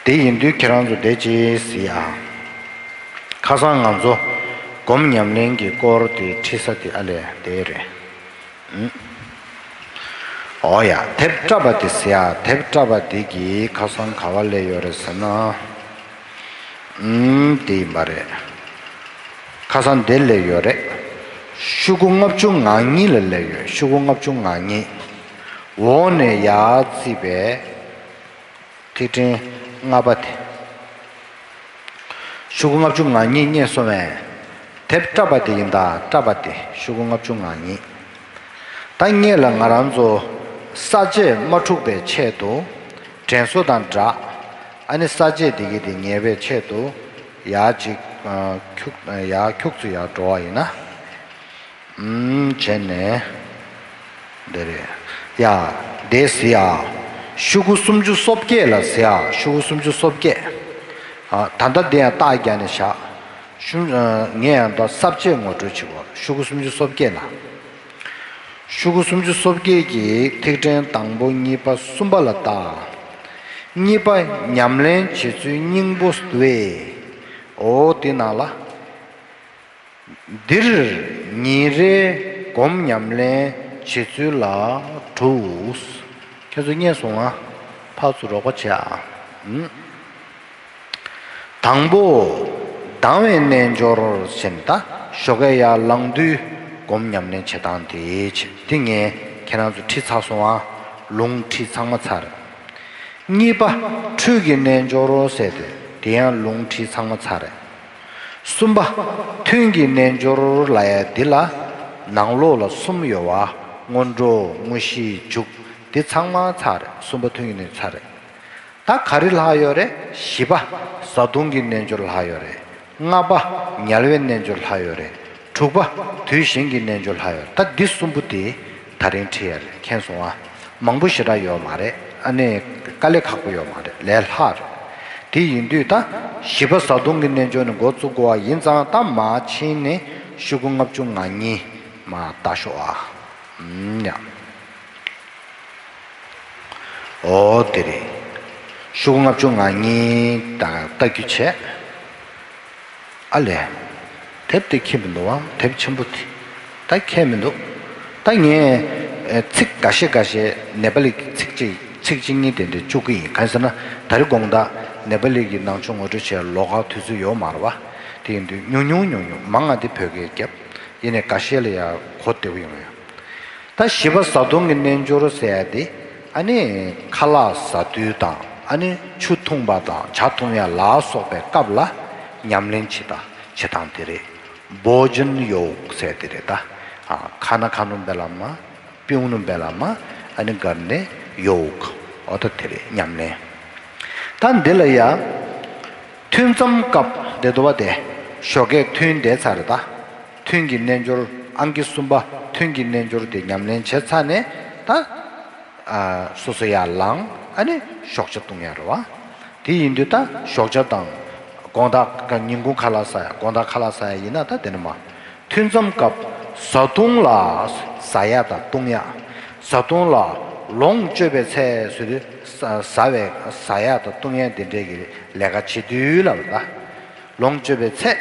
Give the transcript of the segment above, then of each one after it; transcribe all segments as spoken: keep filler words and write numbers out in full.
དེ་ཡིན་དུས་ཁྱེད་རང་ཚོ་དེ་ཅི་ཟེར་ཨ། ཁ་སང་ང་ཚོ་སྒོམ་ཉམས་ལེན་གྱི་སྐོར་དེ་ཁྲིད་ས་དེ་ཨ་ལས་དེ་རེད། ཨུམ། ཨོ་ཡ། དེབ་བཀྲ་བ་དེ་ཟེར་ཨ། དེབ་བཀྲ་བ་དེ་གི་ཁ་སང་ག་བ་ལས་ཡོད་རེད་ཟེར་ན། ཨུམ། དེ་ཡིན་པ་རེད། ཁ་སང་དེ་ལས་ཡོད་རེད། ཤོག་གུ་ལྔ་བཅུ་ང་གཉིས་ལ་སླེབས་ཡོད། ཤོག་གུ་ལྔ་བཅུ་ང་གཉིས། འོག་ནས་ཡར་བརྩིས་པའི་ཐིག་ཕྲེང་ལྔ་པ་དེ། ཤོག་གུ་ལྔ་བཅུ་ང་གཉིས་རྙེད་སོང་བས། དེབ་བཀྲ་བ་དེ་ཡིན་ད། བཀྲ་བ་དེ་ཤོག་གུ་ལྔ་བཅུ་ང་གཉིས། ད་སྔོན་ལ་ང་རང་ཚོ་ས་བཅད་མ་འཁྲུགས་པའི་ཆེད་དུ། དྲན་གསོ་དང་སྦྲགས། ཨ་ནི་ས་བཅད་འདི་གི་དེ་ངེས་པའི་ཆེད་དུ། ཡར་ཅིག་ཨ། ཁྱུག་ཡར་ཁྱུག་ཙམ་ཡར་འགྲོ་བ་ཡིན་ན། ཨུམ། བྱས་ནས། འདི་རེད། ཡ། འདི་ཟེར་ཨ། ཤོག་གུ་སུམ་ཅུ་སོ་བརྒྱད་ལ་ཟེར་ཨ། ཤོག་གུ་སུམ་ཅུ་སོ་བརྒྱད། ཨ། ད་ལྟ་འདི་ཡང་རྟགས་རྒྱག་ནས་བཞག་ཤུ། ཨ། ངས་ཡང་ད་ས་བཅད་ངོ་སྤྲོད་བྱེད་དགོས། ཤོག་གུ་སུམ་ཅུ་སོ་བརྒྱད་ལ། ཤོག་གུ་སུམ་ཅུ་སོ་བརྒྱད་ཀྱི་ཐིག་ཕྲེང་དང་པོ་གཉིས་པ་གསུམ་པ་ལ་བལྟ། གཉིས་པ་ཉམས་ལེན་བྱེད་ཚུལ་སྙིང་པོ་སྟེ། འོ་དེ་ནང་ལ། འདིར་ཉིན་རེའི་སྒོམ་ཉམས་ལེན་བྱེད་ཚུལ་ལ་དྲུག་ཁྱེད་ཚོ་རྙེད་སོང་ང་། ཕར་ཚུར་རོགས་པ་བྱེད་ཨ། ཨུམ། དང་པོ། ལྡང་བའི་རྣལ་འབྱོར་ཟེར་ནས་ད་ཞོགས་ཀས་ཡར་ལངས་དུས་སྒོམ་ཉམས་ལེན་བྱེད་སྟངས་དེ་བྱེད། དེ་ངས་ཁྱེད་རང་ཚོ་ཁྲིད་ཚར་སོང་ཨ། ལུང་ཁྲིད་ཚང་མ་ཚར། གཉིས་པ། འཕྲུལ་གྱི་རྣལ་འབྱོར་ཟེར་དེ་དེ་ཡང་ལུང་ཁྲིད་ཚང་མ་ཚར་རེད། གསུམ་པ། ཐུན་གྱི་རྣལ་འབྱོར་ལབ་ཡ་འདི་ལ་ནང་ལོགས་ལ་གསུམ་ཡོད་པ། སྔོན་འགྲོ། དངོས་གཞི། མཇུག་འདི་ཚང་མ་ཚར་རེད། གསུམ་པ་ཐུན་གྱི་རྣལ་འབྱོར་ཚར་རེད། ད་ག་རེ་ལྷག་ཡོད་རེད། བཞི་པ། བཟའ་བཏུང་གི་རྣལ་འབྱོར་ལྷག་ཡོད་རེད། ལྔ་པ། ཉལ་བའི་རྣལ་འབྱོར་ལྷག་ཡོད་རེད། དྲུག་པ། དུས་གཞན་གྱི་རྣལ་འབྱོར་ལྷག་ཡོད་རེད། ད་འདི་གསུམ་པོ་དེ་ད་རིང་ཁྲིད་ཡ་རེད། མཁྱེན་སོང་ཨ། མང་པོ་ཞེ་དྲག་ཡོད་མ་རེད། ཨ་ནི་དཀའ་ལས་ཁག་པོ་ཡོད་མ་རེད། ལས་སླ་རེད། དེ་ཡིན་དུས་ད་བཞི་པ་བཟའ་བཏུང་གི་རྣལ་འབྱོར་ནས་འགོ་བཙུགས་དགོས་པ་ཡིན་ཙང་། ད་མར་ཕྱིན་ནས་ཤོག་གུ་ལྔ་བཅུ་ང་གཉིས་མར་ལྟ་ཤོག་ཨ། ཨུམ། ཡ། འོ་དེ་རེད། ཤོག་གུ་ལྔ་བཅུ་ང་གཉིས་དང་ལྟ་རྒྱུ་བྱས། ཨ་ལས། དེབ་དེ་ཁྱེར་མི་འདུག་བ། དེབ་ཆེན་པོ་དེ་ད་ཁྱེར་མི་འདུག་ད་ངས་ཨེ། ཚིག་འགའ་ཤས་འགའ་ཤས་ནེ་པ་ལི་གི་ཚིག་གཅིག་ཚིག་གཅིག་གཉིས་དེ་འདྲ་བཅུག་གི་ཡིན། གང་ཟེར་ན་ད་རེས་དགོང་དག་ནེ་པ་ལི་གི་ནང་ཆོས་ངོ་སྤྲོད་བྱེད་ལོགས་ཀ་དུས་ཚོད་ཡོད་མ་རེད་བ། དེ་ཡིན་དུས་ཉུང་ཉུང་ཉུང་ཉུང་མང་ང་དེ་བོད་སྐད་རྒྱབ། ཡིན་ནའི་འགའ་ཤས་ལ་ཡང་གོ་བདེ་པོ་ཡོང་ཡ། ད་བཞི་པ་བཟའ་བཏུང་གི་རྣལ་འབྱོར་ཟེར་ཡ་དེ། ཨ་ནི་ཁ་ལག་ཟ་དུས་དང་། ཨ་ནི་ཆུ་འཐུང་བ་དང་ཇ་འཐུང་ཡ་ལ་སོགས་པའི་སྐབས་ལ་ཉམས་ལེན་བྱེད་ད་བྱེད་སྟངས་དེ་རེད། བོ་ཇན་ཡོག་ཟེར་དེ་རེད་ད། ཨ། ཁ་ན་ཁ་ནུ་བེ་ལ་མ། པིའུ་ནུ་བེ་ལ་མ། ཨ་ནི་གར་ནེ་ཡོག་འོ་ད་དེ་རེད། ཉམས་ལེན། ད་འདི་ལ་ཡ། ཐུན་མཚམས་སྐབས་དེ་འདུག་བ་དེ། ཞོགས་ཀས་ཐུན་འདས་ཚར་རེད་ད། ཐུན་གྱི་རྣལ་འབྱོར། ཨང་ཀི་གསུམ་པ་ཐུན་གྱི་རྣལ་འབྱོར་དེ་ཉམས་ལེན་བྱས་ཚར་ནས་ད། ཨ། སོ་སོ་ཡར་ལངས། ཨ་ནི་ཞོགས་ཇ་བཏུང་ཡ་རེད་བ། དེ་ཡིན་དུས་ད་ཞོགས་ཇ་དང་། དགོང་དག་ཉིན་གུང་ཁ་ལག་ཟ་ཡ། དགོང་དག་ཁ་ལག་ཟ་ཡ་ཡིན་ན་ད་དེ་ནི་མ། ཐུན་མཚམས་སྐབས་བཟའ་བཏུང་ལ། ཟ་ཡ་དང་བཏུང་ཡ། བཟའ་བཏུང་ལ་ལོངས་སྤྱོད་པའི་ཚེ་ཟེར་དུས། ཟ་བའི་ཟ་ཡ་དང་བཏུང་ཡ་འདི་འདྲའི་གི་ལས་ཀ་བྱེད་དུས་ལ་བ་ད། ལོངས་སྤྱོད་པའི་ཚེ།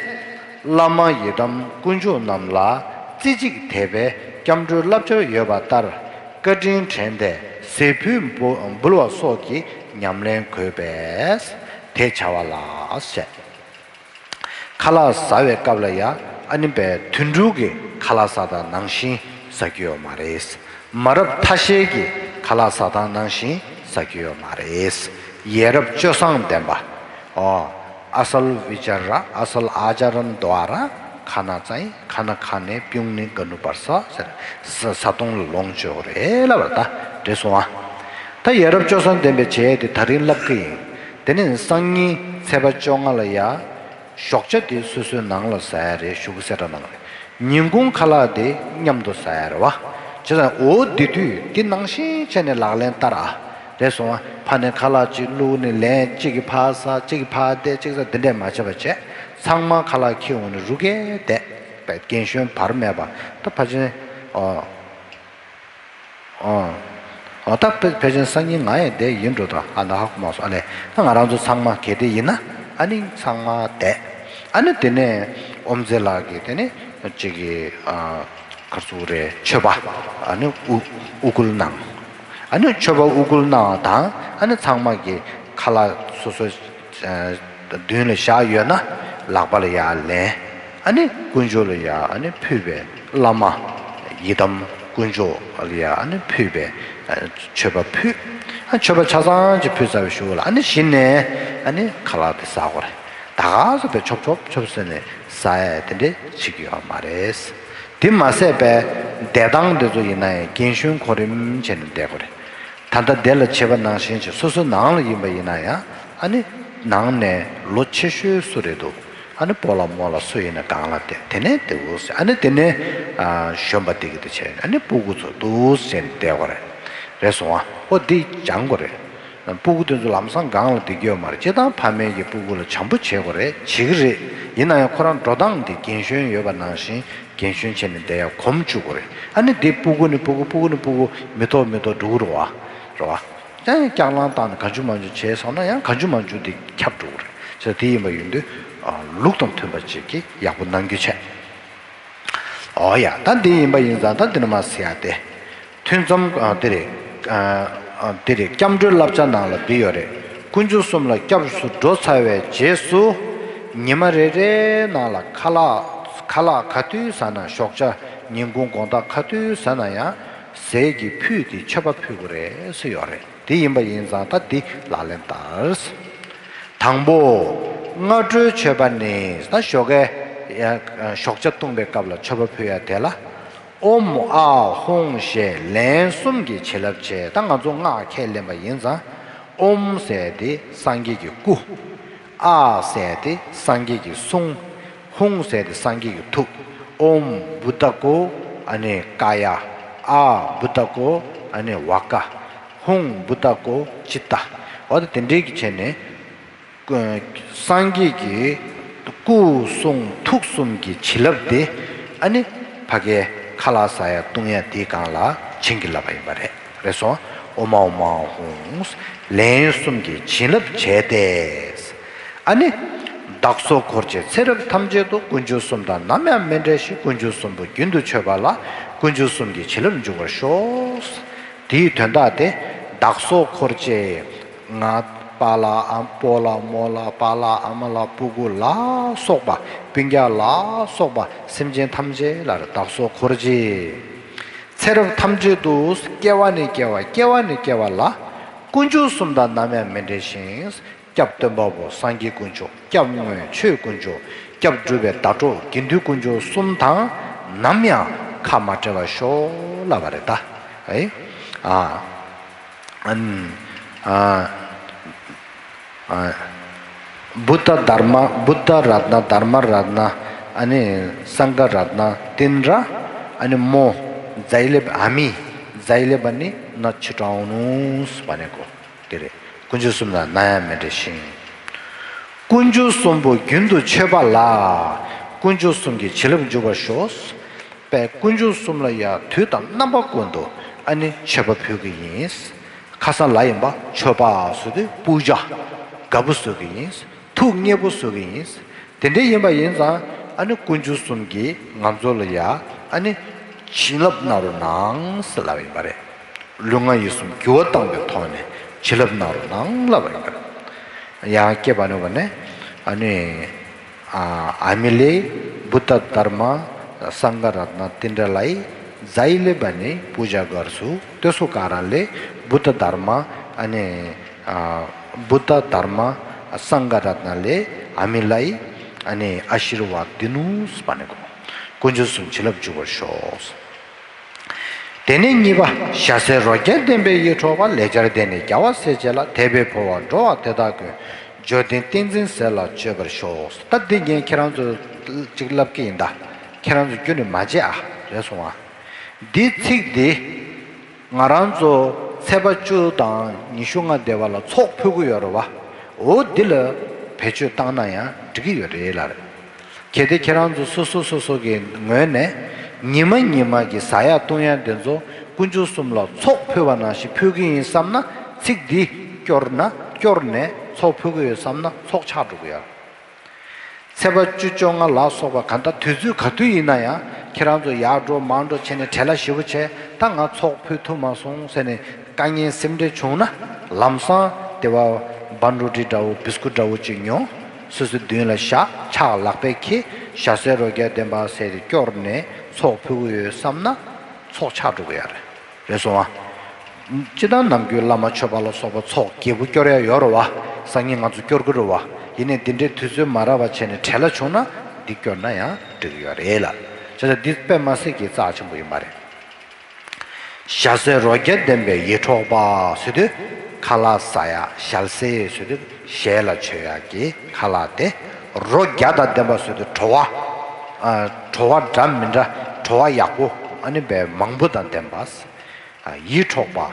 བླ་མ་ཡི་དམ་དཀོན་མཆོག་རྣམས་ལ་རྩེ་གཅིག་དད་པའི་སྐྱབས་འགྲོའི་བསླབ་བྱ་ཡོད་པ་ལྟར། བཀའ་དྲིན་དྲན་ཏེ་ཟས་ཕུད་འབུལ་བ་སོགས་ཀྱི་ཉམས་ལེན་དགོས་པས་དེ་བྱ་བ་ལ་ཟེར། ཁ་ལག་ཟ་བའི་སྐབས་ལ་ཡ། ཨ་ནི་བའི་དུད་འགྲོ་གི་ཁ་ལག་ཟ་སྟངས་ནང་བཞིན་ཟ་རྒྱུ་ཡོད་མ་རེད། མ་རབས་ཐ་ཤལ་གྱི་ཁ་ལག་ཟ་སྟངས་ནང་བཞིན་ཟ་རྒྱུ་ཡོད་མ་རེད། ཡ་རབས་སྤྱོད་བཟང་ལྡན་པ། ཨོ། ཨ་སལ་བི་ཅར་ར་ཨ་སལ་ཨ་ཅར་རན་དོ་ཨ་ར། ཁ་ན་ཙའི་ཁ་ན་ཁ་ནེ་པིའུང་ནི་ག་ནུ་བར་ས་ཟེར། ཟ་བཟའ་བཏུང་ལ་ལོངས་སྤྱོད་རེད་ལབ་པ་ད་འདྲེ་སོང་ཨ། ད་ཡ་རབས་སྤྱོད་བཟང་ལྡན་པའི་བྱས་དེ་ད་རིང་ལབ་གི་ཡིན། དེ་ནས་སང་ཉིན་ཚེས་པ་བཅོ་ལྔ་ལ་ཡ། ཞོགས་ཇ་དེ་སོ་སོའི་ནང་ལ་ཟ་ཡ་རེད། ཤོག་གུ་གསལ་བསྒྲགས་ནང་ལ། ཉིན་གུང་ཁ་ལག་དེ་མཉམ་དུ་ཟ་ཡ་རེད་བ། བྱས་ཙང་འོ་དེ་དུས་དེ་ནང་བཞིན་བྱས་ནས་ལག་ལེན་བསྟར་ཨ། རེད་སོང་ཨ། ཕ་ནས་ཁ་ལག་ཅིག་བླུགས་ནས་ལན་གཅིག་གིས་ཕར་ཟ། གཅིག་གིས་ཕར་བསྡད། གཅིག་ཟ། དེ་འདྲས་མ་བྱས་པ་བྱས། ཚང་མ་ཁ་ལག་ཁྱེར་འོང་ནས་རུ་གེ་བསྡད་པའི་རྒན་གཞོན་བར་མེད་པ་ད་ཕལ་ཆེར། ཨོ། ཨོ། འོ་ད་ཕལ་ཕལ་ཆེར་སང་ཉིན་ང་ཡང་བསྡད་ཡིན་འགྲོ། ད་ཨ་ན་ཧ་གོ་མ་སོང་། ཨ་ལས་ད་ང་རང་ཚོ་ཚང་མ་གལ་ཏེ་ཡིན་ན་ཨ་ནི་ཚང་མ་བསྡད། ཨ་ནི་དེ་ནས་ཨོམ་རྩེ་ལགས་ཀྱིས་དེ་ནི་གཅིག་གི་ཨ་གར་ཚུགས་རེ་མཆོད་པ་ཨ་ནི་དབུ་དབུ་སྐུལ་གནང་། ཨ་ནི་མཆོད་པ་དབུ་སྐུལ་གནང་བ་དང་ཨ་ནི་ཚང་མ་གི་ཁ་ལག་སོ་སོ་ཨ་མདུན་ལ་བཞག་ཡོད་ན་ལག་པ་ལ་ཡར་ལེན། ཨ་ནི་དཀོན་མཆོག་ལ་ཡར་ཨ་ནི་ཕུལ་བའི་བླ་མ་ཡི་དམ་དཀོན་མཆོག་ལ་ཡར་ཨ་ནི་ཕུལ་བའི་ཨ་མཆོད་པ་ཕུལ། ཨ་མཆོད་པ་ཆ་ཚང་ཅིག་ཕུལ་ཚར་བའི་གཞུག་ལ་ཨ་ནི་གཞི་ནས་ཨ་ནི་ཁ་ལག་དེ་ཟ་དགོས་རེད། ད་ག་ཟེ་བས་ཆོབ་ཆོབ་ཆོབ་ཟེར་ནས་ཟ་ཡ་དེ་འདྲས་བྱེད་ཀྱི་ཡོད་མ་རེད། དེ་མ་ཟད་པའི་བསྡད་སྟངས་དེ་ཚོ་ཡིན་ན་ཡང་རྒན་གཞོན་གོ་རིམ་བྱས་ནས་བསྡད་དགོས་རེད། ད་ལྟ་འདི་ལ་བྱས་པ་ནང་བཞིན་ཅིག་སོ་སོའི་ནང་ལ་ཡིན་པ་ཡིན་ན་ཡང་ཨ་ནི་ནང་ནས་ལོ་ཆེ་ཤོས་སུ་རེད་འདུག་ཨ་ནི་སྤོ་ལགས་རྨོ་ལགས་སུ་ཡིན་ན་སྒང་ལ་བསྡད། དེ་ནས་འདུག་ཟེར། ཨ་ནི་དེ་ནས་ཨ་གཞོན་པ་དེ་གི་དེ་བྱས་ནས་ཨ་ནི་སྤུ་གུ་ཚོ་འདུག་ཟེར་ནས་བསྡད་དགོས་རེད། རེད་སོང་ཨ། ཨོ་འདི་སྦྱང་དགོས་རེད། སྤུ་གུ་དེ་ཚོ་ལམ་སང་སྒང་ལ་བསྡད་ཀྱི་ཡོད་མ་རེད། སྤྱིར་བཏང་ཕ་མས་ཀྱི་སྤུ་གུ་ལ་བྱམས་པོ་བྱེད་དགོས་རེད། བྱེད་ཀྱི་རེད། ཡིན་ན་ཡང་ཁོ་རང་འགྲོ་སྟངས་དེ་རྒན་གཞོན་ཡོད་པ་ནང་བཞིན་རྒན་གཞོན་བྱས་ནས་བསྡད་ཡ་གོམས་བཅུག་དགོས་རེད། ཨ་ནི་དེ་སྤུ་གུ་ནས་སྤུ་གུ་སྤུ་གུ་ནས་སྤུ་གུ་མི་ཐོག་མི་ཐོག་འགྲོ་གི་རེད་བ། རེད་བ། ཡང་ཡང་སྐྱག་ལང་བཏང་ནས་གང་བྱུང་མང་བྱུང་བྱས་སོང་ན་ཡང་གང་བྱུང་མང་བྱུང་དེ་ཁྱབ་འགྲོ་གི་རེད། བྱས་ཙང་དེ་ཡིན་པ་ཡིན་དུས་ལུགས་དང་མཐུན་པ་ཅིག་གིས་ཡག་པོ་གནང་རྒྱུ་བྱས། ཨོ་ཡ། ད་འདི་ཡིན་པ་ཡིན་ཙང་ད་འདི་ནས་མར་ཟེར་ཡ་དེ། ཐུན་མཚམས་ཨ་འདི་རེད། ཨ་ཨ་འདི་རེད། སྐྱབས་འགྲོའི་བསླབ་བྱ་ནང་ལ་འདི་ཡོད་རེད། དཀོན་མཆོག་གསུམ་ལ་སྐྱབས་སུ་འགྲོ་ཚར་བའི་རྗེས་སུ། ཉི་མ་རེ་རེའི་ནང་ལ་ཁ་ལག་ཁ་ལག་ག་དུས་ཟ་ན། ཞོགས་ཇ་ཉིན་གུང་དགོང་དག་ག་དུས་ཟ་ན་ཡང་ཟས་ཀྱི་ཕུད་དེ་མཆོད་པ་ཕུལ་དགོས་རེད་ཟེར་ཡོད་རེད། དེ་ཡིན་པ་ཡིན་ཙང་ད་འདི་ལག་ལེན་བསྟར། དང་པོ། སྔ་དྲོའི་མཆོད་པ་ནི། ད་ཞོགས་ཀའི་ཡ་ཞོགས་ཇ་བཏུང་བའི་སྐབས་ལ་མཆོད་པ་ཕུལ་ཡ་དེ་ལ། ཨོཾ་ཨཱཿཧཱུྃ་ཞེས་ལན་གསུམ་གྱིས་བྱིན་རླབས་བྱས། ད་ང་ཚོ་སྔགས་ཁས་ལེན་པ་ཡིན་ཙང་། ཨོཾ་ཟེར་དེ་སངས་རྒྱས་ཀྱི་སྐུ། ཨཱཿཟེར་དེ་སངས་རྒྱས་ཀྱི་གསུང་། ཧཱུྃ་ཟེར་དེ་སངས་རྒྱས་ཀྱི་ཐུགས། ཨོཾ་བུདྡྷ་ཀོ་ཨ་ནི་ཀཱ་ཡ། ཨཱཿབུདྡྷ་ཀོ་ཨ་ནི་ཝཱ་ཀ། ཧཱུྃ་བུདྡྷ་ཀོ་ཅིཏྟ། འོ་ད་དེ་འདྲའི་གི་བྱས་ནས། སངས་རྒྱས་ཀྱི་སྐུ་གསུང་ཐུགས་གསུམ་གྱི་བྱིན་རླབས་དེ་ཨ་ནི་ཕ་གའི་ཁ་ལག་ཟ་ཡ་བཏུང་ཡ་དེའི་སྒང་ལ་བྱིན་གྱིས་བརླབས་པ་ཡིན་པ་རེད། རེད་སོང་། ཨོཾ་ཨཱཿཧཱུྃ་ལན་གསུམ་གྱིས་བྱིན་རླབས་བྱས་ཏེ། ཨ་ནི། བདག་སོགས་འཁོར་བཅས་ཚེ་རབས་ཐམས་ཅད་དུ། དཀོན་མཆོག་གསུམ་དང་ནམ་ཡང་མི་འབྲལ་ཞིང་། དཀོན་མཆོག་གསུམ་པོ་རྒྱུན་དུ་མཆོད་པ་ལ། དཀོན་མཆོག་གསུམ་གྱི་བྱིན་རླབས་འཇུག་པར་ཤོག། དེའི་དོན་དག་དེ། བདག་སོགས་འཁོར་བཅས། ང་། པཱ་ལགས་ཨ། སྤོ་ལགས་རྨོ་ལགས་པཱ་ལགས་ཨ་མ་ལགས་སྤུ་གུ་ལ་སོགས་པ། སྤུན་ཀྱག་ལ་སོགས་པ་སེམས་ཅན་ཐམས་ཅད་ལ་རེད། བདག་སོགས་འཁོར་བཅས། ཚེ་རབས་ཐམས་ཅད་དུ། སྐྱེ་བ་ནས་སྐྱེ་བ་སྐྱེ་བ་ནས་སྐྱེ་བ་ལ། དཀོན་མཆོག་གསུམ་དང་ནམ་ཡང་མི་འབྲལ་ཞིང་། སྐྱབས་སྟོན་པ་པོ་སངས་རྒྱས་དཀོན་མཆོག། སྐྱབས་དངོས་ཆོས་དཀོན་མཆོག། སྐྱབས་སྒྲུབ་པའི་ཟླ་གྲོགས་དགེ་འདུན་དཀོན་མཆོག་གསུམ་དང་ནམ་ཡང་ཁ་མ་བྲལ་བར་ཤོག་ལབ་པ་རེད་ད། ཨེ། ཨ། ཨ་ནི། ཨ། ཨ། བུདྡྷ་དྷརྨ་བུདྡྷ་རཏྣ་དྷརྨ་རཏྣ། ཨ་ནི་སངྒྷ་རཏྣ་ཏིནྡྲ། ཨ་ནི་མོ་ཛཱི་ལེབ་ཨ་མི་ཛཱི་ལེབ་ཨ་ནི་ན་ཆི་ཀྲའུ་ནུས་པ་ནི་གོ། དེ་རེད། དཀོན་མཆོག་གསུམ་ལ་ནམ་ཡང་མི་འབྲལ་ཞིང་། དཀོན་མཆོག་གསུམ་པོ་རྒྱུན་དུ་མཆོད་པ་ལ། དཀོན་མཆོག་གསུམ་གྱི་བྱིན་རླབས་འཇུག་པར་ཤོག། པས་དཀོན་མཆོག་གསུམ་ལ་ཡང་དུས་དང་རྣམ་པ་ཀུན་ཏུ་ཨ་ནི་མཆོད་པ་ཕུལ་གྱི་ཡིན། ཁ་སང་ལ་ཡིན་པ་མཆོད་པ་ཟེར་དུས་པུ་ཇ་དགའ་པོ་བཟོ་གི་ཡིན། ཐུགས་མཉེས་པོ་བཟོ་གི་ཡིན། དེ་འདྲ་ཡིན་པ་ཡིན་ཙང་ཨ་ནི་དཀོན་མཆོག་གསུམ་གྱིས་ང་ཚོ་ལ་ཡང་ཨ་ནི་བྱིན་རླབས་གནང་རོགས་གནང་ཟེར་ལབ་ཡིན་པ་རེད། ལུས་ངག་ཡིད་གསུམ་འགྱུར་བ་བཏང་བའི་ཐོག་ནས་བྱིན་རླབས་གནང་རོགས་གནང་ལབ་པ་ཡིན་པ་རེད། ཡང་སྐྱེས་པ་ནི་བ་ནས་ཨ་ནི་ཨ་མི་ལེ་བུདྡྷ་དྷརྨ་སངྒྷ་རཏྣ་ཏིནྡྲ་ལའི་ཛཱི་ལེ་བ་ནི་པུ་ཇ་གར་སུ་ཏེ་སུ་ཀ་ར་ལེ་བུདྡྷ་དྷརྨ་ཨ་ནི་བུདྡྷ་དྷརྨ་སངྒྷ་རཏྣ་ལེ་ཨ་མི་ལའི་ཨ་ནི་ཨ་ཤིར་ཝཱ་དི་ནུས་པ་ནི་གོ། དཀོན་མཆོག་གསུམ་བྱིན་རླབས་འཇུག་པར་ཤོག། དེ་ནས་གཉིས་པ། ཞྭ་སེར་རོ་བརྒྱ་ལྡན་པའི་ཡིད་འཕྲོག་པ། ལེགས་སྦྱར་སྡེ་ནི་རྒྱལ་བ་སྲས་བཅས་ལ། དད་པས་འབུལ་བར་འགྲོ་བ་དེ་དག་ཀུན། འབྱོར་ལྡན་ཏིང་འཛིན་ཟས་ལ་སྤྱོད་པར་ཤོག། ད་འདི་ངས་ཁྱེད་རང་ཚོ་ཅིག་ལབ་ཀྱི་ཡིན་ད། ཁྱེད་རང་ཚོ་རྒྱུན་ནས་མ་བརྗེད་ཨ། རེད་སོང་ཨ། འདི་ཚིག་འདི་ང་རང་ཚོ་ཚེས་པ་བཅུ་དང་ཉི་ཤུ་ལྔ་འདས་པ་ལ་ཚོགས་ཕུལ་གི་ཡོད་རེད་བ། འོ་འདི་ལ་བེད་སྤྱོད་བཏང་ན་ཡང་འགྲིག་གི་ཡོད་རེད་ལ། གལ་ཏེ་ཁྱེད་རང་ཚོ་སོ་སོ་སོ་སོ་གི་ངོས་ནས་ཉི་མ་ཉི་མ་གི་ཟ་ཡ་བཏུང་ཡ་འདི་ཚོ་ དཀོན་མཆོག་གསུམ་ལ་ཚོགས་ཕུལ་བ་ནང་བཞིན་ཕུལ་གྱི་ཡིན་བསམ་ན། ཚིག་འདི་སྐྱོར་ན་སྐྱོར་ནས་ཚོགས་ཕུལ་གྱི་ཡོད་བསམ་ན་ཚོགས་ཆགས་འགྲོ་གི་ཡོད། ཚེས་པ་བཅུ་བཅོ་ལྔ་ལ་སོགས་པ་གང་ལྟར་དུས་ཚོད་ག་དུས་ཡིན་ན་ཡང་ཁྱེད་རང་ཚོ་ཡར་འགྲོ་མར་འགྲོ་བྱས་ནས་བྲེལ་བ་ཞེ་པོ་བྱས། ད་ང་ཚོགས་ཕུལ་ཐུབ་མ་སོང་ཟེར་ནས་དཀའ་ངལ་སེམས་ཁྲལ་བྱུང་ན། ལམ་སང་དེ་བ་བན་རོ་ཊི་འདྲ་བོ་བིས་ཀུ་འདྲ་བོ་ཅིག་ཉོ། སོ་སོའི་མདུན་ལ་བཞག་ཕྱག་ལག་པས་འཁྱེར། ཞྭ་སེར་རོ་བརྒྱ་ལྡན་པ་ཟེར་ཏེ་སྐྱོར་ནས་ཚོགས་ཕུལ་གྱི་ཡོད་བསམ་ན་ཚོགས་ཆགས་འགྲོ་གི་ཡོད་རེད། རེད་སོང་ཨ། སྤྱིར་བཏང་ནམ་རྒྱུན་བླ་མ་མཆོད་པ་ལ་སོགས་པ་ཚོགས་རྒྱས་པོ་སྐྱོར་ཡ་ཡོད་རེད་བ། སང་ཉིན་ང་ཚོ་སྐྱོར་གི་རེད་བ། ཡིན་ནའི་འདི་འདྲའི་དུས་ཚོད་མ་རག་པ་བྱས་ནས་བྲེལ་བ་བྱུང་ན་འདི་སྐྱོར་ན་ཡང་འགྲིག་གི་ཡོད་རེད་ལ། བྱས་ཙང་འདི་དཔེ་མ་སྲིད་ཀྱི་རྩ་ཆེན་པོ་ཡིན་པ་རེད། ཞྭ་སེར་རོ་བརྒྱ་ལྡན་པའི་ཡིད་འཕྲོག་པ་ཟེར་དུས། ཁ་ལག་ཟ་ཡ། ཞལ་ཟས་ཟེར་དུས་ཞལ་ལ་མཆོད་ཡ་གི་ཁ་ལག་དེ། རོ་བརྒྱ་དང་ལྡན་པ་ཟེར་དུས་བྲོ་བ། ཨ། བྲོ་བ་འདྲ་མི་འདྲ། བྲོ་བ་ཡག་པོ་ཨ་ནི་བས་མང་པོ་དང་ལྡན་པ། ཨ། ཡིད་འཕྲོག་པ།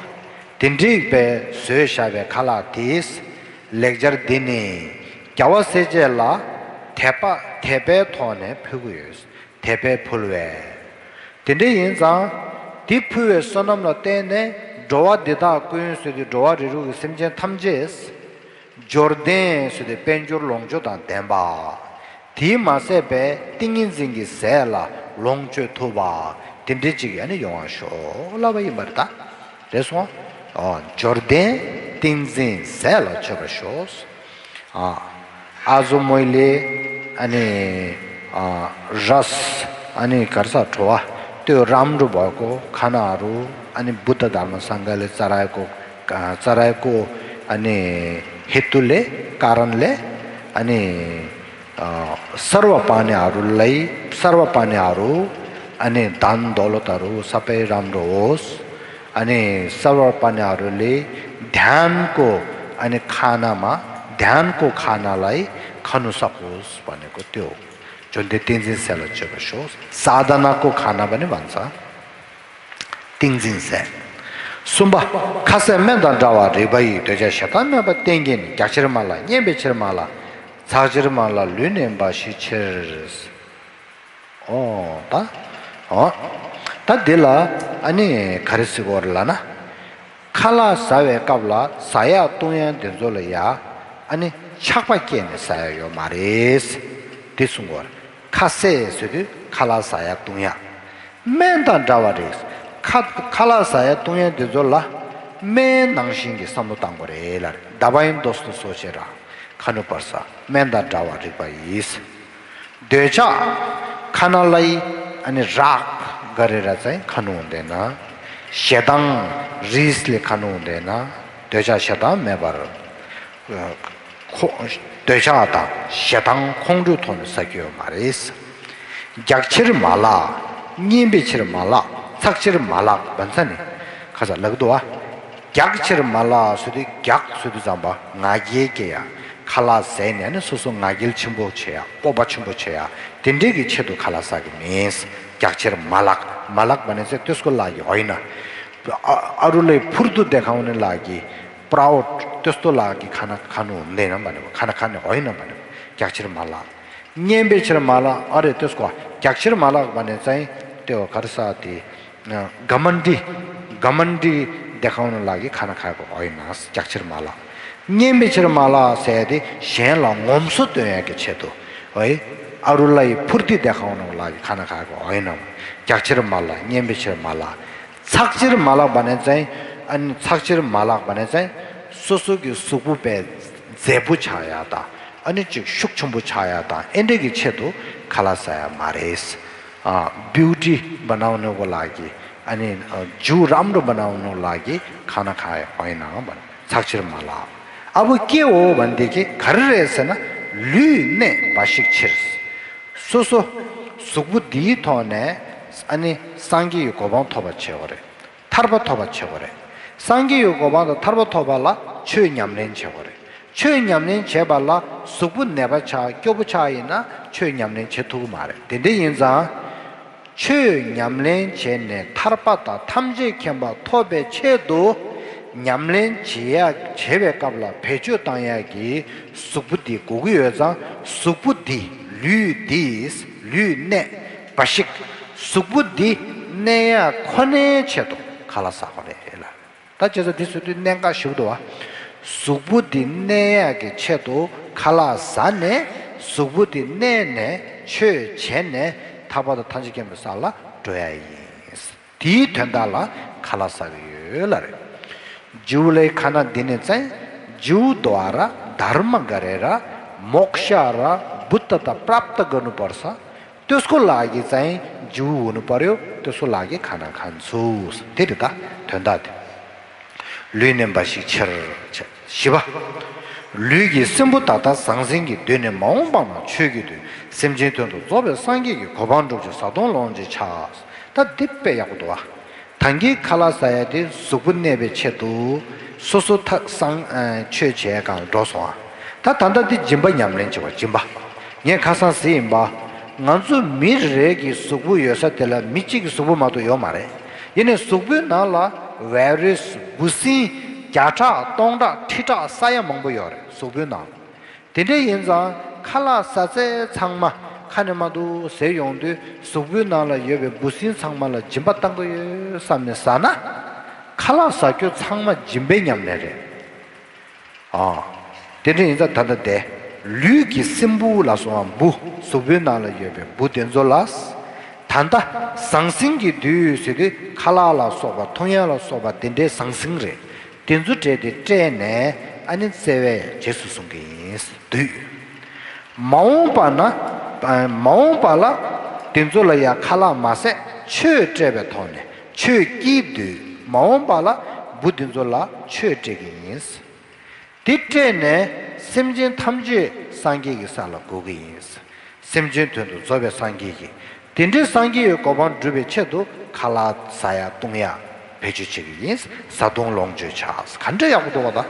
དེ་འདྲའི་བས་བཟོས་བཞག་པའི་ཁ་ལག་དེས། ལེགས་སྦྱར་འདི་ནི་རྒྱལ་བ་སྲས་བཅས་ལ་དད་པ་དད་པའི་ཐོག་ནས་ཕུལ་གྱི་ཡོད། དད་པས་ཕུལ་བས། དེ་འདྲ་ཡིན་ཙང་། དེ་ཕུལ་བའི་བསོད་ནམས་ལ་བརྟེན་ནས་འགྲོ་བ་འདི་དག་ཀུན་ཟེར་དུས་འགྲོ་བ་རིགས་དྲུག་གི་སེམས་ཅན་ཐམས་ཅད། འབྱོར་ལྡན་ཟེར་དུས་དཔལ་འབྱོར་ལོངས་སྤྱོད་དང་ལྡན་པ། དེས་མ་ཟད་པའི་ཏིང་ངེ་འཛིན་གྱི་ཟས་ལ་ལོངས་སྤྱོད་ཐུབ་པ། དེ་འདྲ་ཅིག་ཡང་ནི་ཡོང་བར་ཤོག་ལབ་པ་ཡིན་པར་ཐལ། རེད་སོང་། འབྱོར་ལྡན་ཏིང་འཛིན་ཟས་ལ་མཆོད་པར་ཤོག། ཨ། ཨ་ཟུ་མོ་ལེ། ཨ་ནི། ཨ། རས། ཨ་ནི་གར་ས་བྲོ་བ། ཏོ་རམ་རུ་བ་ཀོ་ཁ་ན་རུ། ཨ་ནི་བུདྡྷ་དྷརྨ་སངྒྷ་ལེ་ཙ་ར་ཀོ། ཙ་ར་ཀོ། ཨ་ནི། ཧེ་ཏུ་ལེ། ཀ་རན་ལེ། ཨ་ནི། ཨ། སརྦ་པ་ཎི་ཨ་རུ་ལེ། སརྦ་པ་ཎི་ཨ་རུ། ཨ་ནི་དཱན་དོ་ལོ་ཏ་རུ་ས་པེ་རམ་རུ་ཨོ། ཨ་ནི་སརྦ་པ་ཎི་ཨ་རུ་ལེ། དྷྱན་ཀོ། ཨ་ནི་ཁ་ན་མ། དྷྱན་ཀོ་ཁ་ན་ལེ། ཁ་ནུ་ས་ཀོ་པ་ནི་ཀོ་ཏེའོ། འབྱོར་ལྡན་ཏིང་འཛིན་ཟས་ལ་མཆོད་པར་ཤོག། ས་དྷ་ན་ཀོ་ཁ་ན་པ་ནི་བན་ཚ། ཏིང་འཛིན་ཟས། གསུམ་པ། ཁ་ཟས་སྨན་དང་འདྲ་བར་རིགས་པ་ཡིས། འདོད་ཆགས་ཞེ་སྡང་མེད་པར་བསྟེན་གྱིས་ནི། རྒྱགས་ཕྱིར་མ་ལགས། སྙན་པའི་ཕྱིར་མ་ལགས། ཚགས་ཕྱིར་མ་ལགས། ལུས་གནས་འབའ་ཞིག་ཕྱིར། ཨོ་ད། ཨོ། ད་འདི་ལ་ཨ་ནི་ག་རེ་ཟེར་དགོས་རེད་ལབ་ན། ཁ་ལག་ཟ་བའི་སྐབས་ལ་ཟ་ཡག་བཏུང་ཡག་འདི་ཚོ་ལ་ཡ་ཨ་ནི་ཆགས་པ་སྐྱེས་ནས་ཟ་ཡག་ཡོད་མ་རེད། འདི་གསུང་དགོས་རེད། ཁ་ཟས་ཟེར་དུས་ཁ་ལག་ཟ་ཡག་བཏུང་ཡག་སྨན་དང་འདྲ་བ་རེད། ཁ་ཁ་ལག་ཟ་ཡག་བཏུང་ཡག་འདི་ཚོ་ལ་སྨན་ནང་བཞིན་གྱི་བསམ་བློ་བཏང་དགོས་རེད་ལ། ད་བ་ཡིན་དོ་སུ་སོ་ཆེ་ར། ཁ་ནུ་པར་ས། སྨན་དང་འདྲ་བར་རིགས་པ་ཡིས། འདོད་ཆགས་ཁ་ན་ལེ། ཨ་ནི་རག་ག་རེ་ར་ཙན་ཁ་ནུ་འོང་དེ་ན། ཞེ་སྡང་རིས་ལས་ཁ་ནུ་འོང་དེ་ན། འདོད་ཆགས་ཞེ་སྡང་མེད་པར། ཁོ། འདོད་ཆགས་དང་ཞེ་སྡང་ཁོང་ཁྲོའི་ཐོག་ནས་ཟ་རྒྱུ་ཡོད་མ་རེད། རྒྱགས་ཕྱིར་མ་ལགས། སྙན་པའི་ཕྱིར་མ་ལགས། ཚགས་ཕྱིར་མ་ལགས་བན་ཚ་ནི། ཁ་ས་ལག་འདུག་བ། རྒྱགས་ཕྱིར་མ་ལགས་ཟེར་དུས་རྒྱགས་ཟེར་དུས་ཙམ་པ་ང་རྒྱལ་སྐྱེ་ཡ། ཁ་ལག་ཟས་ནས་ནི་སོ་སོ་ང་རྒྱལ་ཆེན་པོ་བྱེད་ཡ། སྤོབས་པ་ཆེན་པོ་བྱེད་ཡ། དེ་འདྲས་ཀྱི་ཆེད་དུ་ཁ་ལག་ཟ་གི་མིན། རྒྱགས་ཕྱིར་མ་ལགས། མ་ལགས་པ་ནི་ཚེ་སྟོད་སྐུ་ལགས་ཀྱི་འོ་ཡིན་ན། ཨ་རུ་ལེ་ཕུར་དུ་བདེ་ཁང་ནི་ལགས་ཀྱི། པྲའོ་སྟོད་སྟོད་ལགས་ཀྱི་ཁ་ན་ཁ་ནུ་འདི་ནམ་པ་ནི་ཁ་ན་ཁ་ནི་འོ་ཡིན་ནམ་པ་ནི་རྒྱགས་ཕྱིར་མ་ལགས། སྙན་པའི་ཕྱིར་མ་ལགས། ཨ་རེ་ལྟོས་ཀོ། རྒྱགས་ཕྱིར་མ་ལགས་པ་ནས་ཙང་ལྟོས་ག་རེ་ཟེར་དེ། ག་མ་འདི། ག་མ་འདི་བདེ་ཁང་ནང་ལགས་ཀྱི་ཁ་ན་ཁ་གོ་འོ་ཡིན་ན་རྒྱགས་ཕྱིར་མ་ལགས། སྙན་པའི་ཕྱིར་མ་ལགས་ཟེར་དེ་གཞན་ལ་ངོམས་སོ་སྟོན་ཡག་གི་ཆེད་དུ། ཨོ་ཡེ། ཨ་རུ་ལ་ཡི་ཕུར་ཏི་བདེ་ཁང་ནང་ལགས་ཀྱི་ཁ་ན་ཁ་གོ་འོ་ཡིན་ནམ། རྒྱགས་ཕྱིར་མ་ལགས། སྙན་པའི་ཕྱིར་མ་ལགས། ཚགས་ཕྱིར་མ་ལགས་པ་ནས་ཙང་། ཨ་ནི་ཚགས་ཕྱིར་མ་ལགས་པ་ནས་ཙང་། སོ་སོ་གི་གཟུགས་པོ་པའི་མཛེས་པོ་ཆགས་ཡ་དང་། ཨ་ནི་ཅིག་ཤུགས་ཆེན་པོ་ཆགས་ཡ་དང་ཨེ་འདྲ་གི་ཆེད་དུ་ཁ་ལག་ཟ་ཡ་མ་རེད། ཨ། བིའུ་ཊི་བ་ནའོ་ནོ་གོ་ལགས་ཀྱི། ཨ་ནི་ཇུ་རམ་རུ་བ་ནའོ་ནོ་ལགས་ཀྱི་ཁ་ན་ཁ་ཡ་ཧོ་ཡིན་ནའང་བ་ཚགས་ཕྱིར་མ་ལགས། ཨ་བུ་སྐྱེ་འོ་བ་འདི་གི་ག་རེ་རེད་ཟེར་ན། ལུས་གནས་འབའ་ཞིག་ཕྱིར། སོ་སོ། གཟུགས་པོ་འདིའི་ཐོག་ནས། ཨ་ནི་སངས་རྒྱས་ཀྱི་གོ་འཕང་ཐོབ་པ་བྱེད་དགོས་རེད། ཐར་པ་ཐོབ་པ་བྱེད་དགོས་རེད། སངས་རྒྱས་ཀྱི་གོ་འཕང་དང་ཐར་པ་ཐོབ་པ་ལ་ཆོས་ཉམས་ལེན་བྱེད་དགོས་རེད། ཆོས་ཉམས་ལེན་བྱེད་པ་ལ་གཟུགས་པོ་ནད་པ་ཆགས་སྐྱོ་པོ་ཆགས་ཡིན་ན་ཆོས་ཉམས་ལེན་བྱེད་ཐུབ་ཀྱི་མ་རེད། དེ་འདྲ་ཡིན་ཙང་། ཆོས་ཉམས་ལེན་བྱས་ནས་ཐར་པ་དང་ཐམས་ཅད་མཁྱེན་པ་ཐོབ་པའི་ཆེད་དུ། ཉམས་ལེན་བྱེད་ཡ་བྱེད་པའི་སྐབས་ལ་བེད་སྤྱོད་བཏང་ཡ་གི་གཟུགས་པོ་འདི་དགོས་ཀྱི་ཡོད་ཙང་གཟུགས་པོ་འདི་ལུས་འདི་ལུས་གནས་འབའ་ཞིག་གཟུགས་པོ་འདི་གནས་ཡ་ཁོ་ནའི་ཆེད་དུ་ ཁ་ལག་ཟ་དགོས་རེད་ལ། ད་བྱས་ཙང་འདི་ཚོ་དུས་གནད་འགག་ཞིག་འདུག་བ། གཟུགས་པོ་འདི་གནས་ཡག་གི་ཆེད་དུ་ཁ་ལག་ཟ་ནས་གཟུགས་པོ་འདི་གནས་ནས་ཆོས་བྱས་ནས་ཐར་པ་དང་ཐམས་ཅད་མཁྱེན་པའི་ས་ལ་འགྲོ་ཡ་ཡིན། དེའི་དོན་དག་ལ་ཁ་ལག་ཟ་གི་ཡོད་ལ་རེད། 十五类 ཁ་ན་འདི་ནི་ཙན། 十五段落、ダルマガレラ、モクシャラ、ブッダタ、プラプタガナバラサ。 དུས་སྐུ་ལག་གི་ཙན། 十五段落、དུས་སྐུ་ལག་གི་ཁ་ན་ཁ་ཚུགས། དེ་རེད་ད། དོན་དག་དེ། ལུས་གནོན་པ་ཞིག་ཕྱིར་བྱ། བཞི་པ། ལུས་ཀྱི་སྲིན་བུ་དག་དང་ཟང་ཟིང་གི་བདུད་ནི། མ་འོངས་པ་ན་ཆོས་ཀྱི་བདུད། སེམས་ཅན་དོན་དུ་རྫོགས་པའི་སངས་རྒྱས་ཀྱི་གོ་འཕང་སྒྲུབ་ཕྱིར་བཟའ་བཏུང་ལོངས་སྤྱོད་བྱ། ད་འདི་དཔེ་ཡག་པོ་འདུག་བ། ད་གིན་ཁ་ལག་ཟ་ཡ་དེ་གཟུགས་པོ་གནས་པའི་ཆེད་དུ་སོ་སོ་ཐག་སང་ཆོས་བྱས་གང་འགྲོ་སོང་ཨ། ད་ད་ལྟ་འདི་སྦྱིན་པ་ཉམས་ལེན་བྱེད་པ་སྦྱིན་པ། ངས་ཁ་སང་ཟེར་ཡིན་པ། ང་ཚོ་མི་རེ་རེ་གི་གཟུགས་པོ་ཡོད་ས་དེ་ལ་མི་གཅིག་གི་གཟུགས་པོ་མ་གཏོགས་ཡོད་མ་རེད། ཡིན་ནའི་གཟུགས་པོའི་ནང་ལ་བའི་རུས་འབུ་སྲིན་བརྒྱ་ཕྲག་སྟོང་ཕྲག་ཁྲི་ཕྲག་ས་ཡ་མང་པོ་ཡོད་རེད་གཟུགས་པོའི་ནང་ལ། དེ་འདྲ་ཡིན་ཙང་ཁ་ལག་ཟ་ཚད་ཚང་མ་ཁ་ནས་མ་འདུག་ཟེར་ཡོང་དུས་གཟུགས་པོའི་ནང་ལ་ཡོད་པའི་འབུ་སྲིན་ཚང་མ་ལ་སྦྱིན་པ་བཏང་གི་ཡོད་བསམ་ནས་ཟ་ན། ཁ་ལག་ཟ་རྒྱུ་ཚང་མ་སྦྱིན་པའི་ཉམས་ལེན་རེད། ཨ། དེ་འདྲ་ཡིན་ཙང་ད་ལྟ་དེ་ལུས་ཀྱི་སྲིན་བུ་ལ་སོགས་པ་འབུ་གཟུགས་པོའི་ནང་ལ་ཡོད་པའི་འབུ་དེ་ཚོ་ལ། ད་ལྟ་ཟང་ཟིང་གི་བདུད་ཟེར་དུས་ཁ་ལག་ལ་སོགས་པ་འཐུང་ཡ་ལ་སོགས་པ་དེ་འདྲའི་ཟང་ཟིང་རེད། དེ་ཚོ་བྲལ་ཏེ་བཀྲེས་ནས་ཨ་ནི་བརྩེ་བས་རྗེས་སུ་བཟུང་གི་ཡིན། བདུད། མ་འོངས་པ་ན། མ་འོངས་པ་ལ་དེ་ཚོ་ལ་ཡང་ཁ་ལག་མ་ཟད་ཆོས་སྤྲད་པའི་ཐོག་ནས་ཆོས་ཀྱིས་བདུད་མ་འོངས་པ་ལ་འབུ་དེ་ཚོ་ལ་ཆོས་སྤྲད་ཀྱི་ཡིན། དེ་སྤྲད་ནས་སེམས་ཅན་ཐམས་ཅད་སངས་རྒྱས་ཀྱི་ས་ལ་འགོད་ཀྱི་ཡིན། སེམས་ཅན་དོན་དུ་རྫོགས་པའི་སངས་རྒྱས་ཀྱི། དེ་འདྲའི་སངས་རྒྱས་ཀྱི་གོ་འཕང་སྒྲུབ་པའི་ཆེད་དུ་ཁ་ལག་ཟ་ཡ་བཏུང་ཡ་བེད་སྤྱོད་བྱེད་ཀྱི་ཡིན། བཟའ་བཏུང་ལོངས་སྤྱོད་བྱ། ག་འདྲ་ཡག་པོ་འདུག་བ་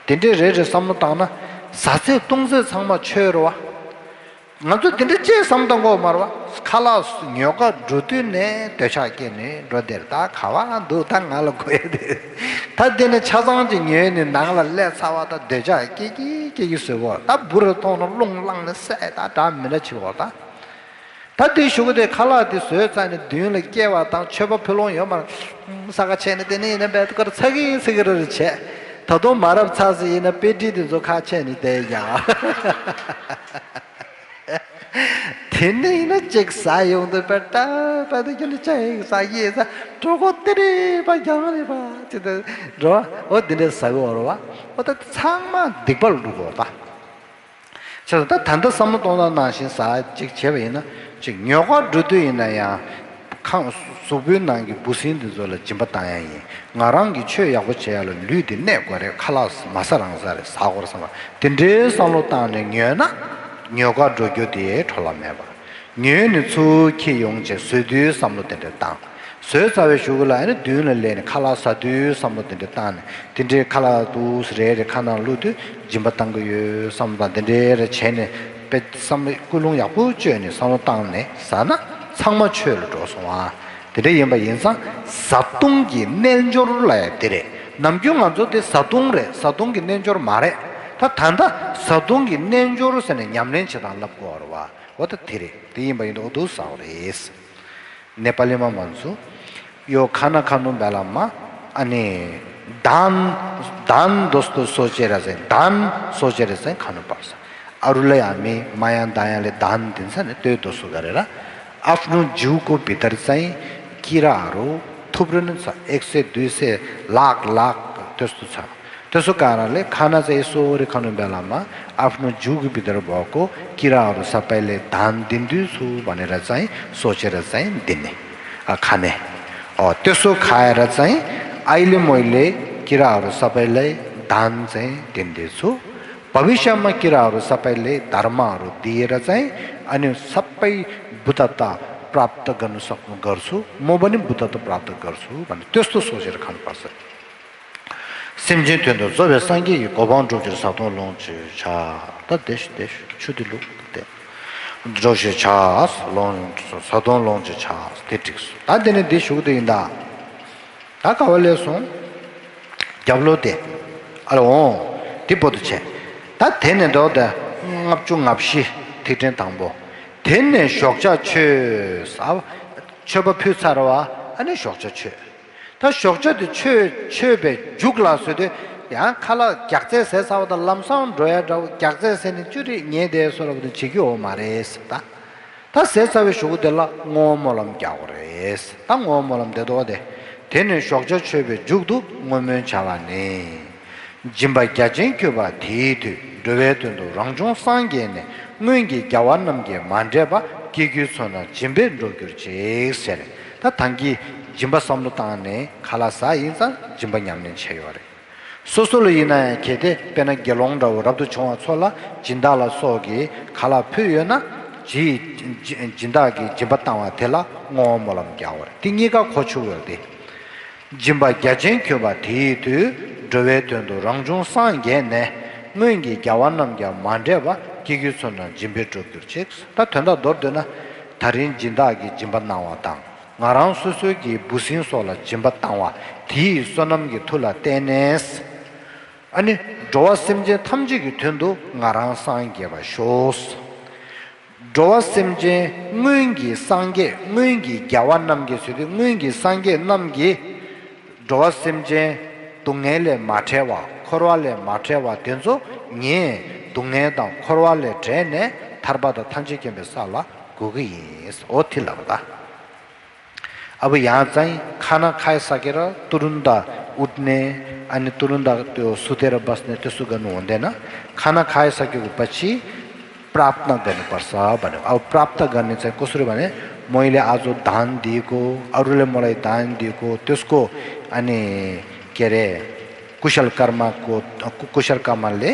ད། དེ་འདྲའི་རེ་རེ་བསམ་བློ་བཏང་ན་ཟ་ཚད་བཏུང་ཚད་ཚང་མ་ཆོས་རེད་བ། ང་ཚོ་དེ་འདྲ་ཅིག་བསམ་བཏང་དགོས་མ་རེད་བ། ཁ་ལག་ཉོ་ག་འགྲོ་དུས་ནས་འདོད་ཆགས་སྐྱེས་ནས་འགྲོ་དེར་ད་ག་བ་འདུག་ད་ང་ལ་དགོས་ཡ་དེ། ད་དེ་ནས་ཆ་ཚང་ཅིག་ཉོས་ནས་ནང་ལ་སླེབས་ཚར་བ་ད་འདོད་ཆགས་སྐྱེ་གི་སྐྱེ་གི་བཟོས་བོ། ད་འབུ་རེ་མཐོང་ན་རླུང་ལངས་ནས་བསད་ད་འདྲ་མི་འདྲ་བྱེད་བོ་ད། ད་དེ་ཞུ་གི་དེ་ཁ་ལག་དེ་བཟོས་ཚར་ནས་མདུན་ལ་སྐྱེལ་བ་དང་མཆོད་པ་ཕུལ་ལོང་ཡོད་མ་རེད། ས་ཁ་ཕྱེ་ནས་དེ་ནས་ཡིན་ན་བེད་ཀར་ཚ་གི་ཚ་གི་རེ་རེ་བྱས། ད་དུང་མ་རབས་ཚར་ཟིན་ཡིན་ན་དཔེ་ཁྲིད་དེ་ཚོ་ཁ་ཕྱེ་ནས་བསྡད་ཡ། དེ་ནས་ཡིན་ན་ཅིག་ཟ་ཡོང་དུས་པ་ད་པ་དེ་ཁྱོད་ནི་ཅ་ཡིག་ཟ་ཡིག་ཟ་གྲོད་ཁོག་དེ་རེད་པ་རྒྱང་རེད་པ་ཅི་དེ་འགྲོ་བ་འོ་དེ་འདྲས་ཟ་གི་འོ་རེད་བ། འོ་ད་ཚང་མ་སྡིག་པ་ལ་འགྲོ་གི་འོ་ད། བྱས་ཙང་ད་ད་ལྟ་བསམ་བློ་གཏོང་སྟངས་ནང་བཞིན་ཟ་ཅིག་བྱས་པ་ཡིན་ན་ཅིག་ཉོ་གར་འགྲོ་དུས་ཡིན་ན་ཡང་ཁང་གཟུགས་པོའི་ནང་གི་འབུ་སྲིན་དེ་ཚོ་ལ་སྦྱིན་པ་བཏང་ཡ་ཡིན། ང་རང་གི་ཆོས་ཡག་པོ་བྱེད་ཡ་ལ་ལུས་དེ་གནས་དགོས་རེད། ཁ་ལག་མ་ཟ་རང་ཟ་རེད་ཟ་དགོས་རེད་བསམ་པ་དེ་འདྲའི་བསམ་བློ་བཏང་ནས་ཉོས་ན་ཉོ་གར་འགྲོ་རྒྱུ་དེ་འཕྲོ་བརླག་མེད་པ། ཉོས་ནས་ཚུར་འཁྱེར་ཡོང་བྱས་ཟོས་དུས་བསམ་བློ་དེ་འདྲ་བཏང་། ཟོས་ཚར་བའི་གཞུག་གུ་ལ་ཨ་ནི་མདུན་ལ་སླེབས་ནས་ཁ་ལག་ཟ་དུས་བསམ་བློ་དེ་འདྲ་བཏང་ནས་དེ་འདྲའི་ཁ་ལག་དུ་རེ་རེ་ཁ་ནང་བླུགས་དུས་སྦྱིན་པ་བཏང་གི་ཡོད་བསམ་བློ་དང་དེ་འདྲའི་རེ་བྱས་ནས་དཔེ་བསམ་བློ་ཀུན་སློང་ཡག་པོ་བཅོས་ནས་བསམ་བློ་བཏང་ནས་ཟ་ན་ཚང་མ་ཆོས་ལ་འགྲོ་སོང་ཨ། དེ་འདྲ་ཡིན་པ་ཡིན་ཙང་བཟའ་བཏུང་གི་རྣལ་འབྱོར་ལ་ཡང་དེ་རེད། ནམ་རྒྱུན་ང་ཚོ་དེ་བཟའ་བཏུང་རེད། བཟའ་བཏུང་གི་རྣལ་འབྱོར་མ་རེད། ད་ད་ལྟ་བཟའ་བཏུང་གི་རྣལ་འབྱོར་ཟེར་ནས་ཉམས་ལེན་བྱེད་སྟངས་ལབ་དགོས་རེད་བ། འོ་ད་དེ་རེད། དེ་ཡིན་པ་ཡིན་དུ་འོ་འདུག་ཟེར་བ་རེད། ནེ་པ་ལི་མ་མང་ཚོ། यो खाना खानु बेलामा अनि दान, दान दोस्तो सोचेर चाहिँ, दान सोचेर चाहिँ खानुपर्छ। अरूलाई हामी माया दयाले दान दिन्छ नि, त्यो दोस्रो गरेर आफ्नो जिउको भित्र चाहिँ किराहरू थुप्रिनु छ, एक सय, दुई सय, लाख लाख त्यस्तो छ। त्यसो कारणले खाना चाहिँ यसरी खानु बेलामा आफ्नो जिउको भित्र भएको किराहरू सबैलाई दान दिँदैछु भनेर चाहिँ सोचेर चाहिँ दिने, अ, खाने। अ, त्यसो खाएर चाहिँ अहिले मैले किराहरू सबैलाई दान चाहिँ दिँदैछु। भविष्यमा किराहरू सबैले धर्महरू दिएर चाहिँ अनि सबै बुद्धता प्राप्त गर्नु सक्नु गर्छु, म पनि बुद्धता प्राप्त गर्छु भनेर त्यस्तो सोचेर खानुपर्छ। སེམས་ཅན་དོན་དུ་རྫོགས་པའི་སངས་རྒྱས་ཀྱི་གོ་འཕང་སྒྲུབ་ཕྱིར་བཟའ་བཏུང་ལོངས་སྤྱོད་བྱ། ད་དེ་ཞུ་དེ་ཞུ་ཆུ་དེ་བླུགས་ཏེ། སྒྲུབ་ཕྱིར་བྱ། ལོངས་བཟའ་བཏུང་ལོངས་སྤྱོད་བྱ། དེ་འགྲིགས་སོ། ད་དེ་ནས་འདི་ཞུ་གི་དེ་ཡིན་ད། ད་ག་བ་ལས་སོང་། རྒྱབ་ལོགས་དེ། ཨ་ལ་འོང་། དེ་པོ་དུ་བྱས། ད་དེ་ནས་འདོགས་ཏེ་ལྔ་བཅུ་ང་བཞི་ཐིག་ཕྲེང་དང་པོ། དེ་ནས་ཞོགས་ཇ་མཆོད་ཟ། མཆོད་པ་ཕུལ་ཚར་བ་ཨ་ནི་ཞོགས་ཇ་མཆོད། ད་ཞོགས་ཇ་དེ་མཆོད་མཆོད་པའི་མཇུག་ལ་ཟེར་དུས་ཡང་ཁ་ལག་རྒྱགས་ཚད་ཟས་ཚར་བ་དང་ལམ་སང་འགྲོ་ཡ་འདྲ་བོ་རྒྱགས་ཚད་ཟས་ནས་ཅུ་རེ་ཉལ་བསྡད་སོ་ར་བ་དང་བྱེད་རྒྱུ་ཡོད་མ་རེད་ཟེར་ད། ད་ཟས་ཚར་བའི་གཞུག་གུ་དེ་ལ་བསྔོ་བ་སྨོན་ལམ་རྒྱག་དགོས་རེད། ད་བསྔོ་བ་སྨོན་ལམ་དེ་འདུག་སྟེ། དེ་ནས་ཞོགས་ཇ་མཆོད་པའི་མཇུག་ཏུ་བསྔོ་སྨོན་བྱ་བ་ནི། སྦྱིན་པ་རྒྱ་ཆེན་གྱུར་པ་དེའི་མཐུས། འགྲོ་བའི་དོན་དུ་རང་བྱུང་སངས་རྒྱས་ནས། སྔོན་གྱི་རྒྱལ་བ་རྣམས་ཀྱིས་མ་འདྲེས་པ། སྐྱེ་དགུའི་ཚོགས་རྣམས་སྦྱིན་པས་འགྲུབ་གྱུར་ཅིག་ཟེར། ད་ཐང་གི་སྦྱིན་པ་བསམ་བློ་བཏང་ནས་ཁ་ལག་ཟ་ཡིན་ཙང་སྦྱིན་པ་ཉམས་ལེན་བྱས་ཡོད་རེད། སོ་སོ་ལ་ཡིན་ན་ཡང་གལ་ཏེ་དཔེར་ན་དགེ་སློང་འདྲ་བོ་རབ་ཏུ་བྱུང་བ་ཚོ་ལ་སྦྱིན་བདག་ལ་སོགས་ཀྱིས་ཁ་ལག་ཕུལ་ཡོད་ན། སྦྱིན་སྦྱིན་བདག་གིས་སྦྱིན་པ་བཏང་བ་དེ་ལ་བསྔོ་བ་སྨོན་ལམ་རྒྱག་དགོས་རེད། དེ་གཉིས་ཀ་གོ་ཆོད་ཡོད་དེ། སྦྱིན་པ་རྒྱ་ཆེན་གྱུར་པ་དེའི་མཐུས། འགྲོ་བའི་དོན་དུ་རང་བྱུང་སངས་རྒྱས་ནས། སྔོན་གྱི་རྒྱལ་བ་རྣམས་ཀྱང་མ་འདྲེས་པ། སྐྱེ་དགུའི་ཚོགས་རྣམས་སྦྱིན་པས་འགྲུབ་གྱུར་ཅིག་ད་དོན་དག་མདོར་བསྡུས་ན། ད་རིང་སྦྱིན་བདག་གིས་སྦྱིན་པ་གནང་བ་དང་། ང་རང་སོ་སོའི་གི་འབུ་སྲིན་སོགས་ལ་སྦྱིན་པ་བཏང་བ་དེའི་བསོད་ནམས་ཀྱི་མཐུ་ལ་བརྟེན་ནས། ཨ་ནི་འགྲོ་བ་སེམས་ཅན་ཐམས་ཅད་ཀྱི་དོན་དུ་ང་རང་སངས་རྒྱས་པར་ཤོག་འགྲོ་བ་སེམས་ཅན་སྔོན་གྱི་སངས་རྒྱས། སྔོན་གྱི་རྒྱལ་བ་རྣམས་ཀྱིས་ཟེར་དུས་སྔོན་གྱི་སངས་རྒྱས་རྣམས་ཀྱིས་འགྲོ་བ་སེམས་ཅན་སྡུག་བསྔལ་ལས་མ་བསྒྲལ་བ། འཁོར་བ་ལས་མ་བསྒྲལ་བ་དེ་ཚོ་ངས་སྡུག་བསྔལ་དང་འཁོར་བ་ལས་བསྒྲལ་ནས་ཐར་པ་དང་ཐམས་ཅད་མཁྱེན་པའི་ས་ལ་འགོད་ཀྱི་ཡིན། འོ་དེ་ལབ་པ་ད། ཨ་བུ་ཡང་ཙང་ཁ་ན་ཁའི་ས་ཀེ་ར་ཏུ་རུན་ད་ཨུཏ་ནེ། ཨ་ནི་ཏུ་རུན་ད་སུ་ཏེ་ར་བས་ནེ་ཏེ་སུ་ག་ནུ་འོན་དེ་ན་ཁ་ན་ཁའི་ས་ཀེ་གུ་པ་ཆི། པྲབ་ན་ག་ནི་པར་ས་བ་ནི། ཨ་བུ་པྲབ་ད་ག་ནི་ཙང་ཀོ་སུ་རི་བ་ནི་མོ་ཡི་ལེ་ཨ་ཛོ་དན་དི་ཀོ། ཨ་རུ་ལེ་མོ་ལ་ཡི་དན་དི་ཀོ་ཏེ་སུ་ཀོ། ཨ་ནི་ཀེ་རེ། ཀུ་ཤལ་ཀརྨ་ཀོ། ཀུ་ཀུ་ཤལ་ཀརྨ་ལེ།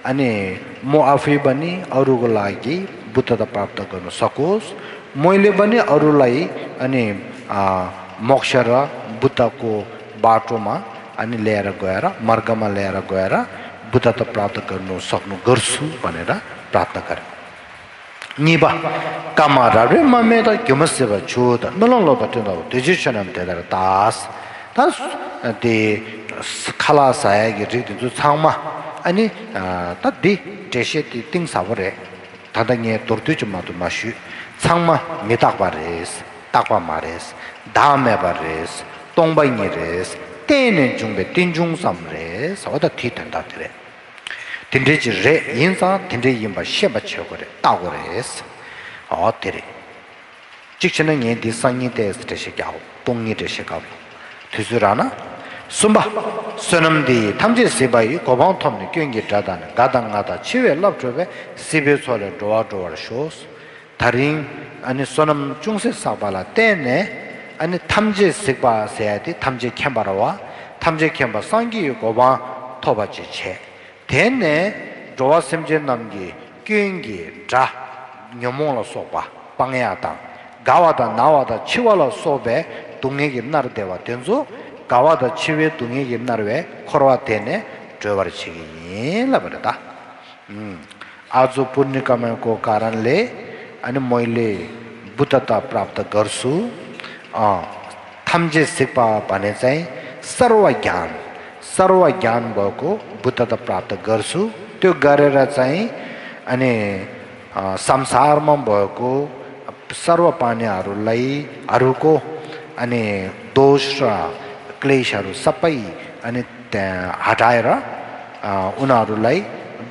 ཨ་ནི་མོ་ཨ་ཕི་བ་ནི་ཨ་རུ་གུ་ལ་གི་བུ་ཏ་ད་པྲབ་ད་ག་ནུ་ས་ཀོས། མོ་ཡི་ལེ་བ་ནི་ཨ་རུ་ལ་ཡི་ཨ་ནི་ཨ་མོག་ཤ་ར་བུ་ཏ་ཀོ་བ་ཀྲོ་མ་ཨ་ནི་ལེ་ར་གོ་ཡ་ར་མར་ག་མ་ལེ་ར་གོ་ཡ་ར་བུ་ཏ་ད་པྲབ་ད་ག་ནུ་ས་ནུ་གར་སུ་བ་ནི་ར་པྲབ་ད་གར། གཉིས་པ། བཀའ་མ་རབ་རིབ་མ་སྨྲས་དང་། སྒྱུ་མ་སྲིད་པར་བྱུག་དང་། རྨི་ལམ་ལོག་པར་སྟོན་དང་། འདོད་ཆེན་ཆོས་རྣམས་དེ་ལྟར་བལྟ། ད་དེ་ཁ་ལག་ཟ་ཡ་གི་རིགས་དེ་ཚོ་ཚང་མ་ཨ་ནི་ད་འདི་འགྲེལ་བཤད་དེ་གཏིང་ཟབ་པོ་རེད། ད་ལྟ་ངས་མདོར་བསྡུས་ཅིག་མ་གཏོགས་མ་ཞུས། ཚང་མ་མི་རྟག་པ་རེད། རྟག་པ་མ་རེད། བདག་མེད་པ་རེད། སྟོང་པ་ཉིད་རེད། བརྟེན་ནས་འབྱུང་བའི་རྟེན་འབྱུང་ཙམ་རེད་ཟེར་བ་ད་དེའི་དོན་དག་དེ་རེད། དེ་འདྲའི་ཅིག་རེད། ཡིན་ཙང་དེ་འདྲའི་ཡིན་པ་ཤེས་པ་བྱེད་དགོས་རེད། བལྟ་དགོས་རེད། འོ་དེ་རེད། གཅིག་བྱས་ན་ངས་འདི་སང་ཉིན་ཏོག་ཙམ་འགྲེལ་བཤད་རྒྱག་དགོས། སྟོང་ཉིད་འགྲེལ་བཤད་སྐབས་ལ། དུས་ཚོད་རག་ན། གསུམ་པ། བསོད་ནམས་འདི་ཡིས་ཐམས་ཅད་གཟིགས་པ་ཡི། གོ་འཕང་ཐོབ་ནས་སྐྱོན་གྱི་དགྲ་དག་ནི། དགའ་དང་ངལ་དང་འཆི་བའི་རླབས་འཁྲུགས་པས། སྲིད་པའི་མཚོ་ལས་འགྲོ་བ་སྒྲོལ་བར་ཤོག་ད་རིང་ཨ་ནི་བསོད་ནམས་ཅུང་ཟད་བསགས་པ་ལ་བརྟེན་ནས་ཨ་ནི་ཐམས་ཅད་གཟིགས་པ་ཟེར་ཡ་དེ་ཐམས་ཅད་མཁྱེན་པ་རེད་བ། ཐམས་ཅད་མཁྱེན་པ་སངས་རྒྱས་ཀྱི་གོ་འཕང་ཐོབ་པ་ཅིག་བྱས། དེ་ནས་འགྲོ་བ་སེམས་ཅན་རྣམས་ཀྱི་སྐྱོན་གྱི་དགྲ། ཉོན་མོངས་ལ་སོགས་པ་སྤང་ཡག་དང་། རྒ་བ་དང་ན་བ་དང་འཆི་བ་ལ་སོགས་པའི་སྡུག་བསྔལ་གྱིས་མནར་བསྡད་པ་དེ་ཚོ། རྒ་བ་དང་འཆི་བའི་སྡུག་བསྔལ་གྱིས་མནར་བའི་འཁོར་བ་དེ་ནས་སྒྲོལ་བར་བྱེད་ཀྱི་ཡིན་ལབ་པ་རེད་ད། ཨ་ཛོ་པུ་ནི་ཀ་མན་ཀོ་ཀ་རན་ལེ། ཨ་ནི་མོ་ཡི་ལེ། བུ་ཏ་ཏ་པྲབ་ཏ་གར་སུ། ཨ། ཐམས་ཅད་གཟིགས་པ་བ་ནས་ཙའི་སར་བ་གྱན། སར་བ་གྱན་བོ་ཀོ་བུ་ཏ་ཏ་པྲབ་ཏ་གར་སུ། ཏོ་ག་རེ་ར་ཙའི། ཨ་ནི། ཨ་སམ་སར་མ་བོ་ཀོ་སར་བ་པ་ནི་ཨ་རུ་ལ་ཡི་ཨ་རུ་ཀོ། ཨ་ནི་དོ་ཤ་ཀླེ་ཤ་རུ་ས་པ་ཡི་ཨ་ནི། དེ་ཧ་ཏྲ་ཡ་ར། ཨ་ཨུ་ན་རུ་ལའི་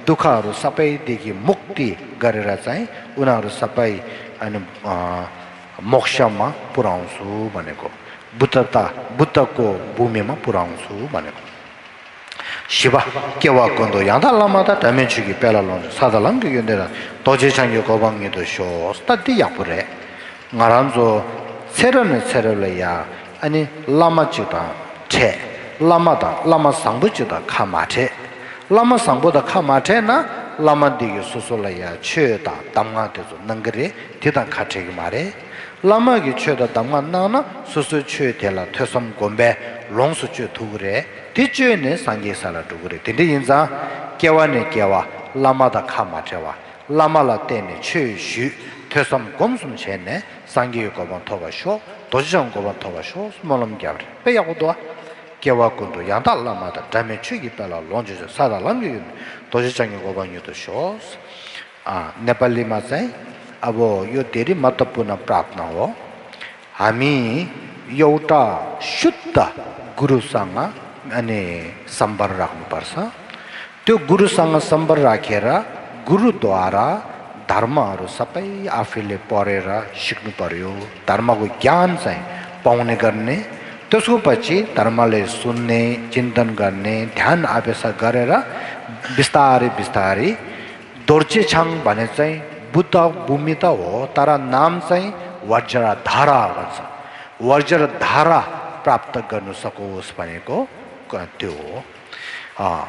དུ་ཁ་རུ་ས་པའི་དེ་གི་མུག་ཏི་ག་རི་ར་ཙའི་ཨུ་ན་རུ་ས་པའི་ཨ་ནི་ཨ་མོག་ཤ་མ་པུ་རང་སུ་བ་ནི་ཀོ། བུ་ཏ་ཏ་བུ་ཏ་ཀོ་བུ་མི་མ་པུ་རང་སུ་བ་ནི་ཀོ། བཞི་པ། སྐྱེ་བ་ཀུན་ཏུ་ཡང་དག་བླ་མ་དང་། སྒྲ་མེད་ཆོས་ཀྱི་དཔལ་ལ་ལོངས་སྤྱོད། ས་དང་ལམ་གྱི་ཡོན་ཏན་དང་། རྡོ་རྗེ་འཆང་གི་གོ་འཕང་མྱུར་དུ་ཤོག་ད་འདི་ཡག་པོ་རེད། ང་རང་ཚོ་ཚེ་རབས་ནས་ཚེ་རབས་ལ་ཡ་ཨ་ནི་བླ་མ་གཅིག་དང་འཕྲད། བླ་མ་དང་བླ་མ་བཟང་པོ་གཅིག་དང་ཁ་མ་འཕྲད། བླ་མ་བཟང་པོ་དང་ཁ་མ་འཕྲད་ན་བླ་མ་འདི་གིས་སོ་སོ་ལ་ཡ་ཆོས་དང་གདམས་ངག་དེ་ཚོ་གནང་གི་རེད། དེ་དང་ཁ་འཕྲད་ཀྱི་མ་རེད། བླ་མ་གིས་ཆོས་དང་གདམས་ངག་གནང་ན་སོ་སོའི་ཆོས་དེ་ལ་ཐོས་བསམ་སྒོམ་པས་ལོངས་སུ་སྤྱོད་ཐུབ་ཀྱི་རེད། དེ་སྤྱོད་ནས་སངས་རྒྱས་ས་ལ་འགྲོ་གི་རེད། དེ་འདྲ་ཡིན་ཙང་སྐྱེ་བ་ནས་སྐྱེ་བ་བླ་མ་དང་ཁ་མ་བྲལ་བ། བླ་མ་ལ་བརྟེན་ནས་ཆོས་ཞུས། ཐོས་བསམ་སྒོམ་གསུམ་བྱས་ནས་སངས་རྒྱས་ཀྱི་གོ་འཕང་ཐོབ་པར་ཤོག་རྡོ་རྗེ་འཆང་གི་གོ་འཕང་ཐོབ་པར་ཤོག་སྨོན་ལམ་བརྒྱབ་རེད། དཔེ་ཡག་པོ་འདུག་ཨ། སྐྱེ་བ་ཀུན་ཏུ་ཡང་དག་བླ་མ་དང་། སྒྲ་མེད་ཆོས་ཀྱི་དཔལ་ལ་ལོངས་སྤྱོད་ཅིང་། ས་དང་ལམ་གྱི་ཡོན་ཏན་རྡོ་རྗེ་འཆང་གི་གོ་འཕང་མྱུར་དུ་ཤོག་ཨ་ནེ་པ་ལི་མ་ཚན། ཨ་བོ་ཡོ་དེ་རི་མ་ཏ་པུ་ན་པྲབ་ན་བོ། ཨ་མི། यो एउटा शुद्ध गुरुसँग अनि सम्पर्क राख्नुपर्छ। त्यो गुरुसँग सम्पर्क राखेर गुरुद्वारा धर्महरू सबै आफैले पढेर सिक्नु पर्यो। धर्मको ज्ञान चाहिँ पाउने गर्ने, त्यसको पछि धर्मले सुन्ने, चिन्तन गर्ने, ध्यान अभ्यास गरेर बिस्तारै बिस्तारै दोर्जेछ्याङ भने चाहिँ बुद्ध भूमि त हो, तर नाम चाहिँ वज्रधारा भन्छ। वज्रधारा प्राप्त गर्न सकोस् भनेको क- त्यो हो। अँ,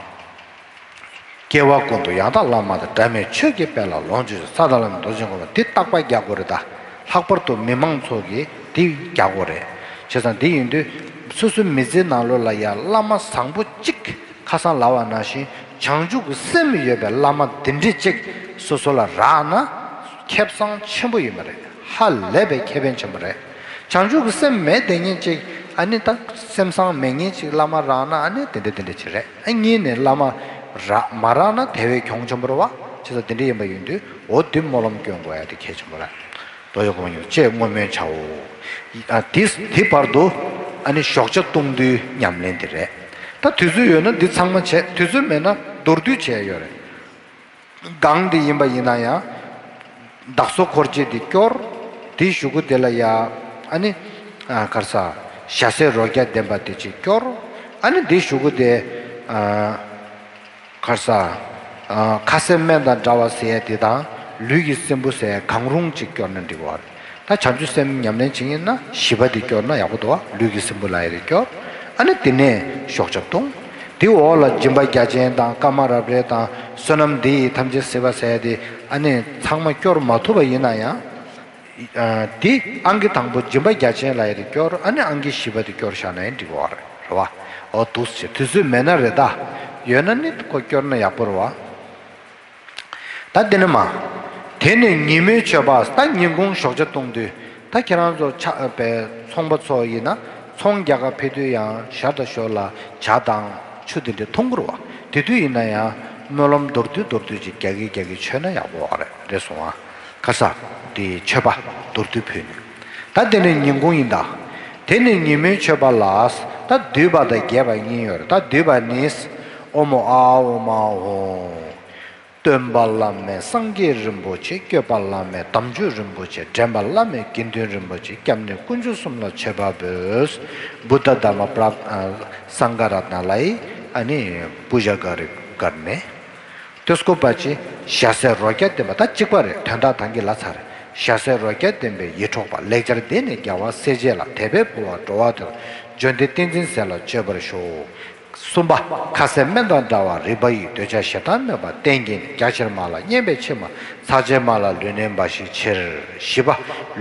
ཀྱེ་ཝ་ཀུན་ཏུ་ཡང་དག་བླ་མ་དང་། འབྲལ་མེད་ཆོས་ཀྱི་དཔལ་ལ་ལོངས་སྤྱོད་ཅིང་། ས་དང་བླ་མ་རྡོ་རྗེ་འགོག་པ། འདི་རྟག་པར་རྒྱག་དགོས་རེད་ད། ལྷག་པར་དུ་མི་མང་ཚོ་གིས་འདི་རྒྱག་དགོས་རེད། བྱས་ཙང་འདི་ཡིན་དུས་སོ་སོའི་མི་ཚེའི་ནང་ལོགས་ལ་ཡ་བླ་མ་བཟང་པོ་གཅིག་ཁ་སང་ལབ་པ་ནང་བཞིན་བྱང་ཆུབ་ཀྱི་སེམས་ཡོད་པའི་བླ་མ་འདི་འདྲས་གཅིག་སོ་སོ་ལ་རག་ན་ཁེ་བཟང་ཆེན་པོ་ཡོད་མ་རེད། ཧ་ལས་པའི་ཁེ་ཕན་ཆེན་པོ་རེད། བྱང་ཆུབ་ཀྱི་སེམས་མེད་བསྡད་མཁན་ཅིག་ཨ་ནི་ད་སེམས་བཟང་མེད་མཁན་ཅིག་བླ་མ་རག་ན་ཨ་ནི་དེ་འདྲ་དེ་འདྲ་ཅིག་རེད། ཨ་གཉིས་ནས་བླ་མ་རག་མ་རག་ན་དེ་བས་གྱོང་ཆེན་པོ་རེད་བ། བྱས་ཙང་དེ་འདྲ་ཡིན་པ་ཡིན་དུས་འོ་དེ་སྨོན་ལམ་སྐྱོན་དགོས་ཡ་དེ་གལ་ཆེན་པོ་རེད། རྡོ་རྗེ་གོང་མ་ཡོད་ཅེས་བསྔོ་སྨོན་བྱའོ། ཨ་དེ་དེ་བར་དུ་ཨ་ནི་ཞོགས་ཇ་བཏུང་དུས་ཉམས་ལེན་དེ་རེད། ད་དུས་ཚོད་ཡོད་ན་འདི་ཚང་མ་བྱས། དུས་ཚོད་མེད་ན་མདོར་བསྡུས་བྱས་ཡོད་རེད། གང་དེ་ཡིན་པ་ཡིན་ན་ཡང་། བདག་སོགས་འཁོར་བཅས་དེ་སྐྱོར། དེའི་གཞུག་གུ་དེ་ལ་ཡ། ཨ་ནི། ཨ་ག་རེ་ཟ། ཞྭ་སེར་རོ་བརྒྱ་ལྡན་པ་དེ་ཅིག་སྐྱོར། ཨ་ནི་དེའི་གཞུག་གུ་དེ། ཨ་ག་རེ་ཟ། ཨ་ཁ་ཟས་སྨན་དང་འདྲ་བ་ཟེར་ཡ་དེ་དང་། ལུས་ཀྱི་སྲིན་བུ་ཟེར་ཡ་གང་རུང་ཅིག་སྐྱོར་ན་འགྲིག་གི་རེད། ད་བྱང་ཆུབ་སེམས་ཉམས་ལེན་བྱེད་ཀྱི་ཡིན་ན་བཞི་པ་དེ་སྐྱོར་ན་ཡག་པོ་འདུག་བ། ལུས་ཀྱི་སྲིན་བུ་ལབ་ཡ་དེ་སྐྱོར། ཨ་ནི་དེ་ནས་ཞོགས་ཇ་བཏུང་། དེའི་འོག་ལ་སྦྱིན་པ་རྒྱ་ཆེན་དང་། ཀ་མ་རབ་རེ་དང་། བསོད་ནམས་འདི་ཡིས་ཐམས་ཅད་གཟིགས་པ་ཟེར་ཡ་དེ་ཨ་ནི་ཚང་མ་སྐྱོར་མ་ཐུབ་པ་ཡིན་ན་ཡང་། ཨ་དེ་ཨང་ཀི་དང་པོ་སྦྱིན་པ་རྒྱ་ཆེན་ལབ་ཡ་དེ་སྐྱོར། ཨ་ནི་ཨང་ཀི་བཞི་པ་དེ་སྐྱོར་བཞག་ན་ཡང་འགྲིག་གི་རེད་བ། རེད་བ། འོ་འདུག་སེ་དུས་ཚོད་མེད་ན་རེད་ད། ཡོད་ན་ནི་ཁོ་སྐྱོར་ན་ཡག་པོ་རེད་བ། ད་དེ་ནི་མ། དེ་ནི་ཉིན་མོའི་མཆོད་པ། ད་ཉིན་གུང་ཞོགས་ཇ་བཏུང་དུས། ད་ཁྱེད་རང་ཚོ་ཆ་པའི་ཚོང་པ་ཚོ་ཡིན་ན་ཚོང་རྒྱག་ག་ཕེབས་དུས་ཡང་ཞར་དང་ཞོར་ལ་ཇ་དང་ཆུ་དེ་འདྲ་འཐུང་དགོས་རེད་བ། དེ་དུས་ཡིན་ན་ཡང་སྨོན་ལམ་མདོར་བསྡུས་མདོར་བསྡུས་ཅིག་རྒྱག་གི་རྒྱག་གི་མཆོད་ན་ཡག་པོ་རེད། རེད་སོང་ཨ། ཁ་ས། དེ་མཆོད་པ་མདོར་བསྡུས་ཕུལ་ནས། ད་དེ་ནི་ཉིན་གུང་ཡིན་ད། དེ་ནི་ཉིན་མོའི་མཆོད་པ་ལ། ད་བསྡུས་པ་དང་རྒྱས་པ་གཉིས་ཡོད་རེད། ད་བསྡུས་པ་ནི། ཨོཾ་ཨཱཿཧཱུྃ་ཨཱཿཧཱུྃ། སྟོན་པ་བླ་མེད་སངས་རྒྱས་རིན་པོ་ཆེ། བཀོད་པ་བླ་མེད་དམ་ཆོས་རིན་པོ་ཆེ། འདྲེན་པ་བླ་མེད་དགེ་འདུན་རིན་པོ་ཆེ། སྐྱབས་གནས་དཀོན་མཆོག་གསུམ་ལ་མཆོད་པ་འབུལ། བུདྡྷ་དྷརྨ་པྲ་ཨ་སངྒྷ་རཏྣ་ལའི་ཨ་ནི་པུ་ཇ་ཀ་རི་ཀར་ནེ། དེ་སྐོར་པ་ཅི། ཞྭ་སེར་རོ་བརྒྱ་ལྡན་པ། ད་གཅིག་པ་རེད། དོན་དག་ད་གིན་ལབ་ཚར། ཞྭ་སེར་རོ་བརྒྱ་ལྡན་པའི་ཡིད་འཕྲོག་པ། ལེགས་སྦྱར་སྡེ་ནི་རྒྱལ་བ་སྲས་བཅས་ལ། དད་པས་ཕུལ་བ་འགྲོ་བ་དོན། བརྗོད་འདི་ཏིང་འཛིན་ཟས་ལ་སྤྱོད་པར་ཞུ། གསུམ་པ། ཁ་ཟས་སྨན་དང་འདྲ་བ་རིག་པ་ཡི། འདོད་ཆགས་ཞེ་སྡང་སྨོད་པ་གཏན་གྱིས་ནི། རྒྱ་ཆེར་སྨྲ་ལ་སྙན་པའི་ཕྱིར་མ། ཚར་གཅད་སྨྲ་ལ་ལུས་གནས་འབའ་ཞིག་ཕྱིར། བཞི་པ།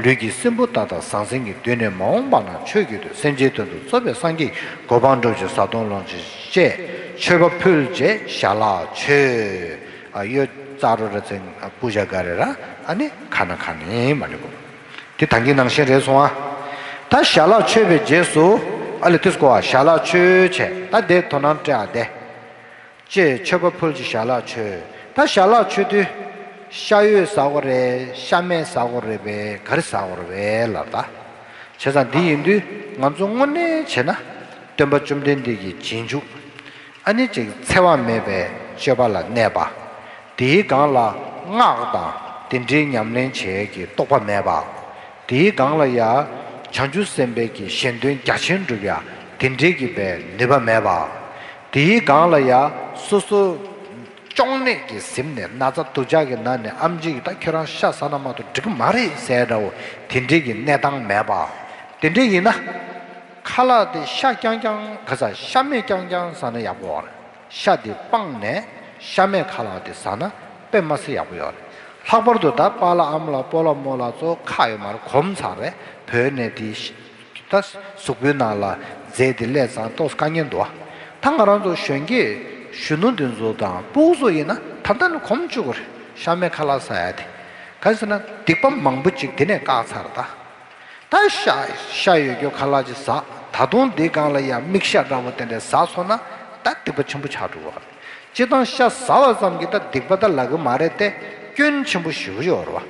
ལུས་ཀྱི་སྲིན་བུ་དག་དང་ཟང་ཟིང་གི། དུས་ནི་མ་འོངས་པ་ན་ཆོས་ཀྱི་དུས། སེམས་ཅན་དོན་དུ་རྩོལ་བའི་སངས་རྒྱས་ཀྱི། གོ་འཕང་སྒྲུབ་ཕྱིར་བཟའ་བཏུང་ལོངས་སྤྱོད་བཅས། མཆོད་པ་ཕུལ་རྗེས་ཞལ་ལག་མཆོད། ཨ་ཡོ་ཙཱ་རོ་ར་ཙེང་པུ་ཇ་ཀ་རེ་ར་ཨ་ནི་ཁ་ན་ཁ་ནི་མ་ནི་གོ། དེ་ད་གིན་ནང་བཞིན་རེད་སོང་ཨ། ད་ཞལ་ལག་མཆོད་པའི་རྗེས་སུ་ཨ་ལེ་དུས་གོ་ཨ་ཞལ་ལག་མཆོད་བྱས། ད་དེ་དོ་སྣང་སྤྲད་ཨ་དེ། ཅེས་མཆོད་པ་ཕུལ་གྱི་ཞལ་ལག་མཆོད། ད་ཞལ་ལག་མཆོད་དུས། ཤ་ཡོད་ཟ་དགོས་རེད། ཤ་མེད་ཟ་དགོས་རེད་པས། ག་རེ་ཟ་དགོས་རེད་པས་ལབ་ད། བྱས་ཙང་འདི་ཡིན་དུས་ང་ཚོ་དངོས་གནས་བྱས་ན། སྟོན་པ་བཅོམ་ལྡན་འདས་ཀྱི་རྗེས་འཇུག་ཨ་ནི་ཅིག་འཚེ་བ་མེད་པའི་སྤྱོད་པ་ལ་གནས་པ། དེའི་སྒང་ལ་སྔགས་དང་དེ་འདྲའི་ཉམས་ལེན་བྱེད་ཀྱི་རྟོག་པ་མེད་པ། དེའི་སྒང་ལ་ཡ། བྱང་ཆུབ་སེམས་དཔའི་གི་གཞན་དོན་རྒྱ་ཆེན་སྒྲུབ་ཡ་དེ་འདྲའི་གི་པའི་ནུས་པ་མེད་པ། དེའི་སྒང་ལ་ཡ། སོ་སོ་གཅོང་ནད་ཀྱིས་གཟིམས་ནས་ན་ཚ་སྡུག་ཅག་གི་ནང་ནས་ཨེམ་ཆི་གིས་ད་ཁྱོད་རང་ཤ་ཟ་ན་མ་གཏོགས་འགྲིག་གི་མ་རེད་ཟེར་འདྲ་བོ་དེ་འདྲའི་གི་གནས་སྟངས་མེད་པ། དེ་འདྲ་ཡིན་ན། ཁ་ལག་དེ་ཤ་རྐྱང་རྐྱང་ག་ས་ཤ་མེད་རྐྱང་རྐྱང་ཟ་ན་ཡག་པོ་རེད། ཤ་དེ་སྤངས་ནས་ཤ་མེད་ཁ་ལག་དེ་ཟ་ན་དཔེ་མ་སྲིད་ཡག་པོ་ཡོད་རེད། ལྷག་པར་དུ་ད་པཱ་ལགས་ཨ་མ་ལགས་སྤོ་ལགས་རྨོ་ལགས་ཚོ་ཁག་ཡོད་མ་རེད། གོམས་ཚར་རེད། བོད་ནས་དེ་ད་གཟུགས་པོའི་ནང་ལ་རྫས་དེ་སླེབས་ཙང་ཏོག་ཙམ་དཀའ་ངལ་འདུག་ཨ། ད་ང་རང་ཚོ་གཞོན་སྐྱེས་གཞོན་ནུ་འདི་ཚོ་དང་སྤུ་གུ་ཚོ་ཡིན་ན་ད་ལྟ་ནས་གོམས་བཅུག་དགོས་རེད། ཤ་མེད་ཁ་ལག་ཟ་ཡ་དེ་ག་རེ་ཟེར་ན་སྡིག་པ་མང་པོ་ཅིག་དེ་ནས་བཀག་ཚར་ད། ད་ཤ་ཤ་ཡོད་རྒྱུ་ཁ་ལག་ཅིག་ཟ། ད་དུང་འདི་སྒང་ལ་ཡང་མིག་ཤ་འདྲ་བོ་དེ་འདྲ་ཟ་སོང་ན་ད་སྡིག་པ་ཆེན་པོ་ཆགས་འགྲོ་བ་རེད། སྤྱིར་བཏང་ཤ་ཟ་བ་ཙམ་གྱིས་ད་སྡིག་པ་ད་ལབ་གི་མ་རེད་དེ། སྐྱོན་ཆེན་པོ་ཞེ་པོ་ཡོད་རེད་བ།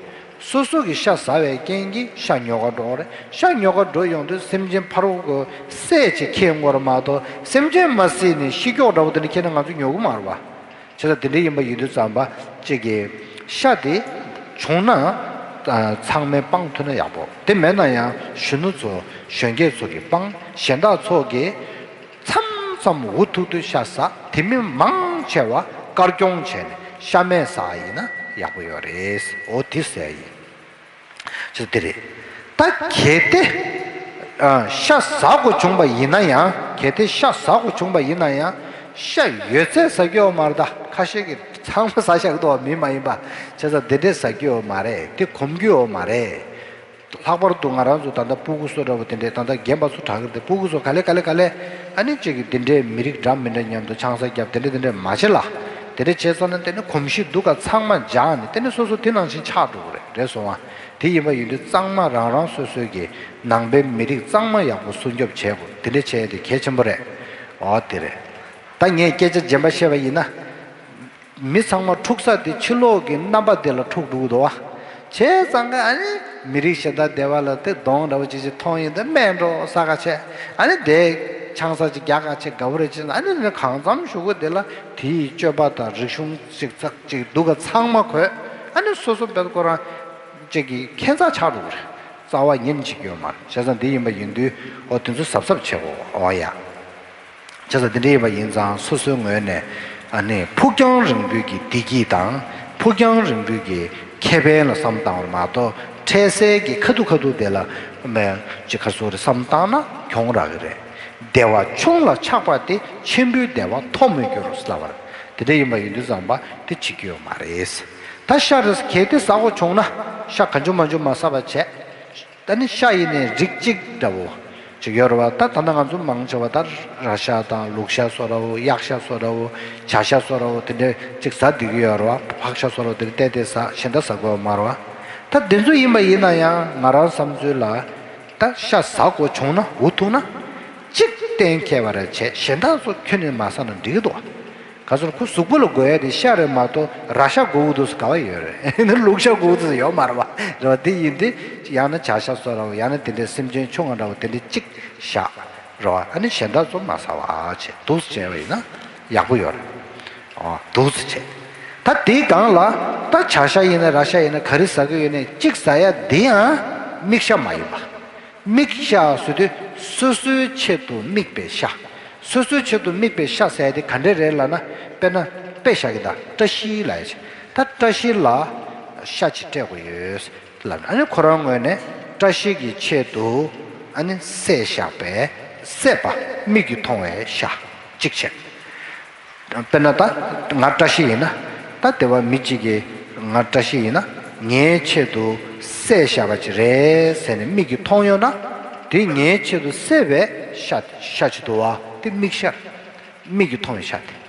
སོ་སོ་གི་ཤ་ཟ་བའི་རྐྱེན་གྱིས་ཤ་ཉོ་ག་འགྲོ་རེད། ཤ་ཉོ་ག་འགྲོ་ཡོང་དུས་སེམས་ཅན་ཕ་རོལ་གྱི་སྲས་ཅིག་ཁྱེར་ཡོང་དགོས་རེད་མ་གཏོགས། སེམས་ཅན་མ་བསད་ནས་ཤི་ཀྱོག་འདྲ་བོ་དེ་འདྲ་ཁྱེར་ན་ང་ཚོ་ཉོ་གི་མ་རེད་བ། བྱས་ཙང་དེ་འདྲ་ཡིན་པ་ཡིན་དུས་ཙམ་པ་གཅིག་གི་ཤ་དེ་བྱུང་ན་ཨ་ཚང་མས་སྤང་ཐུབ་ན་ཡག་པོ། དེ་མེད་ན་ཡང་གཞོན་ནུ་ཚོ་གཞོན་སྐྱེས་ཚོ་གིས་སྤང་། གཞན་དག་ཚོ་གིས་མཚམས་མཚམས་འུ་ཐུག་དུས་ཤ་ཟ། དེ་མིན་མང་ཆེ་བ་དཀར་སྐྱོང་བྱས་ནས་ཤ་མེད་ཟ་ཡིན་ན་ཡག་པོ་ཡོད་རེད། འོ་དེ་ཟེར་ཡིན། ཅེས་དེ་རེད། ད་གལ་ཏེ་ཨ་ཤ་ཟ་དགོས་བྱུང་བ་ཡིན་ན་ཡང་། གལ་ཏེ་ཤ་ཟ་དགོས་བྱུང་བ་ཡིན་ན་ཡང་། ཤ་ཡོད་ཚད་ཟ་རྒྱུ་ཡོད་མ་རེད། ད་ཁ་ཤས་ཀྱིས་ཚང་མ་ཟ་བཞག་གི་འདུག་བ། མི་མ་ཡིན་པ། བྱས་ཙང་དེ་འདྲས་ཟ་རྒྱུ་ཡོད་མ་རེད། དེ་གོམས་རྒྱུ་ཡོད་མ་རེད། ལྷག་པར་དུ་ང་རང་ཚོ་ད་ལྟ་སྤུ་གུ་ཚོ་འདྲ་བོ་དེ་འདྲས། ད་ལྟ་རྒན་པ་ཚོ་དྲག་གི་རེད། སྤུ་གུ་ཚོ་ག་ལེ་ག་ལེ་ག་ལེ་ཨ་ནི་གཅིག་གིས་དེ་འདྲས་མི་རིགས་འདྲ་མི་འདྲ་མཉམ་དུ་ཆང་ས་བརྒྱབ། དེ་འདྲས་དེ་འདྲས་མ་བྱེད་ལ། དེ་འདྲས་བྱས་ཙང་ན་དེ་ནི་གོམས་གཤིས་སྡུག་ག་ཚང་མ་འཇགས་ནས། དེ་ནི་སོ་སོ་དེ་ནང་བཞིན་ཆགས་འགྲོ་གི་རེད། རེད་སོང་བ། དེ་ཡིན་པ་ཡིན་དུས་གཙང་མ་རང་རང་སོ་སོའི་གི་ནང་པའི་མི་རིགས་གཙང་མ་ཡག་པོ་སྲུང་སྐྱོབ་བྱེད་དགོས། དེ་འདྲས་བྱས་ཏེ་གལ་ཆེན་པོ་རེད། འོ་དེ་རེད། ད་ངས་སྐད་ཆ་རྗེན་པ་བཤད་པ་ཡིན་ན། མི་ཚང་མ་འཁྲུག་ས་དེ་ཕྱི་ལོགས་ཀྱི་རྣམ་པ་དེ་ལ་འཁྲུག་འགྲོ་གི་འདུག་བ། བྱས་ཙང་ཀ་ཨ་ནི་མི་རིགས་གཞན་དག་སྡེ་བ་ལ་དེ་གདོང་འདྲ་བོ་ཅིག་ཅིག་མཐོང་ཡིན་ད་སྨད་འགྲོ་ས་ཁ་ཆེ། ཨ་ནི་དེ་ཆང་ས་ཅིག་རྒྱག་ཁ་ཆེ། དགའ་བོ་རེ་ཅིག་ཨ་ནི་གང་འཚམ་ཞུ་གི་དེ་ལ་དེའི་སྤྱོད་པ་དང་རིག་གཞུང་ཅིག་ཚག་ཅིག་སྡུག་ག་ཚང་མ་གོས། ཨ་ནི་སོ་སོ་བེད་ཁོ་རང་ཅིག་གི་ཁྱད་མཚར་ཆགས་འགྲོ་གི་རེད། རྩ་བ་ཉིད་ནས་བྱེད་ཀྱི་ཡོད་མ་རེད། བྱས་ཙང་འདི་ཡིན་པ་ཡིན་དུས་འོ་དེ་ཚོ་གཟབ་གཟབ་བྱེད་དགོས། འོ་ཡ། བྱས་ཙང་དེ་འདྲ་ཡིན་པ་ཡིན་ཙང་སོ་སོའི་ངོས་ནས་ཨ་ནི་ཕུགས་རྒྱང་རིང་པོའི་གི་བདེ་སྐྱིད་དང་། ཕུགས་རྒྱང་རིང་པོའི་གི་ཁེ་ཕན་ལ་བསམ་བཏང་བར་མ་གཏོགས། འཕྲལ་སེལ་གྱི་ཁ་ཐུག་ཁ་ཐུག་དེ་ལ་མེ་ཅི་ཁ་སོ་རེ་བསམ་བཏང་ན་གྱོང་རག་གི་རེད། བདེ་བ་ཆུང་ལ་ཆགས་པ་དེ་ཆེན་པོའི་བདེ་བ་ཐོབ་མི་འགྱུར་ལབ་པར། དེ་འདྲ་ཡིན་པ་ཡིན་དུས་ཙམ་པ་དེ་བྱེད་ཀྱི་ཡོད་མ་རེད། ད་ཤ་རེ་གལ་ཏེ་ཟ་དགོས་བྱུང་ན། ཤ་གང་བྱུང་མང་བྱུང་མ་ཟ་བ་བྱས། ད་ནི་ཤ་ཡིན་ནའི་རིགས་གཅིག་འདྲ་བོ་ཅིག་ཡོད་རེད་བ། ད་ད་ལྟ་ང་ཚོ་མང་ཆེ་བ་ད་ར་ཤ་དང་ལུག་ཤ་བཟོ་འདྲ་བོ། གཡག་ཤ་བཟོ་འདྲ་བོ། བྱ་ཤ་བཟོ་འདྲ་བོ་དེ་འདྲས་ཅིག་ཟ་བསྡད་ཀྱི་ཡོད་རེད་བ། ཕག་ཤ་བཟོ་འདྲ་བོ་དེ་འདྲས་བལྟས་བལྟས་ཟ། གཞན་དག་ཟ་དགོས་པ་མ་རེད་བ། ད་དེ་ཚོ་ཡིན་པ་ཡིན་ན་ཡང་ང་རང་བསམ་ཚུལ་ལ། ད་ཤ་ཟ་དགོས་བྱུང་ན། འུ་ཐུག་ན་གཅིག་གཏན་འཁེལ་བ་རེ་བྱས། གཞན་དག་ཚོ་ཁྱོན་ནས་མ་ཟ་ན་འགྲིག་གི་འདུག་བ། ག་ཚོད་ཁོ་གཟུགས་པོ་ལ་དགོས་ཡ་དེ་ཤ་རེད་མ་གཏོགས་ར་ཤ་དགོས་ཀྱི་འདུག་ཟེར་ག་བ་ཡོད་རེད། ལུག་ཤ་དགོས་ཀྱི་འདུག་ཟེར་ཡོད་མ་རེད་བ། རེད་བ། དེ་ཡིན་དུས་ཡང་ན་བྱ་ཤ་བཟོ་འདྲ་བོ། ཡང་ན་དེ་འདྲའི་སེམས་ཅན་ཆུང་བ་འདྲ་བོ་དེ་འདྲ་གཅིག་བཞག་རེད་བ། ཨ་ནི་གཞན་དག་ཚོ་མ་ཟ་བ་བྱས། འདུག་སེ་བྱས་པ་ཡིན་ན་ཡག་པོ་ཡོད་རེད། ཨོ་འདུག་སེ་བྱས། ད་དེའི་སྒང་ལ་ད་བྱ་ཤ་ཡིན་ན་ར་ཤ་ཡིན་ན་ག་རེ་ཟ་གི་ཡོད་ནའི་གཅིག་ཟ་ཡ་དེ་ཡང་མིག་ཤ་མ་ཡིན་པ། མིག་ཤ་ཟེར་དུས་སོ་སོའི་ཆེད་དུ་དམིགས་པའི་ཤ། སོ་སོའི་ཆེད་དུ་དམིགས་པའི་ཤ་ཟེར་དེ་ག་འདྲས་རེད་ལབ་ན། དཔེར་ན་དཔེ་བཞག་གི། ད་བཀྲ་ཤིས་ལབ་ཡ་ཅིག་ད་བཀྲ་ཤིས་ལ་ཤ་ཅིག་སྤྲད་དགོས་ཡོད་ལབ་ན། ཨ་ནི་ཁོ་རང་ངོས་ནས་བཀྲ་ཤིས་ཀྱི་ཆེད་དུ་ཨ་ནི་བསད་བཞག་པའི་བསད་པ་མིག་གིས་མཐོང་བའི་ཤ་གཅིག་བྱས། དཔེར་ན་ད་ང་བཀྲ་ཤིས་ཡིན་ན། ད་དེ་བ་མི་གཅིག་གིས་ང་བཀྲ་ཤིས་ཡིན་ན་ངའི་ཆེད་དུ་བསད་བཞག་པ་ཅིག་རེད་ཟེར་ནས་མིག་གིས་མཐོང་ཡོང་ན། དེ་ངའི་ཆེད་དུ་བསད་པའི་ཤ་ཤ་ཅིག་འདུག་བ། དེ་མིག་ཤ། མིག་གིས་མཐོང་བའི་ཤ་དེ།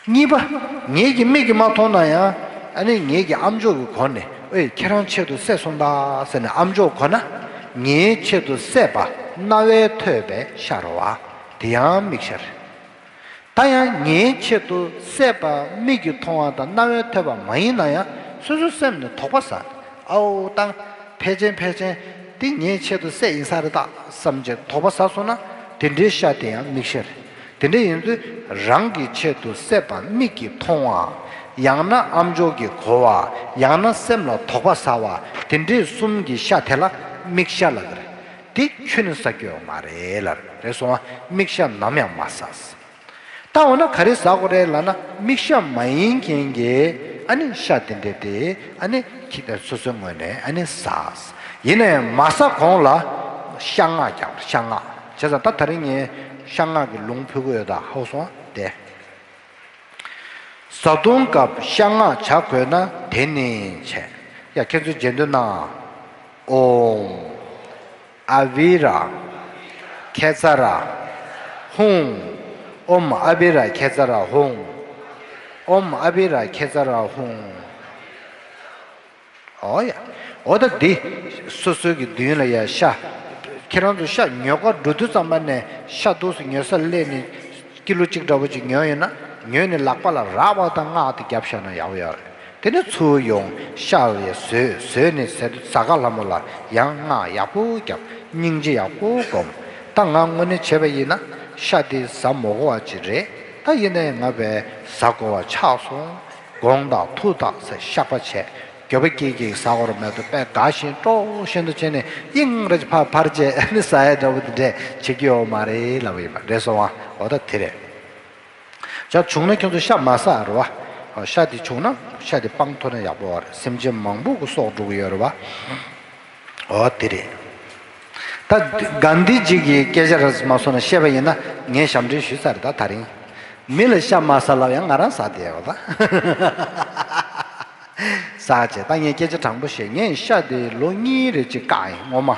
གཉིས་པ། ངེད་ཀྱི་མིག་གིས་མ་མཐོང་ན་ཡང་ཨ་ནི་ངེད་ཀྱི་ཨམ་ཅོག་གི་སྒོ་ནས། ཨེ་ཁྱེད་རང་ཆེད་དུ་བསད་སོང་ད་ཟེར་ནས་ཨམ་ཅོག་གོ་ན། ངའི་ཆེད་དུ་བསད་པ་རྣ་བས་ཐོས་པའི་ཤ་རེད་བ། དེ་ཡང་མིག་ཤ་རེད། ད་ཡང་ངའི་ཆེད་དུ་བསད་པ་མིག་གིས་མཐོང་བ་དང་རྣ་བས་ཐོས་པ་མ་ཡིན་ན་ཡང་སོ་སོའི་སེམས་ནས་དོགས་པ་ཟ། ཨའོ་ད་ཕལ་ཆེར་ཕལ་ཆེར་འདི་ངའི་ཆེད་དུ་བསད་ཡིན་ས་རེད་ད་བསམ་བྱས་དོགས་པ་ཟ་སོང་ན། དེ་འདྲའི་ཤ་དེ་ཡང་མིག་ཤ་རེད། དེ་འདྲ་ཡིན་དུས་རང་གི་ཆེད་དུ་བསད་པ་མིག་གིས་མཐོང་བ། ཡང་ན་ཨམ་ཅོག་གིས་གོ་བ། ཡང་ན་སེམས་ལ་དོགས་པ་ཟ་བ། དེ་འདྲའི་གསུམ་གྱི་ཤ་དེ་ལ་མིག་ཤ་ལབ་ཀྱི་རེད། དེ་ཁྱོན་ནས་ཟ་རྒྱུ་ཡོད་མ་རེད་ལབ། རེད་སོང་བ། མིག་ཤ་ནམ་ཡང་མ་ཟ། ད་འོ་ན་ག་རེ་ཟ་དགོས་རེད་ལབ་ན། མིག་ཤ་མ་ཡིན་མཁན་གྱི་ཨ་ནི་ཤ་དེ་འདྲ་དེ་ཨ་ནི་ཁྱི་སོ་སོའི་ངོས་ནས་ཨ་ནི་ཟ། ཡིན་ན་ཡང་མ་ཟ་གོང་ལ་ཤ་སྔགས་རྒྱག། ཤ་སྔགས། བྱས་ཙང་ད་དེ་རིང་ངས་ཤ་སྔགས་ཀྱི་ལུང་ཕུལ་གྱི་ཡོད། ད་ཧོ་སོང་དེ། བཟའ་བཏུང་སྐབས་ཤ་སྔགས་བྱ་དགོས་ན། དེ་ནི་བྱས། ཡ་ཁྱེད་ཚོས་རྗེས་ཟློས་གནང་། ཨོཾ་ཨ་བྷི་ར་ཁེ་ཙ་ར་ཧཱུྃ། ཨོཾ་ཨ་བྷི་ར་ཁེ་ཙ་ར་ཧཱུྃ། ཨོཾ་ཨ་བྷི་ར་ཁེ་ཙ་ར་ཧཱུྃ། ཨོ་ཡ། འོ་ད་འདི་སོ་སོའི་གི་མདུན་ལ་ཡ་ཤ། ཁྱེད་རང་ཚོ་ཤ་ཉོ་ག་འགྲོ་དུས་ཙམ་པ་ནས་ཤ་འདུག་སེ་ཉོ་སར་སླེབས་ནས་ཀི་ལོ་གཅིག་འདྲ་བོ་ཅིག་ཉོས་ཡོད་ན། ཉོས་ནས་ལག་པ་ལ་རག་པ་དང་སྔགས་དེ་བརྒྱབ་བཞག་ན་ཡག་པོ་ཡོད་རེད། དེ་ནས་ཚུར་ཡོང་ཤ་ལ་ཟོས། ཟོས་ནས་ཟས་དུས་གཟའ་སྐར་ལྷ་མོ་ལ་ཡང་སྔགས་ཡག་པོ་བརྒྱབ། སྙིང་རྗེ་ཡག་པོ་སྒོམ། ད་ང་དངོས་གནས་བྱས་པ་ཡིན་ན་ཤ་དེ་ཟ་མི་དགོས་པ་ཅིག་རེད། ད་ཡིན་ནའི་ང་བས་ཟ་དགོས་པ་ཆགས་སོང་། དགོངས་དག་ཐུགས་དག་ཟེར་བཤགས་པ་བྱས། འགྱོད་པ་སྐྱེ་སྐྱེ་ཟ་དགོས་ར་མེད་དུ་དཔེ་དགའ་བཞིན་སྤྲོ་བཞིན་དུ་བྱས་ནས་ཨིང་ར་ཅིག་ཕར་ཕར་བྱས་ནས་ཟ་ཡ་འདྲ་བོ་དེ་འདྲས་བྱེད་ཀྱི་ཡོད་མ་རེད་ལབ་པ་ཡིན་པ་རེད་སོང་བ། འོ་ད་དེ་རེད། ཇ་བྱུང་ན་ཁྱོད་ཚོ་ཤ་མ་ཟ་རེད་བ། ཤ་དེ་བྱུང་ན་ཤ་དེ་སྤང་ཐུབ་ན་ཡག་པོ་རེད། སེམས་ཅན་མང་པོ་གི་སྲོག་འགྲོ་གི་ཡོད་རེད་བ། འོ་དེ་རེད། ད་གྷན་དྷི་ཇི་གི་སྐད་ཆ་རེད་མ་སོང་ན་བཤད་པ་ཡིན་ན་ངས་ཞབས་འདྲེན་ཞུས་ཚར་རེད། ད་ད་རིང་མི་ལ་ཤ་མ་ཟ་ལབ་ཡང་ང་རང་ཟ་བསྡད་ཡོད་ད། ཟ་བྱས་ད་ངས་སྐད་ཆ་དྲང་པོ་བཤད། ངས་ཤ་དེ་ལོ་གཉིས་རེ་ཅིག་བཀག་ཡིན་ངོ་མ།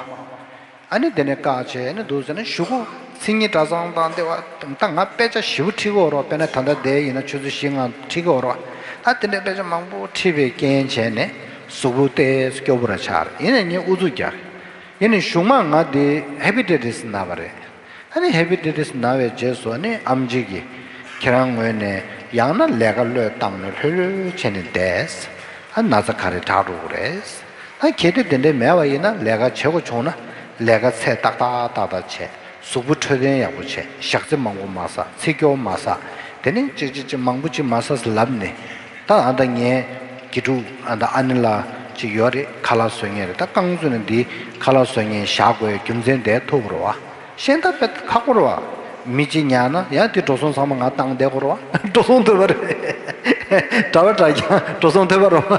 ཨ་ནི་དེ་ནས་བཀག་བྱས་ཨ་ནི་འདུག་ཟེར་ན་གཞུག་གུ་མཚན་ཉིད་གྲྭ་ཚང་དང་འདི་བ་ད་ང་དཔེ་ཆ་ཞེ་པོ་ཁྲིད་ཀྱི་ཡོད་རེད་བ། དཔེར་ན་ད་ལྟ་བསྡད་ཡིན་ན་ཆུ་ཚོད་བཞི་ལྔ་ཁྲིད་ཀྱི་ཡོད་རེད་བ། ད་དེ་འདྲའི་དཔེ་ཆ་མང་པོ་ཁྲིད་པའི་རྐྱེན་བྱས་ནས་གཟུགས་པོ་ཏོག་ཙམ་སྐྱོ་པོ་ར་ཆགས་རེད། ཡིན་ནའི་ངས་ཨུ་ཚུགས་རྒྱག་རེད། ཡིན་ནའི་གཞུག་མ་ང་དེ་ཧེ་པེ་ཊའི་ཊི་སི་ན་བ་རེད། ཨ་ནི་ཧེ་པེ་ཊའི་ཊི་སི་ན་བའི་རྗེས་སུ་ཨ་ནི་ཨེམ་ཆི་གིས་ཁྱེད་རང་ངོས་ནས་ཡང་ན་ལས་ཀ་བློས་བཏང་ནས་ལྷོད་ལྷོད་བྱས་ནས་བསྡད། ཨ་ན་ཚ་ག་རེ་དྲག་འགྲོ་གི་རེད། ཨ་གལ་ཏེ་དེ་འདྲའི་མེད་པ་ཡིན་ན་ལས་ཀ་བྱེད་དགོས་བྱུང་ན་ལས་ཀ་ཚད་ཏག་ཏག་ཏག་ཏག་བྱས། གཟུགས་པོ་འཕྲོད་བསྟེན་ཡག་པོ་བྱས། ཞག་ཚི་མང་པོ་མ་ཟ། ཚི་སྐྱོ་མ་ཟ། དེ་ནས་ཅིག་ཅིག་ཅིག་མང་པོ་ཅིག་མ་ཟ་ཟེར་ལབ་ནས། ད་ཨ་ད་ངའི་དགེ་ཕྲུག་ཨ་ད་ཨ་ནི་ལགས་ཅིག་ཡོད་རེད། ཁ་ལག་བཟོ་མཁན་རེད། ད་རྐང་བཙུགས་ནས་འདི་ཁ་ལག་བཟོ་མཁན་བཞག་དགོས་རྒྱུ་མཚན་དེ་ཐུག་རེད་བ། ཤེས་ད་དཔེ་ཁག་པོ་རེད་བ། མི་གཅིག་ཉར་ན་ཡང་དེ་འགྲོ་སོང་ཚང་མ་ང་བཏང་བསྡད་དགོས་རེད་བ། འགྲོ་སོང་ཐོབ་པ་རེད། གྲྭ་པ་གྲྭ་རྐྱང་འགྲོ་སོང་ཐོབ་པ་རེད་བ།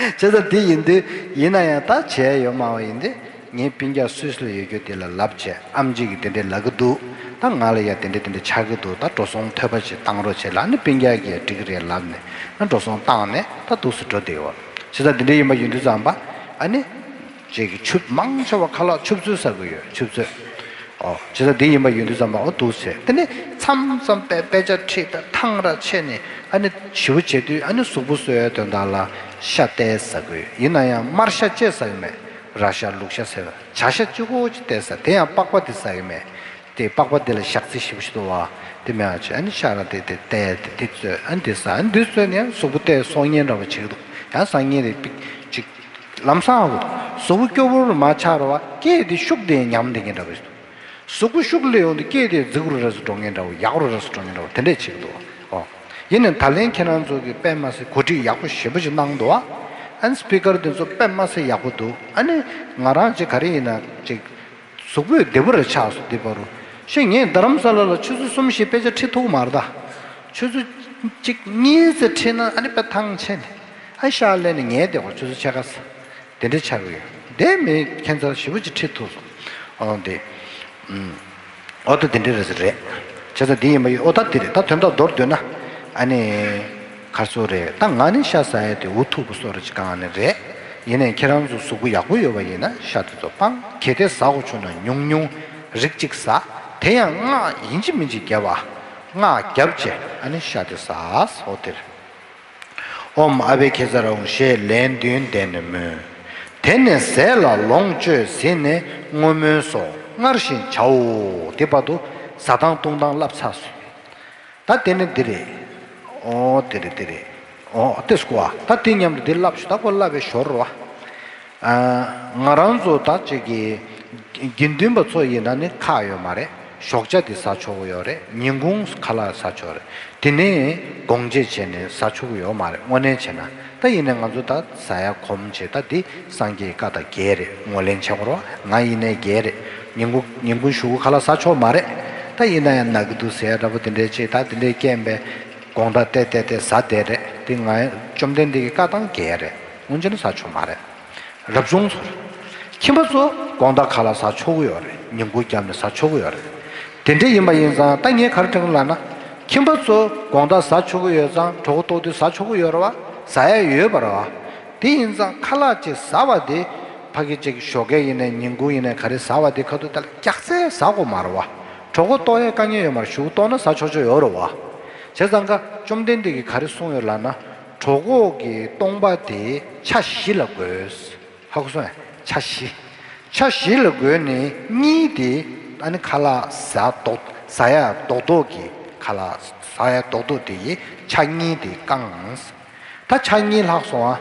བྱས་ཙང་དེ་ཡིན་དུས་ཡིན་ན་ཡང་ད་བྱས་ཡོད་མ་བ་ཡིན་དུས། ངའི་སྤུན་ཀྱག་སུད་སི་ལ་ཡོད་རྒྱུ་དེ་ལ་ལབ་བྱས། ཨེམ་ཆི་གིས་དེ་འདྲས་ལབ་ཀྱི་འདུག་ད་ང་ལ་ཡང་དེ་འདྲས་དེ་འདྲས་ཆགས་ཀྱི་འདུག་ད་འགྲོ་སོང་ཐོབ་པ་ཞིག་བཏང་རོགས་བྱེད་ལབ་ནས་སྤུན་ཀྱག་གིས་འགྲིག་གི་རེད་ལབ་ནས་ཨ་འགྲོ་སོང་བཏང་ནས་ད་འདུག་སེ་འགྲོ་བསྡད་ཡོད། བྱས་ཙང་དེ་འདྲས་ཡིན་པ་ཡིན་དུས་ཙམ་པ་ཨ་ནི་ཅིག་ཆུ་མང་ཆེ་བ་ཁ་ལག་ཆུ་བཙོས་ཟ་གི་ཡོད། ཆུ་བཙོས། ཨོ་བྱས་ཙང་དེ་ཡིན་པ་ཡིན་དུས་ཙམ་པ་ཨོ་འདུག་ཟེར། དེ་ནས་མཚམས་མཚམས་དཔེ་དཔེ་ཆ་ཁྲིད་དཔེ་ཐང་ར་ཆད་ནས་ཨ་ནི་ཞེ་པོ་བྱེད་དུས་ཨ་ནི་གཟུགས་པོ་གསོ་བའི་དོན་དག་ལ་ཤ་ཏོག་ཙམ་ཟ་གི་ཡོད། ཡིན་ན་ཡང་དམར་ཤ་ཅིག་ཟ་གི་མེད། ར་ཤ་ལུག་ཤ་ཟེར་བ་བྱ་ཤ་གཅིག་པོ་ཅིག་ཏོག་ཙམ། དེ་ཡང་པགས་པ་དེ་ཟ་གི་མེད། དེ་པགས་པ་དེ་ལ་ཞག་ཚི་ཞེ་པོ་ཞིག་འདུག་བ། དེ་མེད་པ་བྱས་ཨ་ནི་ཤ་ར་དེ་དེ་ཏོག་ཙམ་དེ་བཙོས་ཨ་ནི་དེ་ཟ། ཨ་ནི་དེ་བཙོས་ནས་གཟུགས་པོ་ཏོག་ཙམ་གསོ་མཁན་འདྲ་པོ་བྱེད་ཀྱི་འདུག་ཡང་ཟ་མཁན་དེ་པིག་ཅིག་ལམ་སང་ཨ་གཟུགས་པོ་སྐྱོ་པོ་རུ་མ་ཆགས་ར་བ་སྐད་དེ་ཤུགས་དེ་ཉམས་བསྡད་མཁན་འདྲ་པོ་ཞིག་འདུག་གཟུགས་པོ་ཤུགས་སླེབས་ཡོང་དུས་སྐད་དེ་རྫིག་རུ་ར་སུ་འགྲོ་མཁན་འདྲ་བོ། ཡག་རུ་ར་སུ་འགྲོ་མཁན་འདྲ་བོ་དེ་འདྲས་བྱེད་ཀྱི་འདུག་ཨོ། ཡིན་ནའི་ད་ལན་ཁྱེད་རང་ཚོ་གིས་དཔེ་མ་སྲིད་གོ་སྒྲིག་ཡག་པོ་ཞེ་པོ་ཅིག་གནང་འདུག་ཨ་ནི་སི་པི་ཀར་དེ་ཚོ་དཔེ་མ་སྲིད་ཡག་པོ་འདུག་ཨ་ནི་ང་རང་ཅིག་ག་རེ་ཡིན་ན་ཅིག་གཟུགས་པོས་བདེ་པོ་རེ་ཆགས་སོང་འདི་བར་དུ། ཤེས་ངས་རྡ་རམ་ས་ལ་ལ་ཆུ་ཚོད་གསུམ་བཞི་དཔེ་ཆ་ཁྲིད་ཐུབ་མ་རེད་ད། ཆུ་ཚོད་གཅིག་གཉིས་ཙམ་ཁྲིད་ན་ཨ་ནི་དཔེ་ཐང་ཆད་ནས་ཨ་ཤ་ལས་ནས་ངས་བསྡད་གོ་ཆུ་ཚོད་ཕྱེད་ཀ་ཙམ། དེ་འདྲ་ཆགས་ཀྱི་ཡོད། དེ་མིན་ཁྱད་མཚར་ཞེ་པོ་ཅིག་ཁྲིད་ཐུབ་སོང་། ཨོ་དེ། ཨོ་ད་དེ་འདྲ་རེད་ཟེར་རེད། བྱས་ཙང་དེ་ཡིན་པ་ཡིན། ཨོ་ད་དེ་རེད། ད་དོན་དག་མདོར་བསྡུས་ན། ཨ་ནི། ག་ཚོད་རེད། ད་ང་ནི་ཤ་ཟ་ཡ་དེ་འུ་ཐུག་པོ་བཟོ་འདྲ་ཅིག་གང་ནས་རེད། ཡིན་ནའི་ཁྱེད་རང་ཚོ་གཟུགས་པོ་ཡག་པོ་ཡོད་པ་ཡིན་ན་ཤ་དེ་ཚོ་སྤང་། གལ་ཏེ་ཟ་དགོས་བྱུང་ན་ཉུང་ཉུང་རིགས་གཅིག་ཟ། དེ་ཡང་སྔགས་ཡིན་གཅིག་མིན་གཅིག་བརྒྱབ་པ། སྔགས་བརྒྱབ་བྱས་ཨ་ནི་ཤ་དེ་ཟ། ཨོ་དེ་རེད། ཨོཾ་ཨ་བྷྱཿ་ཙ་ར་ཧཱུྃ་ཞེས་ལན་བདུན་བཟླས་ནས་མོས། དེ་ནས་ཟས་ལ་ལོངས་སྤྱོད་ཟིན་ནས་བསྔོ་སྨོན་སོགས་སྔར་བཞིན་བྱའོ། དེ་བར་དུ་ཟ་སྟངས་བཏུང་སྟངས་བསླབ་ཚར་སོང་། ད་དེ་ནི་འདི་རེད། ཨོ་དེ་རེད་དེ་རེད། ཨོ་ཏེ་སྐུ་ཨ། ད་དེ་མཉམ་དུ་འདི་བསླབ་ཤོག་ད་ཁོ་བསླབ་པའི་ཞོར་རོ། ཨ། ང་རང་ཚོ་ད་ཅིག་གི་དགེ་འདུན་པ་ཚོ་ཡིན་ན་ནི་ཁག་ཡོད་མ་རེད། ཞོགས་ཇ་དེ་ཟ་ཆོག་གི་ཡོད་རེད། ཉིན་གུང་ཁ་ལག་ཟ་ཆོག་རེད། དེ་ནས་སྒོང་རྗེས་བྱས་ནས་ཟ་ཆོག་གི་ཡོད་མ་རེད། དངོས་གནས་བྱས་ན། ད་ཡིན་ནའི་ང་ཚོ་ད་ཟ་ཡ་གོམས་བྱས་ད་འདི་སངས་རྒྱས་བཀའ་དང་འགལ་རེད། ངོས་ལེན་བྱེད་དགོས་རེད་བ། ང་ཡིན་ནའི་འགལ་རེད། ཉིན་གུང་ཉིན་གུང་གཞུག་གུ་ཁ་ལག་ཟ་ཆོག་མ་རེད། ད་ཡིན་ན་ཡང་ན་གི་འདུག་ཟེར་ཡ་འདྲ་པོ་དེ་འདྲའི་ཅིག་ད་དེ་འདྲའི་རྐྱེན་པས་དགོང་དག་བལྟས་བལྟས་བལྟས་ཟ་བསྡད་རེད། དེ་ང་བཅོམ་ལྡན་འདས་ཀྱི་བཀའ་དང་འགལ་རེད། སྔོན་ཆད་ནས་ཟ་ཆོག་མ་རེད། རབ་བྱུང་ཚོ། ཁྱིམ་པ་ཚོ་དགོང་དག་ཁ་ལག་ཟ་ཆོག་གི་ཡོད་རེད། ཉིན་གུང་བརྒྱབ་ནས་ཟ་ཆོག་གི་ཡོད་རེད། དེ་འདྲ་ཡིན་པ་ཡིན་ཙང་ད་ངས་ག་རེ་དྲན་གི་ལབ་ན། ཁྱིམ་པ་ཚོ་དགོང་དག་ཟ་ཆོག་གི་ཡོད་ཙང་གྲོད་ཁོག་ལྟོགས་དུས་ཟ་ཆོག་གི་ཡོད་རེད་བ། ཟ་ཡ་ཡོད་པ་རེད་བ། དེ་ཡིན་ཙང་ཁ་ལག་ཅིག་ཟ་བ་དེ། ཕ་གི་ཅིག་ཞོགས་ཀས་ཡིན་ནའི་ཉིན་གུང་ཡིན་ནའི་ག་རེ་ཟ་བ་དེ་ཁ་ཐུག་ད་ལ་སྐྱག་རྫས་ཟ་དགོས་མ་རེད་བ། གྲོད་ཁོག་ལྟོགས་ཡའི་དཀའ་ངལ་ཡོད་མ་རེད། གཞུག་ལྟོགས་ན་ཟ་ཆོག་ཆོག་ཡོད་རེད་བ། བྱས་ཙང་ཀ་བཅོམ་ལྡན་འདས་ཀྱིས་ག་རེ་གསུངས་ཡོད་ལབ་ན། གྲོད་ཁོག་གི་སྟོང་པ་དེ་ཆ་བཞི་ལ་བགོས། ཧ་གོ་སོང་ངས། ཆ་བཞི། ཆ་བཞི་ལ་བགོས་ནས་གཉིས་དེ་ཨ་ནི་ཁ་ལག་ཟ་མདོག་ཟ་ཡ་མདོག་མདོག་གི་ཁ་ལག་ཟ་ཡ་མདོག་མདོག་དེ་ཡི་ཆ་གཉིས་དེ་བཀང་། ད་ཆ་གཉིས་ལྷག་སོང་ཨ།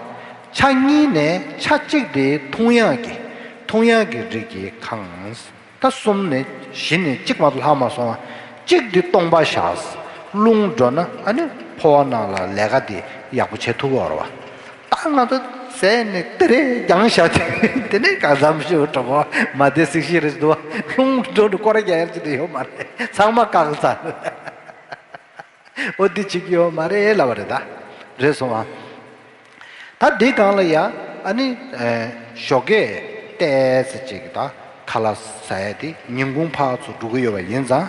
ཆ་གཉིས་ནས་ཆ་གཅིག་དེ་འཐུང་ཡག་གི་འཐུང་ཡག་གི་རིགས་ཀྱི་ཁང་། ད་གསུམ་ནས་བཞི་ནས་གཅིག་མ་གཏོགས་ལྷག་མ་སོང་ཨ། གཅིག་དེ་སྟོང་པ་བཞག་རླུང་འགྲོ་ན་ཨ་ནི་ཕོ་བ་ནང་ལ་ལས་ཀ་དེ་ཡག་པོ་བྱེད་ཐུབ་ཀྱི་ཡོད་རེད་བ། ད་ང་ཚོ་ཟས་ནས་དེ་རེ་རྒྱང་བཞག་དེ་དེ་ནས་གང་འཚམ་ཤོད་གྲོགས་པོ་མ་བདེ་སིག་ཤི་རེད་འདུག་རླུང་འགྲོ་འདུག་སྐོར་རྒྱག་ཡག་ཅིག་དེ་ཡོད་མ་རེད། ཚང་མ་བཀག་ཚར། འོ་འདི་བྱེད་ཀྱི་ཡོད་མ་རེད་ལབ་པ་རེད་ད། རེད་སོང་ཨ། ད་འདི་སྒང་ལ་ཡ་ཨ་ནི་ཨེ་ཞོགས་ཀས་ཏོག་ཙམ་ཅིག་ད་ཁ་ལག་ཟ་ཡ་དེ་ཉིན་གུང་ཕར་ཚུར་འགྲོ་གི་ཡོད་པ་ཡིན་ཙང་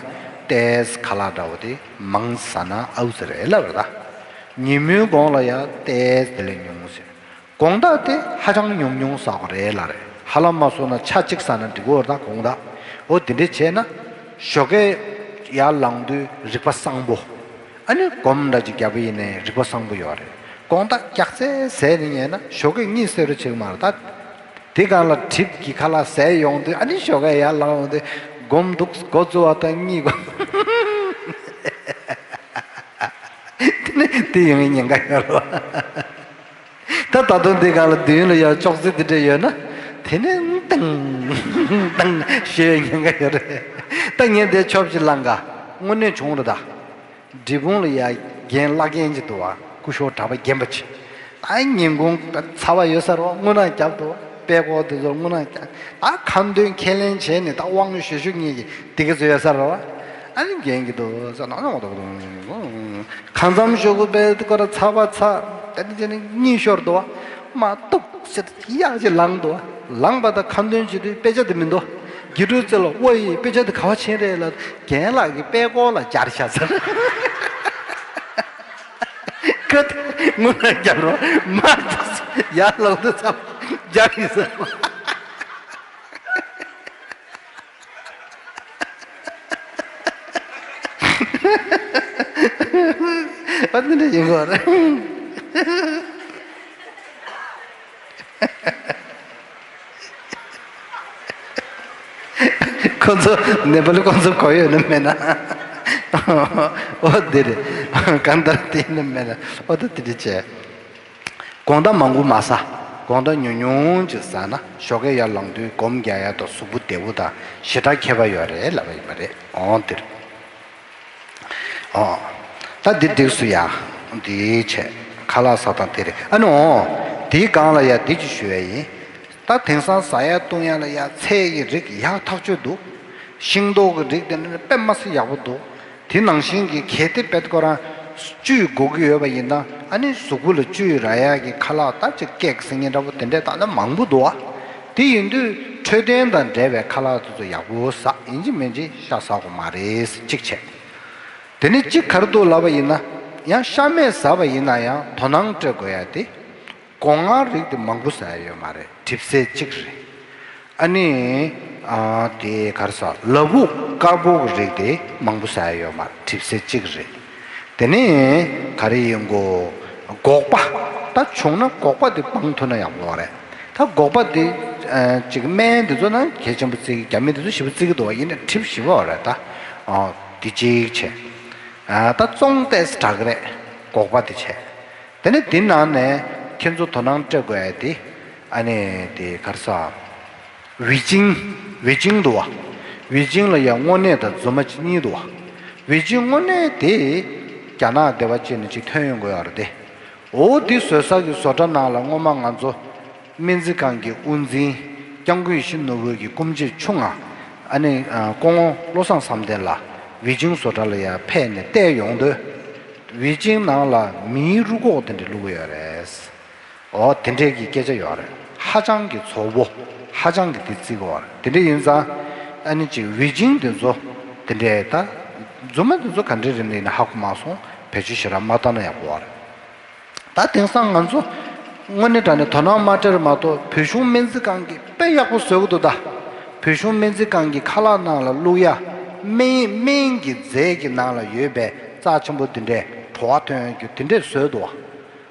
ཏོག་ཙམ་ཁ་ལག་འདྲ་བོ་དེ་མང་ཟ་ན་ཨའུ་ཙི་རེད་ལབ་པ་རེད་ད། ཉིན་མོའི་གུང་ལ་ཡ་ཏོག་ཙམ་དེ་ལས་ཉུང་ཟེར། དགོང་དག་དེ་ཧ་ཅང་ཉུང་ཉུང་ཟ་དགོས་རེད་ལབ་རེད། ཧ་ལམ་མ་སོང་ན་ཆ་གཅིག་ཟ་ན་འགྲིག་གི་ཡོད་རེད་ད་དགོང་དག་འོ་དེ་འདྲས་བྱས་ན་ཞོགས་ཀས་ཡར་ལངས་དུས་རིག་པ་བཟང་པོ། ཨ་ནི་སྒོམ་འདྲ་ཅིག་བརྒྱབ་པ་ཡིན་ནའི་རིག་པ་བཟང་པོ་ཡོད་རེད། དགོང་དག་རྒྱགས་ཚད་ཟས་ནི་ཉལ་ན་ཞོགས་ཀས་གཉིད་སད་རུ་བྱེད་ཀྱི་མ་རེད་ད། དེ་སྒང་ལ་གྲིབ་ཀྱི་ཁ་ལག་ཟས་ཡོང་དུས་ཨ་ནི་ཞོགས་ཀས་ཡར་ལངས་ཡོང་དུས་སྒོམ་འདུག་མགོ་བཙུགས་པ་དང་གཉིད་ཁུག་དེ་ནི་དེ་ཡོང་བའི་ཉེན་ཁ་ཡོད་རེད་བ། ད་ད་དུང་འདི་སྒང་ལ་མདུན་ལ་ཡང་ཅོག་ཙེ་འདི་འདྲ་ཡོད་ན། དེ་ནས་ཏང་ཏང་ཞེས་ཉེན་ཁ་ཡོད་རེད། ད་ངས་འདི་ཆོབ་ཅིག་བླངས་ག་དངོས་གནས་བྱུང་རེད་ད། འབྲས་སྤུངས་ལ་ཡ་རྒན་བླ་རྒན་ཅིག་འདུག་བ། སྐུ་ཞབས་གྲྭ་པ་རྒན་པ་ཅིག་ད་ཉིན་གུང་ཚ་བ་ཡོད་ས་རེད་བ། རྔུལ་ནག་བརྒྱབ་འདུག་དཔྲལ་ཀོར་དེ་ཚོར་རྔུལ་ནག་བརྒྱབ། ད་ཁ་འདོན་ཁས་ལེན་བྱས་ནས་ད་དབང་ཞུ་ཞུ་ངེས་ཀྱི་དེ་ག་ཚོད་ཡོད་ས་རེད་བ། ཨ་ནི་རྒན་གྱི་འདུག་ས་ནང་ནང་འདུག་གང་འཚམ་ཞོགས་པའི་དུས་ཁར་ཚ་བ་ཚ། ད་ནི་ཅི་ནི་གཉིད་ཤོར་འདུག་བ། མ་གཏུག་ཟེར་ཡག་ཅིག་ལངས་འདུག་བ། ལངས་པ་དང་ཁ་འདོན་བྱེད་དུས་དཔེ་ཆ་དེ་མི་འདུག་དགེ་ཕྲུག་ཚོ་ལ་ཨོ་ཡི་དཔེ་ཆ་དེ་ག་བ་ཕྱིན་རེད་ལབ། རྒན་ལགས་ཀྱི་དཔྲལ་ཀོར་ལ་སྦྱར་བཞག་ཟེར། ཁ་དེ་རྔུལ་ནག་བརྒྱབ་རོགས་མ་གཏུག་ཡར་ལངས་དུས་ཙམ་སྦྱར་ཡིན་ཟེར། ཨ་ནི་འདྲ་ཡིན་དགོས་རེད། ཁོ་ཚོ་ནེ་པ་ལི་ཁོ་ཚོ་གོ་ཡོད་ནི་མེད་ན། ཨོ་དེ་རེད། གང་ལྟར་དེ་ནི་མེད་ན་ཨོ་ད་དེ་རེད་བྱས། དགོང་དག་མང་པོ་མ་ཟ། དགོང་དག་ཉུང་ཉུང་ཅིག་ཟ་ན་ཞོགས་ཀས་ཡར་ལངས་དུས་སྒོམ་རྒྱག་ཡ་དང་གཟུགས་པོ་བདེ་པོ་དང་ཞེ་དྲག་ཁྱད་པར་ཡོད་རེད་ལབ་པ་ཡིན་པ་རེད། འོང་འདིར། འོ། ད་འདི་འདེགས་སུ་ཡ། འདི་བྱས། ཁ་ལག་ཟ་སྟངས་དེ་རེད། ཨ་ནི་འོ། དེའི་སྒང་ལ་ཡ་འདི་ཅིག་ཞུ་ཡ་ཡིན། ད་དེང་སང་ཟ་ཡ་བཏུང་ཡ་ལ་ཡ་ཚལ་གྱི་རིགས་ཡག་ཐག་ཆོད་འདུག་ཤིང་ཏོག་གི་རིགས་དེ་འདྲ་དཔེ་མ་སྲིད་ཡག་པོ་འདུག་དེ་ནང་བཞིན་གྱི་གལ་ཏེ་དཔེ་ཁོ་རང་བཅུད་དགོས་ཀྱི་ཡོད་པ་ཡིན་ན་ཨ་ནི་གཟུགས་པོ་ལ་བཅུད་རག་ཡག་གི་ཁ་ལག་ད་ཅིག་ཀེག་ཟེར་མཁན་འདྲ་པོ་དེ་འདྲས་ད་ལྟ་མང་པོ་འདུག་ཨ། དེ་ཡིན་དུས་འཕྲོད་བསྟེན་དང་འབྲེལ་བའི་ཁ་ལག་དེ་ཚོ་ཡག་པོ་ཟ། ཡིན་གཅིག་མིན་གཅིག་ཤ་ཟ་དགོས་མ་རེད་ཟེར་གཅིག་བྱས། དེ་ནས་གཅིག་ག་རེ་འདུག་ལབ་པ་ཡིན་ན། ཡང་ཤ་མེད་ཟ་བ་ཡིན་ན་ཡང་དོ་སྣང་སྤྲད་དགོས་ཡ་དེ། སྒོ་ང་རིགས་དེ་མང་པོ་ཟ་ཡ་ཡོད་མ་རེད། གྲིབ་ཟས་གཅིག་རེད། ཨ་ནི། ཨ། དེ་ག་རེ་ཟ། ལ་ཕུག་དཀར་པོ་གི་རིགས་དེ་མང་པོ་ཟ་ཡ་ཡོད་མ་རེད། གྲིབ་ཟས་གཅིག་རེད། དེ་ནས་ག་རེ་ཡིན་གོ། སྒོག་པ། ད་བྱུང་ན་སྒོག་པ་དེ་སྤང་ཐུབ་ན་ཡག་པོ་རེད། ད་སྒོག་པ་དེ། ཨ། ཅིག་སྨན་དེ་ཚོ་ན་གལ་ཆེན་པོ་བརྩི་གི། རྒྱ་མི་དེ་ཚོ་ཞེ་པོ་བརྩི་གི་འདུག་བ། ཡིན་ནའི་གྲིབ་ཞེ་པོ་རེད་ད། ཨ། དེ་གཅིག་བྱས། ཨ། ད་བཙོང་ཏོག་ཙམ་དྲག་གི་རེད། སྒོག་པ་དེ་བྱས། དེ་ནས་དེ་ནང་ནས་ཁྱེད་ཚོ་དོ་སྣང་སྤྲད་དགོས་ཡ་དེ། ཨ་ནི་དེ་ག་རེ་ཟ། ཝི་ཅིང་། ཝི་ཅིང་འདུག་བ། ཝི་ཅིང་ལ་ཡ་དངོས་གནས་དང་རྫུན་མ་གཉིས་འདུག་བ། ཝི་ཅིང་དངོས་གནས་དེ་རྒྱ་ནག་སྡེ་བ་ཅིག་ནས་ཅིག་ཐོན་ཡོང་གི་ཡོད་རེད་དེ། འོ་དེ་བཟོ་ས་གི་བཟོ་གྲྭ་ནང་ལ་སྔོན་མ་ང་ཚོ་སྨན་རྩིས་ཁང་གི་དབུ་འཛིན་སྐྱབས་མགོན་ཡིད་བཞིན་ནོར་བུ་གི་སྐུ་མཆེད་ཆུང་ང་། ཨ་ནི་སྐུ་ངོ་བློ་བཟང་བསམ་གཏན་ལགས་ཝི་ཅིང་བཟོ་གྲྭ་ལ་ཡ་ཕེབས་ནས་བལྟས་ཡོང་དུས། ཝི་ཅིང་ནང་ལ་མིའི་རུས་ཁོག་དེ་འདྲ་བླུགས་ཡོད་རེད། འོ་དེ་འདྲས་ཀྱི་སྐད་ཆ་ཡོད་རེད། ཧ་ཅང་གི་ཚོགས་པོ། ཧ་ཅང་གི་དེ་བརྩི་གི་ཡོད་རེད། དེ་འདྲས་ཡིན་ཙང་། ཨ་ནི་ཅིག་ཝི་ཅིང་དེ་ཚོ་དེ་འདྲས་ད། རྫུན་མ་དེ་ཚོ་ག་འདྲས་རེད་ཡིན་ན་ཧ་གོ་མ་སོང་། བེད་སྤྱོད་ཞེ་དྲག་མ་བཏང་ན་ཡག་པོ་རེད། ད་དེང་སང་ང་ཚོ་དངོས་གནས་དྲང་གནས་དོ་སྣང་མ་སྤྲད་རེད་མ་གཏོགས། བོད་གཞུང་སྨན་རྩིས་ཁང་གིས་དཔེ་ཡག་པོ་བཟོ་གི་འདུག་ད། བོད་གཞུང་སྨན་རྩིས་ཁང་གི་ཁ་ལག་ནང་ལ་བླུག་ཡ། སྨན། སྨན་གྱི་རྫས་ཀྱི་ནང་ལ་ཡོད་པའི་རྩ་ཆེན་པོ་དེ་འདྲས་བྲོ་བ་ཐོན་རྒྱུ་དེ་འདྲས་བཟོས་འདུག་བ།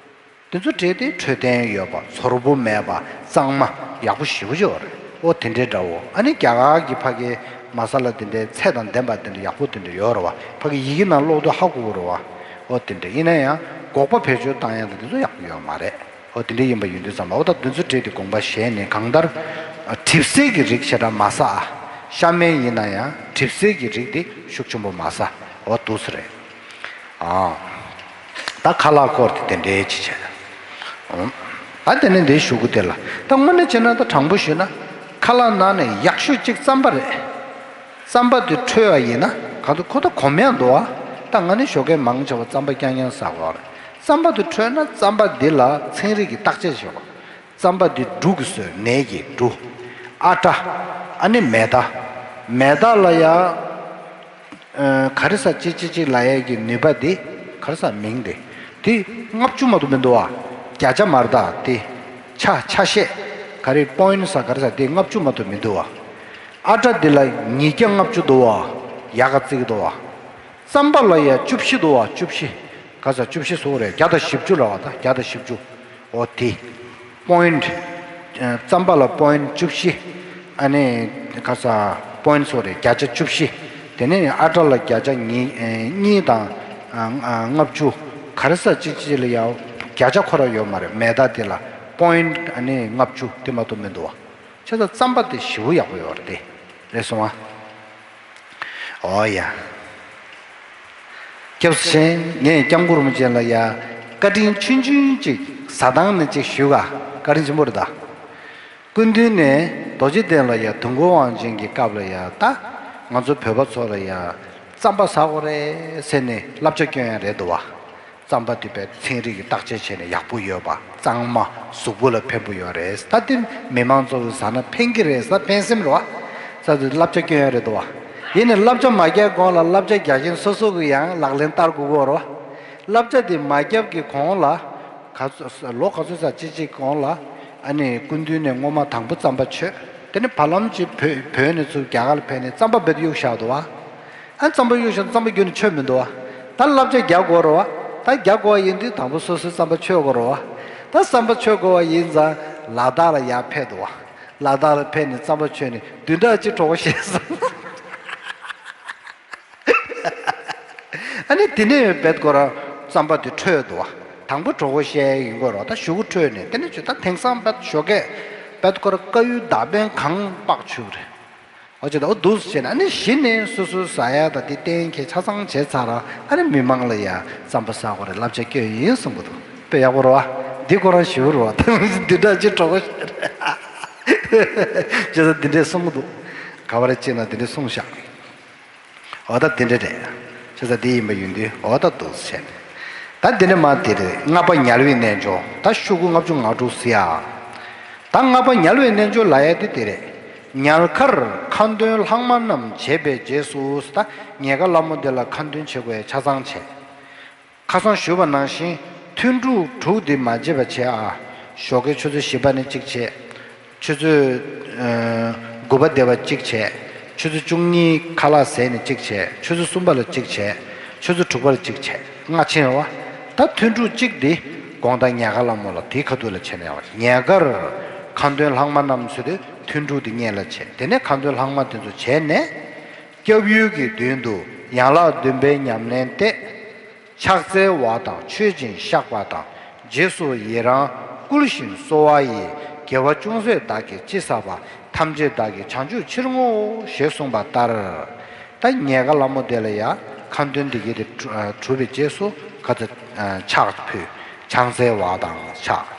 དེ་ཚོ་བྲིས་ཏེ་འཕྲོད་བསྟེན་ཡོད་པ། ཚོར་བུ་མེད་པ། གཙང་མ། ཡག་པོ་ཞེ་པོ་ཅིག་ཡོད་རེད། ཨོ་དེ་འདྲས་འདྲ་བོ། ཨ་ནི་རྒྱ་གར་གྱི་ཕ་གིའི་མ་ས་ལ་དེ་འདྲའི་ཚད་དང་ལྡན་པ་དེ་འདྲ་ཡག་པོ་དེ་འདྲ་ཡོད་རེད་བ། ཕ་གི་ཡི་གེ་ནང་ཀློག་དུས་ཧ་གོ་གི་རེད་བ། ཨོ་དེ་འདྲ་ཡིན་ན་ཡང་ འགོག་པ་བེད་སྤྱོད་བཏང་ཡ་དང་དེ་ཚོ་ཡག་པོ་ཡོད་མ་རེད། འོ་དེ་འདྲ་ཡིན་པ་ཡིན་དུས་ཙམ་པ་འོ་ད་དེ་ཚོ་བྲིས་ཏེ་དགོངས་པ་བཞེས་ནས་གང་ལྟར་གྲིབ་སེལ་གྱི་རིགས་ཞེ་དྲག་མ་ཟ་ཨ། ཤ་སྨན་ཡིན་ན་ཡང་གྲིབ་སེལ་གྱི་རིགས་དེ་ཤུགས་ཆེན་པོ་མ་ཟ། འོ་འདུག་སེ་རེད། ཨ། ད་ཁ་ལག་སྐོར་དེ་དེ་འདྲའི་ཅི་བྱས། ཨོ། ད་དེ་ནས་འདིའི་གཞུག་གུ་དེ་ལ་ད་དངོས་གནས་བྱས་ན་ད་དྲང་པོ་ཞུས་ན་ཁ་ལག་ནང་ནས་ཡག་ཤོས་གཅིག་རྩམ་པ་རེད། རྩམ་པ་དེ་འཕྲོད་པ་ཡིན་ན་ག་ཚོད་ཁོ་ད་གོམས་ཡག་འདུག་ཨ། ད་ང་ནི་ཞོགས་ཀས་མང་ཆེ་བ་རྩམ་པ་རྐྱང་རྐྱང་ཟ་གི་ཡོད་རེད། རྩམ་པ་དེ་འཕྲོད་ན་རྩམ་པ་འདི་ལ་ཚན་རིག་གི་བརྟག་དཔྱད་བྱེད་དགོས། རྩམ་པ་འདི་འབྲུ་གི་སོས་ནས་ཀྱི་འབྲུ། ཨ་ཊ། ཨ་ནི་མེ་ད། མེ་ད་ལ་ཡ། ཨ། ག་རེ་ཟ་ཅི་ཅི་ཅི་ལ་ཡ་གི་ནུས་པ་འདི། ག་རེ་ཟ་མིང་འདི། འདི་ལྔ་བཅུ་མ་གཏོགས་མི་འདུག་བ། བརྒྱ་ཆ་མར་ད་འདི། ཆ་ཆ་ཤས། ག་རེ་པོ་ཡིན་ཊི་ཟ་ག་རེ་ཟ་འདི་ལྔ་བཅུ་མ་གཏོགས་མི་འདུག་བ། ཨ་ཊ་འདི་ལ་ཉིས་བརྒྱ་ལྔ་བཅུ་འདུག་བ། ཡག་ག་བརྩི་གི་འདུག་བ། རྩམ་པ་ལ་ཡ་བཅུ་བཞི་འདུག་བ་བཅུ་བཞི། ག་ས་བཅུ་བཞི་སོང་རེད་བརྒྱ་དང་བཞི་བཅུ་ར་བ་ད་བརྒྱ་དང་བཞི་བཅུ། འོ་དེ། པོ་ཡིན་ཊི། རྩམ་པ་ལ་པོ་ཡིན་ཊི་བཅུ་བཞི། ཨ་ནི། ག་ས། པོ་ཡིན་ཊི་སོང་རེད་བརྒྱ་ཆ་བཅུ་བཞི། དེ་ནས་ཨ་ཊ་ལ་བརྒྱ་ཆ་གཉིས་གཉིས་དང་། ལྔ་བཅུ། ག་རེ་ས་ཅི་ཅི་ལ་ཡ། བརྒྱ་ཆ་ཁོ་ར་ཡོད་མ་རེད་མེ་ད་དེ་ལ། པོ་ཡིན་ཊི་ཨ་ནི་ལྔ་བཅུ་དེ་མ་གཏོགས་མི་འདུག་བ། བྱས་ཙང་རྩམ་པ་དེ་ཞེ་པོ་ཡག་པོ་ཡོད་རེད་དེ། རེད་སོང་ཨ། ཨོ་ཡ། སྐྱབས་སུ་མཆི། ངས་སྐྱབས་མགོན་རིན་པོ་ཆེ་ལ་ཡ་བཀའ་དྲིན་ཆུང་ཆུང་ཅིག་བཟའ་སྟངས་ནི་ཅིག་ཞུ་ག་བཀའ་དྲིན་ཆེན་པོ་རེད་ད། སྐུ་མདུན་ནས་རྡོ་རྗེ་གདན་ལ་ཡ་དུས་འཁོར་དབང་ཆེན་གྱི་སྐབས་ལ་ཡ་ད་ང་ཚོ་བོད་པ་ཚོ་ལ་ཡ་རྩམ་པ་ཟ་དགོས་རེད་ཟེར་ནས་བསླབ་བྱ་སྐྱོན་ཡ་རེད་འདུག་བ། རྩམ་པ་དེ་བས་ཚན་རིག་གི་བརྟག་དཔྱད་བྱས་ནས་ཡག་པོ་ཡོད་པ་གཙང་མ་གཟུགས་པོ་ལ་ཕན་པོ་ཡོད་རེད་ད་དེ་མི་མང་ཚོ་གི་ཟ་ན་ཕན་གི་རེད་ས་ཕན་སེམས་རེད་བ། ས་དེ་བསླབ་བྱ་སྐྱོན་ཡ་རེད་འདུག་བ། ཡིན་ནའི་བསླབ་བྱ་མ་རྒྱག་གོང་ལ་བསླབ་བྱ་རྒྱག་མཁན་སོ་སོ་གི་ཡང་ལག་ལེན་བསྟར་དགོས་ཀྱི་ཡོད་རེད་བ། བསླབ་བྱ་དེ་མ་རྒྱབ་ཀྱི་གོང་ལ་ག་ཚོད་ལོ་ག་ཚོད་ཙམ་ཅིག་ཅིག་གོང་ལ་ཨ་ནི་སྐུ་མདུན་ནས་སྔོན་མ་དང་པོ་རྩམ་པ་མཆོད་དེ་ནི་བར་ལམ་གྱི་བོད་བོད་ནས་ཚུར་རྒྱ་གར་ལ་ཕེབས་ནས་རྩམ་པ་རྦད་དེ་གཡུག་བཞག་འདུག་བ། ཨ་རྩམ་པ་གཡུག་བཞག་རྩམ་པ་རྒྱུན་ནས་མཆོད་མི་འདུག་བ། ད་བསླབ་བྱ་རྒྱག་དགོས་རེད་བ། ད་རྒྱག་དགོས་བ་ཡིན་དུས་དང་པོ་སོ་སོའི་རྩམ་པ་མཆོད་དགོས་རེད་བ། ད་རྩམ་པ་མཆོད་དགོས་བ་ཡིན་ཙང་ལ་དྭགས་ལ་ཡར་ཕེབས་འདུག་བ། ལ་དྭགས་ལ་ཕེབས་ནས་རྩམ་པ་མཆོད་ནས་བདུན་ཕྲག་གཅིག་གྲོགས་པོ་བྱས་སོང་། ཨ་ནི་དེ་ནས་རྦད་ཁོ་རང་རྩམ་པ་དེ་འཕྲོད་འདུག་བ། དང་པོ་གྲོགས་པོ་བཤད་ཡིན་དགོས་རེད་བ། ད་གཞུག་གུ་འཕྲོད་ནས་དེ་ནས་ཆུ་ད་དེང་སང་རྦད་ཞོགས་ཀས་རྦད་ཁོ་རང་དཀར་ཡོལ་མདའ་འཕེན་གང་སྤགས་བྱུག་རེད། འོ་ཅེ་ད་འོ་འདུག་སེ་བྱས་ན་ཨ་ནི་གཞི་ནས་སོ་སོའི་ཟ་ཡ་ད་དེ་གཏན་འཁེལ་ཆ་ཚང་བྱས་ཚར་ར་ཨ་ནི་མི་མང་ལ་ཡ་རྩམ་པ་ཟ་དགོས་རེད་བསླབ་བྱ་སྐྱོན་ཡིན་གསུང་གི་འདུག་དཔེ་ཡག་པོ་རེད་བ། འདི་ཁོ་རང་ཞེ་པོ་རེད་བ། ད་འདི་འདྲ་ཅིག་གྲོགས་པོ་བྱས་ད་འདི་འདྲས་གསུང་གི་འདུག་ག་བ་རེ་ཅེ་ན་འདི་འདྲས་གསུངས་ཤག་འོ་ད་འདི་འདྲས་རེད། བྱས་ཙང་འདི་ཡིན་པ་ཡིན་དུས་འོ་ད་འདུག་སེ་བྱས་ནས། ད་འདི་ནས་མར་འདི་རེད། ལྔ་པ་ཉལ་བའི་རྣལ་འབྱོར། ད་ཤོག་གུ་ལྔ་བཅུ་ང་དྲུག་ཟེར་ཡ། ད་ལྔ་པ་ཉལ་བའི་རྣལ་འབྱོར་ལབ་ཡ་དེ་འདི་རེད། ཉལ་ཁར་ཁ་འདོན་ལྷག་མ་རྣམས་བྱས་པའི་རྗེས་སུ་ད་ཉལ་ཁ་སླ་མོ་འདི་ལ་ཁ་འདོན་བྱེད་དགོས་ཡ་ཆ་ཚང་བྱས། ཁ་སང་ཞུས་པ་ནང་བཞིན་ཐུན་དྲུག་དྲུག་འདི་མ་བརྗེད་པ་བྱས་ཨ། ཞོགས་ཀའི་ཆུ་ཚོད་བཞི་པ་ནས་གཅིག་བྱས། ཆུ་ཚོད་ཨ་དགུ་པ་བདེ་བ་གཅིག་བྱས། ཆུ་ཚོད་བཅུ་གཉིས་ཁ་ལག་ཟས་ནས་གཅིག་བྱས། ཆུ་ཚོད་གསུམ་པ་ལ་གཅིག་བྱས། ཆུ་ཚོད་དྲུག་པ་ལ་གཅིག་བྱས། སྔ་ཕྱི་རེད་བ། ད་ཐུན་དྲུག་གཅིག་འདི་དགོང་དག་ཉལ་ཁ་སླ་མོ་ལ་དེའི་ཁ་ཐུག་ལ་བྱས་ན་ཡག་པ། ཉལ་ཁར་ཁ་འདོན་ལྷག་མ་རྣམས་ཟེར་དུས་ཐུན་དྲུག་འདི་སྔོན་ལ་བྱས། དེ་ནས་ཁ་འདོན་ལྷག་མ་དེ་ཚོ་བྱས་ནས། སྐྱབས་ཡུལ་གྱི་མདུན་དུ་ཡན་ལག་བདུན་པའི་ཉམས་ལེན་གཏད། ཕྱག་འཚལ་བ་དང་མཆོད་ཅིང་བཤགས་པ་དང་རྗེས་སུ་ཡི་རང་བསྐུལ་ཞིང་གསོལ་བ་ཡི། དགེ་བ་ཅུང་ཟད་བདག་གིས་ཅི་བསགས་པ། ཐམས་ཅད་བདག་གིས་བྱང་ཆུབ་ཕྱིར་བསྔོ། ཞེས་གསུངས་པ་ལྟར། ད་ཉལ་ཁ་སླ་མོ་དེ་ལ་ཡང་ཁ་འདོན་འདི་གས་དེ་གྲུབ་པའི་རྗེས་སུ་ཁ་ཚ་ཕྱག་ཕུལ། ཕྱག་འཚལ་བ་དང་ཕྱག་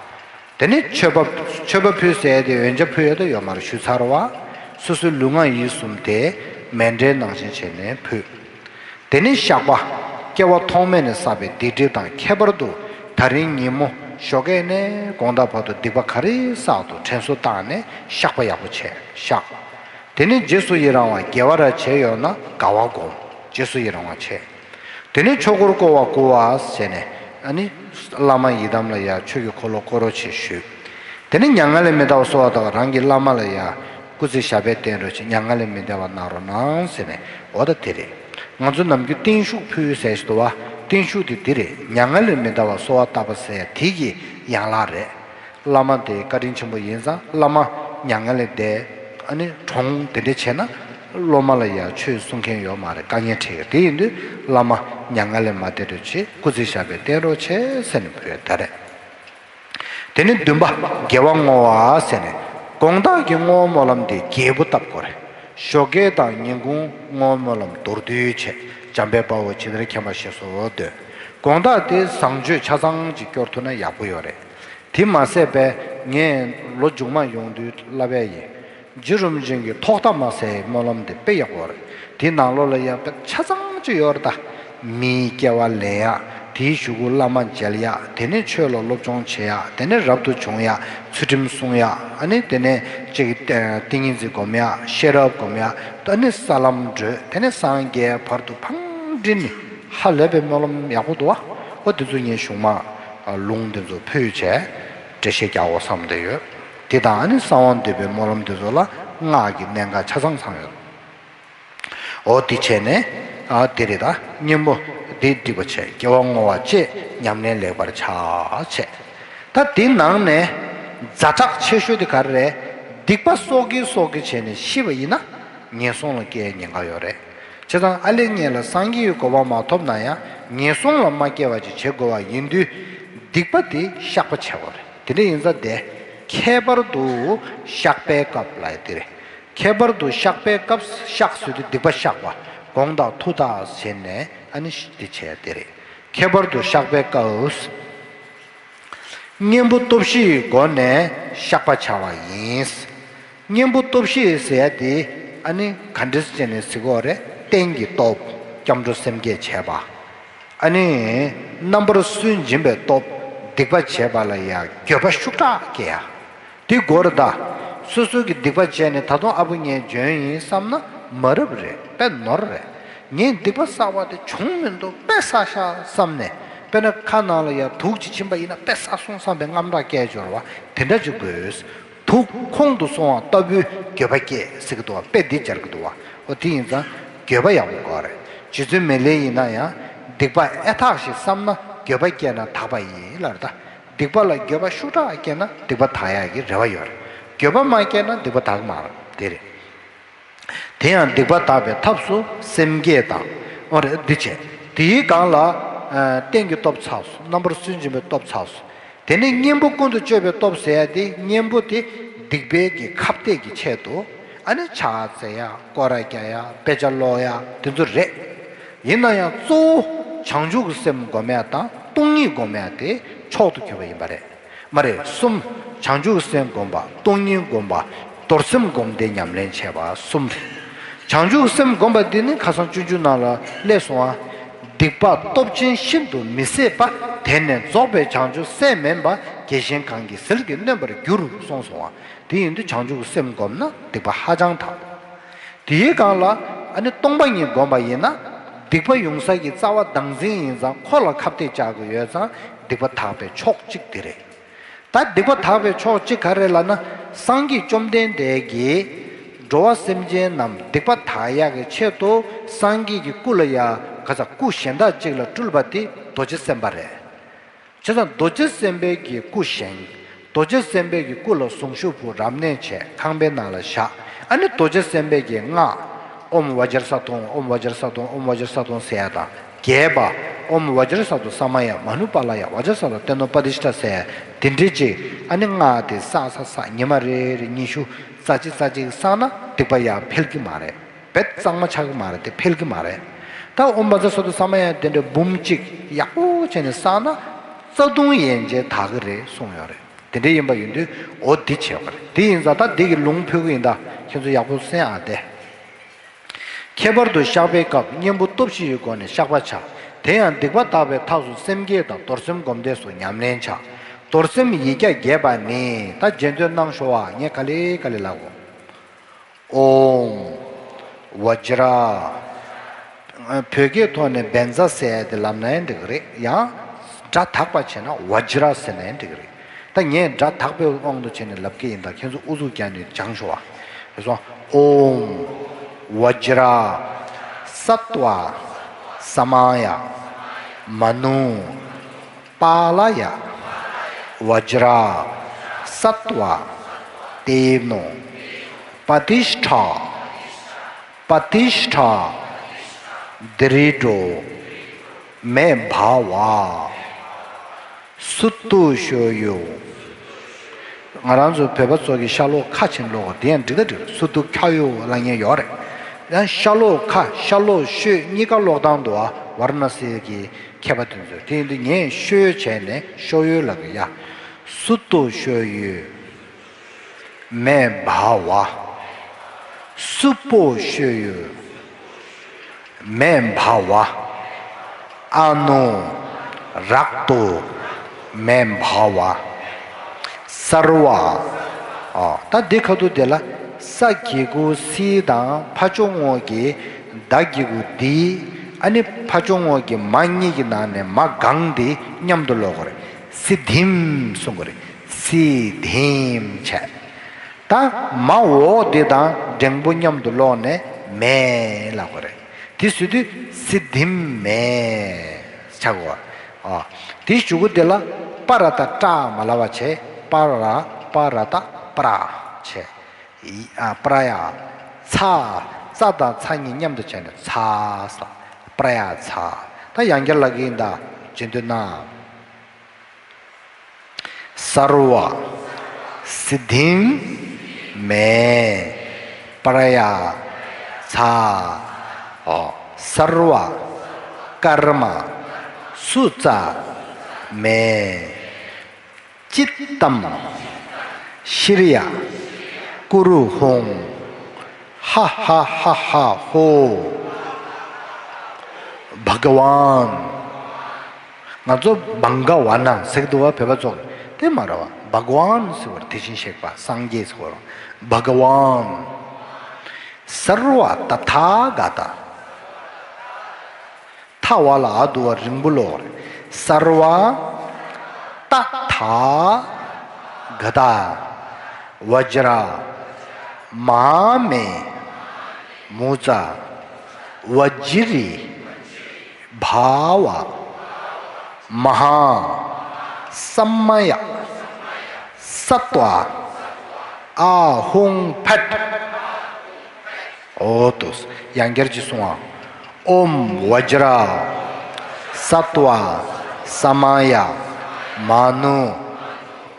དེ་ནས་མཆོད་པ་མཆོད་པ་ཕུལ་ཟེར་ཏེ་འོན་ཆ་ཕུལ་ཡ་དེ་ཡོད་མ་རེད། ཞུས་ཚར་བ། སོ་སོའི་ལུས་ངག་ཡིད་གསུམ་དེ་མཎྜལ་ནང་བཞིན་བྱས་ནས་ཕུལ། དེ་ནས་བཤགས་པ། སྐྱེ་བ་ཐོག་མེད་ནས་བསགས་པའི་སྡིག་སྒྲིབ་དང་ཁྱད་པར་དུ་ད་རིང་ཉིན་མོ་ཞོགས་ཀས་ནས་དགོང་དག་བར་དུ་སྡིག་པ་ག་རེ་བསགས་འདུག་དྲན་གསོ་བཏང་ནས་བཤགས་པ་ཡག་པོ་བྱས་བཤགས། དེ་ནས་རྗེས་སུ་ཡི་རང་བ། དགེ་བ་ར་བྱས་ཡོད་ན་དགའ་བ་སྒོམ། རྗེས་སུ་ཡི་རང་བ་བྱས། དེ་ནས་ཆོས་འཁོར་བསྐོར་བ་བསྐུལ་བ་ཟེར་ནས་ཨ་ནི་བླ་མ་ཡི་དམ་ལ་ཡ་ཆོས་ཀྱི་འཁོར་ལོ་བསྐོར་རོགས་བྱེད་ཞུས། དེ་ནས་མྱ་ངན་ལས་མི་འདའ་བར་གསོལ་བ་བཏབ་པ། རང་གི་བླ་མ་ལ་ཡ་སྐུ་ཚེ་ཞབས་པད་བརྟན་རོགས་བྱེད། མྱ་ངན་ལས་མི་འདའ་བར་གནང་རོགས་གནང་ཟེར་ནས་འོ་ད་དེ་རེད། ང་ཚོ་ནམ་རྒྱུན་བརྟན་བཞུགས་ཕུལ་ཟེར་ཞིག་འདུག་བ། བརྟན་བཞུགས་དེ་འདི་རེད། མྱ་ངན་ལས་མི་འདའ་བར་གསོལ་བ་བཏབ་པ་ཟེར་དེ་གི་ཡན་ལག་རེད། བླ་མ་དེ་བཀའ་དྲིན་ཆེན་པོ་ཡིན་ཙང་བླ་མ་མྱ་ངན་ལས་འདས་ཨ་ནི་གྲོངས་དེ་འདྲ་བྱས་ན་ སློབ་མ་ལ་ཡང་ཆོས་གསུང་མཁན་ཡོད་མ་རེད། དཀའ་ངལ་འཕྲད་ཀྱི། དེ་ཡིན་དུས་བླ་མ་མྱ་ངན་ལས་མ་འདས་འགྲོ་ཆེད་སྐུ་ཚེ་ཞབས་པད་བརྟན་རོགས་བྱས་ཟེར་ནས་ཕུལ་ཡ་ད་རེད། དེ་ནས་བདུན་པ་དགེ་བ་བསྔོ་བ་ཟེར་ནས། དགོང་དག་གི་བསྔོ་བ་སྨོན་ལམ་དེ་རྒྱས་པོ་བཏབ་དགོས་རེད། ཞོགས་ཀས་དང་ཉིན་གུང་བསྔོ་བ་སྨོན་ལམ་མདོར་བསྡུས་བྱས། འཇམ་དཔལ་དཔའ་བོས་ཇི་ལྟར་མཁྱེན་པ་ཞེས་སོགས་འདོན། དགོང་དག་དེ་བཟང་སྤྱོད་ཆ་ཚང་ཅིག་སྐྱོར་ཐུབ་ན་ཡག་པོ་ཡོད་རེད། དེ་མ་ཟད་པས་ངས་ལོ་མཇུག་མ་ཡོང་དུས་བསླབ་པ་ཡིན། རྗེ་རིན་པོ་ཆེ་གི་ཐོག་མཐའ་མ་ཟེར་སྨོན་ལམ་དེ་དཔེ་ཡག་པོ་རེད། དེའི་ནང་ལོགས་ལ་ཡང་དཔེ་ཆ་ཚང་ཅིག་ཡོད་རེད་ད། མིའི་སྐྱེ་བ་ལེན་ཡག་དེའི་གཞུག་གུ་བླ་མ་མཇལ་ཡག་དེ་ནས་ཆོས་ལ་སློབ་སྦྱོང་བྱེད་ཡག་དེ་ནས་རབ་ཏུ་བྱུང་ཡག་ཚུལ་ཁྲིམས་སྲུང་ཡག་ཨ་ནི་དེ་ནས་ཅིག་ཏིང་ངེ་འཛིན་སྒོམ་ཡག་ཤེས་རབ་སྒོམ་ཡག་ཨ་ནི་ས་ལམ་བགྲོད། དེ་ནས་སངས་རྒྱས་བར་དུ་ཕར་འདྲེན་ནི་ཧ་ལས་པའི་སྨོན་ལམ་ཡག་པོ་འདུག་བ། ཨོ་དེ་ཚོ་ངས་གཞུག་མ་ལུང་དེ་ཚོ་ཕུལ་བྱས་འགྲེལ་བཤད་རྒྱག་དགོས་བསམ་བསྡད་ཡོད། དེ་དང་ཨ་ནི་གསང་བ་འདུས་པའི་སྨོན་ལམ་དེ་ཚོ་ལ་སྔགས་ཀྱི་གནད་འགག་ཆ་ཚང་ཚང་ཡོད། འོ་དེ་བྱས་ནས་ཨ་དེ་རེད་ད། གཉེན་པོ་དེ་སྒྲིག་པ་བྱས། དགེ་བ་བསྔོ་བ་བཅས་ཉམས་ལེན་ལེགས་པར་བྱ་བྱས། ད་དེ་ནང་ནས་ཛ་དྲག་ཆེ་ཤོས་དེ་ག་རེ་རེད། སྡིག་པ་གསོག་གིན་གསོག་གིན་བྱས་ནས་ཤི་བ་ཡིན་ན་ངན་སོང་ལ་སྐྱེ་ཉེན་ཁ་ཡོད་རེད། བྱས་ཙང་ཨ་ལས་ངན་ལ་སངས་རྒྱས་ཀྱི་གོ་འཕང་མ་ཐོབ་ན་ཡང་ངན་སོང་ལ་མ་སྐྱེ་བ་ཅིག་བྱེད་དགོས་པ་ཡིན་དུས་སྡིག་པ་དེ་བཤགས་པ་བྱེད་དགོས་རེད། དེ་འདྲ་ཡིན་ཙང་དེ་ཁྱད་པར་དུ་བཤགས་པའི་སྐབས་ལ་དེ་རེད། ཁྱད་པར་དུ་བཤགས་པའི་སྐབས། བཤགས་ཟེར་དུས་སྡིག་པ་བཤགས་པ། དགོངས་དག་ཐུགས་དག་བྱས་ནས་ཨ་ནི་འདི་བྱས་དེ་རེད། ཁྱད་པར་དུ་བཤགས་པའི་སྐབས། གཉེན་པོ་སྟོབས་བཞིའི་སྒོ་ནས་བཤགས་པ་བྱ་བ་ཡིན། གཉེན་པོ་སྟོབས་བཞི་ཟེར་ཡ་དེ་ཨ་ནི་ག་འདྲས་བྱས་ནས་ཟེར་གྱི་ཡོད་རེད། རྟེན་གྱི་སྟོབས། སྐྱབས་འགྲོ་སེམས་བསྐྱེད་བྱས་པ། ཨ་ནི་རྣམ་པར་སུན་འབྱིན་པའི་སྟོབས། སྡིག་པ་བྱས་པ་ལ་ཡང་འགྱོད་པ་ཤུགས་དྲག་སྐྱེ་ཡ། དེ་དགོས་རེད་ད། སོ་སོ་གི་སྡིག་པ་བྱས་ནས་ད་དུང་ཨ་བུ་ངས་འཇོན་ཡིན་བསམ་ན་མ་རབས་རེད། དཔེ་ནོར་རེད། ངས་སྡིག་པ་བསགས་པ་དེ་བྱུང་མི་འདུག་དཔེ་བསགས་ཤག་བསམ་ནས། དཔེར་ན་ཁ་ནང་ལ་ཡང་དུག་ཅིག་ཕྱིན་པ་ཡིན་ན་དཔེ་བསགས་སོང་བསམ་པའི་དངངས་སྐྲག་སྐྱེ་འབྱོར་བ་དེ་འདྲ་ཅིག་དགོས། དུག་ཁོང་དུ་སོང་བ་ལྟ་བུའི་འགྱོད་པ་སྐྱེ་ཟེར་གྱི་འདུག་བ། དཔེ་འདི་སྦྱར་གྱི་འདུག་བ། འོ་དེ་ཡིན་ཙང་འགྱོད་པ་ཡག་པོ་དགོས་རེད། རྗེ་བཙུན་མི་ལས་ཡིན་ན་ཡང་སྡིག་པ་ཨེ་དག་ཞིག་བསམ་ན་འགྱོད་པ་སྐྱེས་ན་དག་པ་ཡིན་ལབ་རེད་ད། སྡིག་པ་ལ་འགྱོད་པ་ཤུགས་དྲག་སྐྱེས་ན་སྡིག་པ་དག་ཡག་གི་རེ་བ་ཡོད་རེད། འགྱོད་པ་མ་སྐྱེས་ན་སྡིག་པ་དག་གི་མ་རེད། དེ་རེད། དེ་ཡང་སྡིག་པ་དག་པའི་ཐབས་སུ་སེམས་བསྐྱེད་དང་། འོ་རེད། འདི་བྱས། དེའི་སྒང་ལ་ཨ་རྟེན་གྱི་སྟོབས་ཚར་སོང་། རྣམ་པར་སུན་འབྱིན་པའི་སྟོབས་ཚར་སོང་། དེ་ནས་གཉེན་པོ་ཀུན་ཏུ་སྤྱོད་པའི་སྟོབས་ཟེར་ཡ་དེ་གཉེན་པོ་དེ་སྡིག་པའི་གི་ཁ་གཏད་ཀྱི་ཆེད་དུ་ཨ་ནི་ཕྱག་འཚལ་ཡ། སྐོར་ར་རྒྱག་ཡ། དཔེ་ཆ་ཀློག་ཡ། དེ་ཚོ་རེད། ཡིན་ན་ཡང་གཙོ་བོ་བྱང་ཆུབ་ཀྱི་སེམས་སྒོམ་ཡ་དང་སྟོང་ཉིད་སྒོམ་ཡ་དེ་མཆོག་ཏུ་གྱུར་པ་ཡིན་པ་རེད། མ་རེད། གསུམ། བྱང་ཆུབ་སེམས་བསྒོམ་པ། སྟོང་ཉིད་བསྒོམ་པ། རྡོར་སེམས་བསྒོམ་བཟླས་ཉམས་ལེན་བྱས་པ་གསུམ་རེད། བྱང་ཆུབ་སེམས་བསྒོམ་པ་འདི་ནི་ཁ་སང་སྤྱོད་འཇུག་ནང་ལ་སླེབས་སོང་ང་། སྡིག་པ་སྟོབས་ཆེན་ཤིན་ཏུ་མི་བཟད་པ། དེ་ནས་རྫོགས་པའི་བྱང་ཆུབ་སེམས་མིན་པ། དགེ་གཞན་གང་གིས་ཟིལ་གྱིས་གནོན་པར་འགྱུར་གསུངས་སོང་ང་། དེ་ཡིན་དུས་བྱང་ཆུབ་སེམས་བསྒོམ་ན་སྡིག་པ་ཧ་ཅང་དག་དེའི་སྒང་ལ་ཨ་ནི་སྟོང་པ་ཉིད་བསྒོམ་པ་ཡིན་ན། སྡིག་པ་ཡོང་ས་ཀྱི་རྩ་བ་བདག་འཛིན་ཡིན་ཙང་ཁོ་ལ་ཁ་གཏད་བཅག་དགོས་ཡོད་ཙང་སྡིག་པ་དག་པའི་ཕྱོགས་གཅིག་དེ་རེད། ད་སྡིག་པ་དག་པའི་ཕྱོགས་གཅིག་ག་རེ་ལབ་ན། སངས་རྒྱས་བཅོམ་ལྡན་འདས་ཀྱིས་འགྲོ་བ་སེམས་ཅན་རྣམས་སྡིག་པ་དག་ཡག་གི་ཆེད་དུ་སངས་རྒྱས་ཀྱི་སྐུ་ལ་ཡ་ག་ས་སྐུ་གཞན་དག་ཅིག་ལ་སྤྲུལ་པ་དེ་རྡོ་རྗེ་སེམས་དཔའ་རེད། བྱས་ཙང་རྡོ་རྗེ་སེམས་དཔའི་གི་སྐུ་བཞེངས། རྡོ་རྗེ་སེམས་དཔའི་གི་སྐུ་ལ་གཟུངས་གཞུག་ཕུལ། རབ་གནས་བྱས། ཁང་པའི་ནང་ལ་བཞག་ཨ་ནི་རྡོ་རྗེ་སེམས་དཔའི་གི་སྔགས། ཨོཾ་བཛྲ་ས་ཏྭ་ཧཱུྃ། ཨོཾ་བཛྲ་ས་ཏྭ་ཧཱུྃ། ཨོཾ་བཛྲ་ས་ཏྭ་ཧཱུྃ་ཟེར་ཡ་དང་། རྒྱས་པ། ཨོཾ་བཛྲ་ས་ཏྭ་ས་མ་ཡ། མ་ནུ་པཱ་ལ་ཡ། བཛྲ་ས་ཏྭ་ཏེ་ནོ་པ་ཏིཥྚ་ཟེར་ཡ་དེ་འདྲའི་ཅིག་ཨ་ནི་སྔགས་དེ་བསགས་བསགས་བསགས་ཉི་མ་རེ་རེ་ཉི་ཤུ་རྩ་གཅིག་རྩ་གཅིག་བསགས་ན་སྡིག་པ་ཡར་འཕེལ་གྱི་མ་རེད། རྦད་གཙང་མ་ཆགས་ཀྱི་མ་རེད་དེ། འཕེལ་གྱི་མ་རེད། ད་ཨོཾ་བཛྲ་ས་ཏྭ་ས་མ་ཡ་དེ་འདྲ་འབུམ་གཅིག་ཡག་པོ་བྱས་ནས་བསགས་ན་རྩ་ལྟུང་ཡན་ཆད་དག་གི་རེད་གསུངས་ཡོད་རེད། དེ་འདྲ་ཡིན་པ་ཡིན་དུས་འོ་འདི་བྱས་པ་རེད། དེ་ཡིན་ཙང་ད་འདི་གི་ལུང་ཕུལ་གྱི་ཡིན། ད་ཁྱེད་ཚོ་ཡག་པོ་གསན་ཨ། དེ་ཁྱད་པར་དུ་བཤགས་པའི་སྐབས་གཉེན་པོ་སྟོབས་བཞི་ཡི་སྒོ་ནས་བཤགས་པ་བྱ། དེ་ཡང་སྡིག་པ་དག་པའི་ཐབས་སུ་སེམས་བསྐྱེད་དང་རྡོར་སེམས་སྒོམ་བཟླས་སོགས་ཉམས་ལེན་བྱ། རྡོར་སེམས་ཡིག་བརྒྱ་རྒྱས་པ་ནི། ད་རྗེས་ཟློས་གནང་ཤོག་ཨ། ངས་ག་ལེ་ག་ལེ་ལབ་གོ། ཨོཾ་བཛྲ། བོད་སྐད་ཐོག་ནས་བཛྲ་ཟེར་ཡ་དེ་ལབ་ན་ཡང་འགྲིག་གི་རེད། ཡང་སྒྲ་དག་པ་བྱས་ན་བཛྲ་ཟེར་ན་ཡང་འགྲིག་གི་རེད། ད་ངས་སྒྲ་དག་པའི་དབང་དུ་བྱས་ནས་ལབ་ཀྱི་ཡིན། ད་ཁྱེད་ཚོ་ཨུ་ཚུགས་རྒྱག་ནས་སྦྱང་ཤོག་ཨ། ཨོཾ་བཛྲ་སཏྭ་ས་མ་ཡ་མ་ནུ་པཱ་ལ་ཡ། བཛྲ་སཏྭ་ཏེ་ནོ་པ་ཏིཥྚ། པ་ཏིཥྛ་དྲྀ་ཌྷོ་མེ་བྷ་ཝ་སུ་ཏུ་ཤོ་ཡོ། ང་རང་ཚོ་བོད་པ་ཚོ་གི་ཤ་ལོག་ཁ་ཆེན་ཀློག་དེ་ཡང་འགྲིག་ད་འགྲིག་སུ་ཏུ་ཁྱ་ཡོ་ལབ་མཁན་ཡོད་རེད། ཡང་ཤ་ལོག་ཁ་ཤ་ལོག་ཤོད་གཉིས་ཀ་ཀློག་སྟངས་འདུག་ཨ། ཝར་ན་སི་གི་ཁྱད་པར་དེ་ཚོ་དེ་ཡིན་དུས་ངས་ཤོ་ཡོ་བྱས་ནས་ཤོ་ཡོ་ལབ་གི་ཡ། སུ་ཏུ་ཤོ་ཡོ། མེ་བྷ་ཝ། སུ་པོ་ཤོ་ཡོ། མེ་བྷ་ཝ། ཨ་ནུ་རཀྟོ་མེ་བྷ་ཝ། སརྦ། ཨ། ད་འདི་ཁ་ཐུག་དེ་ལ་ས་གི་གུ་སི་དང་ཕ་ཅོག་ངོ་གི་ད་གི་གུ་དི། ཨ་ནི་ཕ་ཅོག་ངོ་གི་མ་གཉིས་ཀྱི་ནང་ནས་མ་གང་དེ་མཉམ་དུ་ཀློག་དགོས་རེད། སི་དྷིམ་གསུང་དགོས་རེད། སི་དྷིམ་བྱས། ད་མ་འོག་འདི་དང་འགྲེང་བུ་མཉམ་དུ་ཀློག་ནས་མེ་ལབ་དགོས་རེད། དེ་ཟེར་དུས་སི་དྷིམ་མེ་ཆགས་དགོས། ཨ། དེ་གཞུག་གུ་དེ་ལ་པ་ར་ཏ་ཏྲ་མ་ལབ་པ་བྱས། པ་ར་པ་ར་ཏ་པྲ་བྱས། ཨ། པྲ་ཡ་ཚ། ཙ་དང་ཚ་གཉིས་མཉམ་དུ་བྱས་ནས་ཚ་ས། པྲ་ཡ་ཚ། ད་ཡང་བསྐྱར་ལབ་ཀྱི་ཡིན་ད། རྗེས་ཟློས་གནང་། སརྦ་སིདྡྷིཾ་མེ་པྲ་ཡ་ཚ། ཨོ། སརྦ་ཀརྨ་སུ་ཙ་མེ་ཅིཏྟཾ་ཤྲཱི་ཡ་ཀུ་རུ་ཧཱུྃ། ཧ་ཧ་ཧ་ཧ་ཧོ། བྷ་ག་ཝཱན། ང་ཚོ་བྷ་ག་ཝ་ན་ཟེར་གྱི་འདུག་བ། བོད་པ་ཚོ་དེ་མ་རེད་བ། བྷ་ག་ཝཱན་ཟེར་བ་དེ་བཞིན་གཤེགས་པ་སངས་རྒྱས་ཟེར་བ། བྷ་ག་ཝཱན། སརྦ་ཏ་ཐཱ་ག་ཏ། ཐ་བ་ལ་འ་འདུག་བ། རིང་པོ་ཀློག་རེད། སརྦ་ཏ་ཐཱ་ག་ཏ། བཛྲ་མ་ཧཱ་མེ་མུ་ཙ་བཛྲི་བྷ་ཝ་མ་ཧཱ་ས་མ་ཡ་སཏྭ་ཨཱ་ཧཱུྃ་ཕཊ། ཨོ་ཏོ། ཡང་བསྐྱར་གྱིས་གསུང་ཨ། ཨོཾ་བཛྲ་སཏྭ་ས་མ་ཡ་མ་ནུ་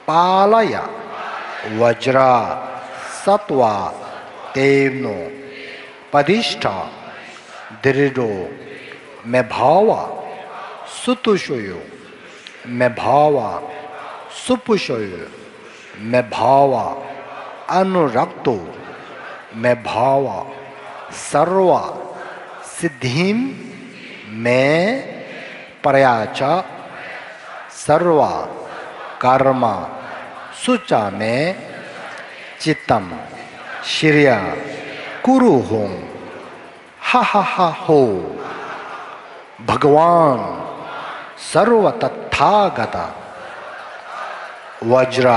པཱ་ལ་ཡ། བཛྲ་སཏྭ་དེ་ནོ་པ་ཏིཥྛ་དྲྀ་ཌྷོ་མེ་བྷ་ཝ་སུ་ཏུ་ཤོ་ཡོ། མེ་བྷ་ཝ་སུ་པུ་ཤོ་ཡོ། མེ་བྷ་ཝ་ཨ་ནུ་རཀྟོ། མེ་བྷ་ཝ་སརྦ་སིདྡྷིཾ་མེ་པྲ་ཡ་ཙ། སརྦ་ཀརྨ་སུ་ཙ་མེ། ཅིཏྟཾ་ཤྲཱི་ཡ་ཀུ་རུ་ཧཱུྃ། ཧ་ཧ་ཧ་ཧོ། བྷ་ག་ཝཱན། སརྦ་ཏ་ཐཱ་ག་ཏ། བཛྲ་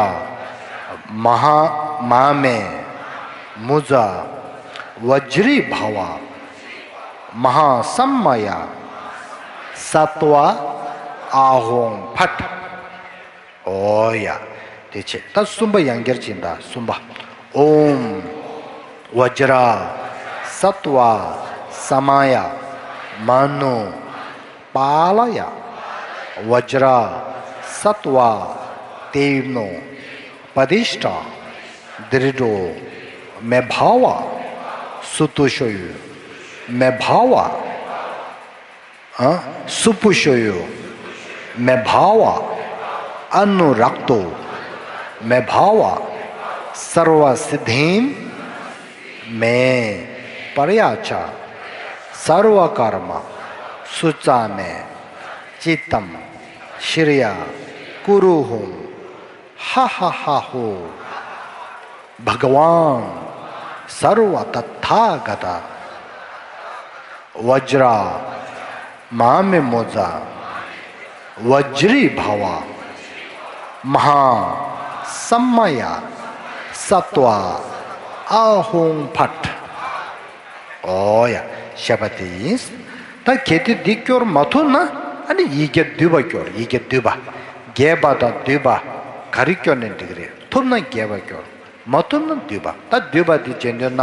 མ་ཧཱ་མ་ཧཱ་མེ་མུ་ཙ་བཛྲི་བྷ་ཝ་མ་ཧཱ་ས་མ་ཡ་སཏྭ་ཨཱ་ཧཱུྃ་ཕཊ། ཨོ་ཡ། དེ་བྱས། ད་གསུམ་པ་ཡང་བསྐྱར་གྱིས་ད། གསུམ་པ། ཨོཾ་བཛྲ་སཏྭ་ས་མ་ཡ་མ་ནུ་པཱ་ལ་ཡ། བཛྲ་སཏྭ་དེ་ནོ་པ་ཏིཥྛ་དྲྀ་ཌྷོ་མེ་བྷ་ཝ་སུ་ཏུ་ཤོ་ཡོ། མེ་བྷ་ཝ། ཨ། སུ་པུ་ཤོ་ཡོ། མེ་བྷ་ཝ་ཨ་ནུ་རཀྟོ། མེ་བྷ་ཝ་སརྦ་སིདྡྷིཾ་མེ་པྲ་ཡ་ཙ། སརྦ་ཀརྨ་སུ་ཙ་མེ། ཅིཏྟཾ་ཤྲཱི་ཡ་ཀུ་རུ་ཧཱུྃ། ཧ་ཧ་ཧ་ཧོ། བྷ་ག་ཝཱན། སརྦ་ཏ་ཐཱ་ག་ཏ། བཛྲ་མ་ཧཱ་མེ་མུ་ཙ་བཛྲི་བྷ་ཝ་མ་ཧཱ་ས་མ་ཡ་སཏྭ་ཨཱ་ཧཱུྃ་ཕཊ། ཨོ་ཡ། བཤད་པ་དེ་ཡིན། ད་གལ་ཏེ་འདི་སྐྱོར་མ་ཐུབ་ན། ཨ་ནི་ཡིག་བརྒྱ་བསྡུས་པ་སྐྱོར། ཡིག་བརྒྱ་བསྡུས་པ། རྒྱས་པ་དང་བསྡུས་པ་ག་རེ་སྐྱོར་ནས་འགྲིག་གི་རེད། ཐུབ་ན་རྒྱས་པ་སྐྱོར། མ་ཐུབ་ན་བསྡུས་པ། ད་བསྡུས་པ་འདི་རྗེས་ཟློས་གནང་ཨ།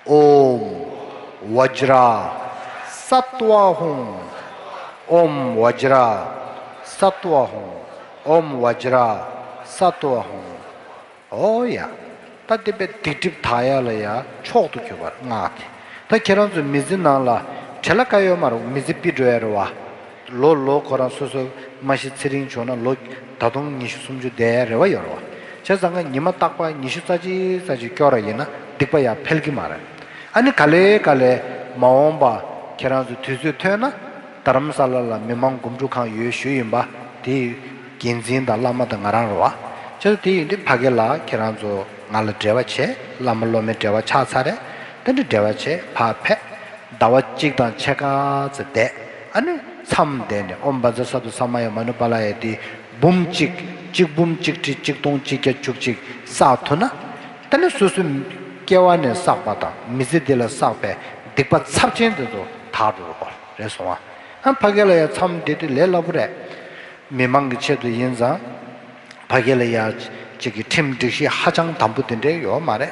ཨོཾ་ བཛྲ་སཏྭ་ཧཱུྃ། ཨོཾ་བཛྲ་སཏྭ་ཧཱུྃ། ཨོཾ་བཛྲ་སཏྭ་ཧཱུྃ། ཨོ་ཡ། ད་དེ་པའི་སྡིག་སྒྲིབ་དག་ཡ་ལ་ཡ་མཆོག་ཏུ་གྱུར་པར་བསྔགས་ཏེ། ད་ཁྱེད་རང་ཚོ་མི་ཚེ་ནང་ལ་བྲེལ་བ་ག་ཡོད་མ་རེད། མི་ཚེ་ཕྱི་འགྲོ་ཡ་རེད་བ། ལོ་ལོ་ཁོ་རང་སོ་སོ་མ་གཞི་ཚེ་རིང་བྱུང་ན་ལོ་ད་དུང་ཉི་ཤུ་སུམ་ཅུ་བསྡད་ཡ་རེ་བ་ཡོད་རེད་བ། བྱས་ཙང་ཀ་ཉི་མ་རྟག་པར་ཉི་ཤུ་རྩ་གཅིག་རྩ་གཅིག་སྐྱོར་བ་ཡིན་ན་སྡིག་པ་ཡང་འཕེལ་གྱི་མ་རེད། ཨ་ནི་ག་ལེ་ག་ལེ་མ་འོངས་པ་ཁྱེད་རང་ཚོ་དུས་ཚོད་ཐོན་ན་རྡ་རམ་ས་ལ་ལ་མི་མང་སྒོམ་སྒྲུབ་ཁང་ཡོད་ཞུས་ཡིན་པ་དེ་འགན་འཛིན་དང་བླ་མ་དང་ང་རང་རེད་བ། བྱས་ཙང་དེ་ཡིན་དུས་ཕ་གི་ལ་ཁྱེད་རང་ཚོ་ང་ལ་འབྲེལ་བ་བྱེད། བླ་མ་སློབ་མའི་འབྲེལ་བ་ཆགས་ཚར་རེད། དེ་འདྲ་འབྲེལ་བ་བྱེད་ཕར་ཕེབས། ཟླ་བ་གཅིག་དང་ཕྱེད་ཀ་ཙམ་བསྡད། ཨ་ནི་མཚམས་བསྡད་ནས་ཨོཾ་བཛྲ་སཏྭ་ས་མ་ཡ་མ་ནུ་པཱ་ལ་ཡ་དེ་འབུམ་གཅིག་གཅིག་འབུམ་གཅིག་ཁྲི་གཅིག་སྟོང་གཅིག་བརྒྱ་བཅུ་གཅིག་བསགས་ཐུབ་ན། ད་ནི་སོ་སོའི་སྐྱེ་བ་ནས་བསགས་པ་དང་མི་ཚེ་འདི་ལ་བསགས་པའི་སྡིག་པ་ཚབས་ཆེན་དེ་ཚོ་དག་འགྲོ་རོགས་རེད་སོང་ཨ། ཨ་ཕ་གི་ལ་ཡ་མཚམས་བསྡད་དུས་ལས་སླ་པོ་རེད། མི་མང་གི་ཆེད་དུ་ཡིན་ཙང་། ཕ་གི་ལ་ཡ་གཅིག་གི་ཁྲིམས་སྒྲིག་གཞི་ཧ་ཅང་དམ་པོ་དེ་འདྲའི་ཡོད་མ་རེད།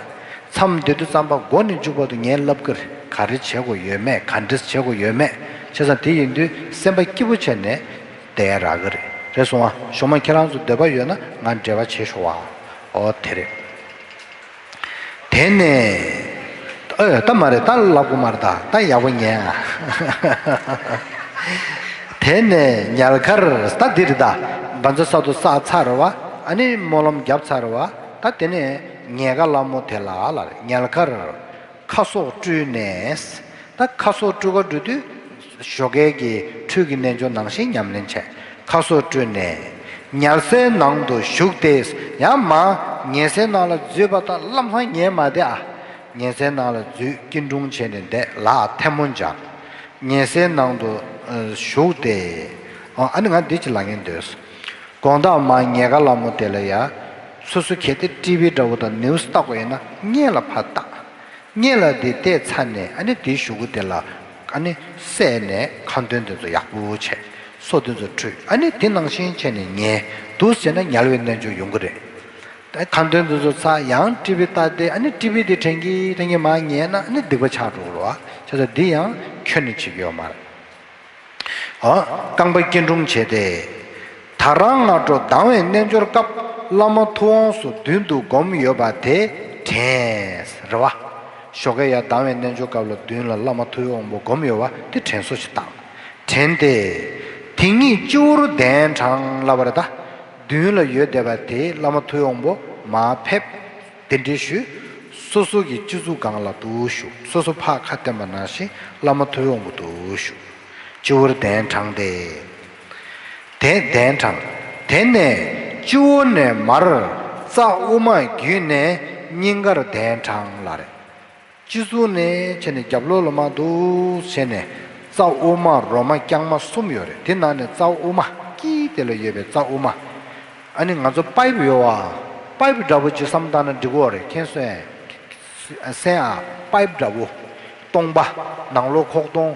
མཚམས་བསྡད་དུས་ཙམ་པ་མགོ་ནས་མཇུག་བར་དུ་ངས་ལབ་ཀྱི་རེད། ག་རེ་བྱེད་དགོས་ཡོད་མེད། ག་འདྲས་བྱེད་དགོས་ཡོད་མེད། བྱས་ཙང་དེ་ཡིན་དུས་སེམས་པ་སྐྱིད་པོ་བྱས་ནས་བསྡད་ཡ་རག་གི་རེད། རེད་སོང་ཨ། གཞུག་མ་ཁྱེད་རང་ཚོ་འདོད་པ་ཡོད་ན་ང་འབྲེལ་བ་བྱེད་ཤོག་ཨ། ཨོ་དེ་རེད། དེ་ནས། ཨོ་ད་མ་རེད། ད་ལབ་དགོས་མ་རེད། ད་ད་ཡག་པོ་ཉན་ཨ། དེ་ནས་ཉལ་ཁར་ད་འདི་རེད་ད། བཛྲ་སཏྭ་བསགས་ཚར་བ། ཨ་ནི་སྨོན་ལམ་བརྒྱབ་ཚར་བ། ད་དེ་ནས་ཉལ་ཁ་ལ་མོ་དེ་ལ་ལ་རེད། ཉལ་ཁར་ཁ་སོགས་བཀྲུས་ནས། ད་ཁ་སོགས་བཀྲུ་ག་འགྲོ་དུས་ཞོགས་ཀས་ཀྱི་ཁྲུས་ཀྱི་རྣལ་འབྱོར་ནང་བཞིན་ཉམས་ལེན་བྱས། ཁ་སོགས་བཀྲུས་ནས་ཉལ་སའི་ནང་དུ་ཞུགས་ཏེ། ཡང་མ་ཉལ་སའི་ནང་ལ་འཛུལ་བ་དང་ལམ་སང་ཉལ་མ་བསྡད་ཨ། ཉལ་སའི་ནང་ལ་འཛུལ་སྐྱིལ་ཀྲུང་བྱས་ནས་བསྡད། ལག་ཐལ་མོ་སྦྱར། ཉལ་སའི་ནང་དུ་ཨ་ཞུགས་ཏེ། ཨ་ཨ་ནི་ང་འདི་ཅིག་ལབ་ཉན་འདོད། དགོང་དག་མ་ཉལ་ཁ་ལ་མོ་དེ་ལ་ཡ། སོ་སོ་གལ་ཏེ་ཊི་ཝི་འདྲ་བོ་དང་ནིའུ་སི་ལྟ་དགོས་ཡིན་ན་སྔོན་ལ་ཕར་ལྟ། སྔོན་ལ་དེ་བལྟས་ཚར་ནས་ཨ་ནི་དེའི་གཞུག་གུ་དེ་ལ་ཨ་ནི་བསད་ནས་ཁ་འདོན་དེ་ཚོ་ཡག་པོ་བྱས། སོ་དེ་ཚོ་བཀྲུས། ཨ་ནི་དེ་ནང་བཞིན་བྱས་ནས་ཉལ་འདུག་བྱས་ན་ཉལ་བའི་རྣལ་འབྱོར་ཡོང་གི་རེད། ད་ཁ་འདོན་དེ་ཚོ་ཚར། ཡང་ཊི་ཝི་ལྟ་སྟེ་ཨ་ནི་ཊི་ཝི་དེ་དྲན་གྱིན་དྲན་གྱིན་མར་ཉལ་ན་ཨ་ནི་སྡིག་པ་ཆགས་འགྲོ་གི་རེད་བ། བྱས་ཙང་འདི་ཡང་ཁྱོན་ནས་བྱེད་ཀྱི་ཡོད་མ་རེད། ཨ། རྐང་པ་སྐྱིལ་ཀྲུང་བྱས་ཏེ། ད་རང་སྔ་དྲོ་ལྡང་བའི་རྣལ་འབྱོར་སྐབས་བླ་མ་ཐུབ་དབང་སོགས་མདུན་དུ་བསྒོམས་ཡོད་པ་དེ་དྲན། རེད་བ། ཞོགས་ཀས་ཡར་ལྡང་བའི་རྣལ་འབྱོར་སྐབས་ལ་མདུན་ལ་བླ་མ་ཐུབ་དབང་པོ་བསྒོམས་ཡོད་པ་དེ་དྲན་གསོ་ཞིག་བཏང་། དྲན་ཏེ། དེ་ཉིད་སྤྱི་བོར་གདན་དྲངས་ལབ་པ་རེད་ད། མདུན་ལ་ཡོད་བསྡད་པ་དེ་བླ་མ་ཐུབ་དབང་པོ་མར་ཕེབས། གདན་འདྲེན་ཞུས། སོ་སོ་གི་སྤྱི་གཙུག་སྒང་ལ་འདུག་བཞུགས། སོ་སོ་ཕར་ཁ་བསྟན་པ་ནང་བཞིན་བླ་མ་ཐུབ་དབང་པོ་འདུག་བཞུགས། སྤྱི་བོར་གདན་དྲངས་ཏེ། དེ་གདན་དྲངས། དེ་ནས་སྤྱི་བོ་ནས་མར་རྩ་དབུ་མ་བརྒྱུད་ནས་སྙིང་གར་གདན་དྲངས་ལ་རེད། སྤྱི་གཙུག་ནས་བྱས་ནས་རྒྱབ་ལོགས་ལ་མར་འདུག་བྱས་ནས་རྩ་དབུ་མ་རོ་མ་རྐྱང་མ་གསུམ་ཡོད་རེད། དེ་ནང་ནས་རྩ་དབུ་མ་དཀྱིལ་དེ་ལ་ཡོད་པའི་རྩ་དབུ་མ། ཨ་ནི་ང་ཚོ་པའིབ་ཡོད་བ། པའིབ་འདྲ་པོ་ཅིག་བསམ་བཏང་ན་འགྲིག་གི་རེད། མཁྱེན་སོང་ངས། སེམས་ཨ། པའིབ་འདྲ་པོ། སྟོང་པ། ནང་ལོགས་ཁོག་སྟོང་།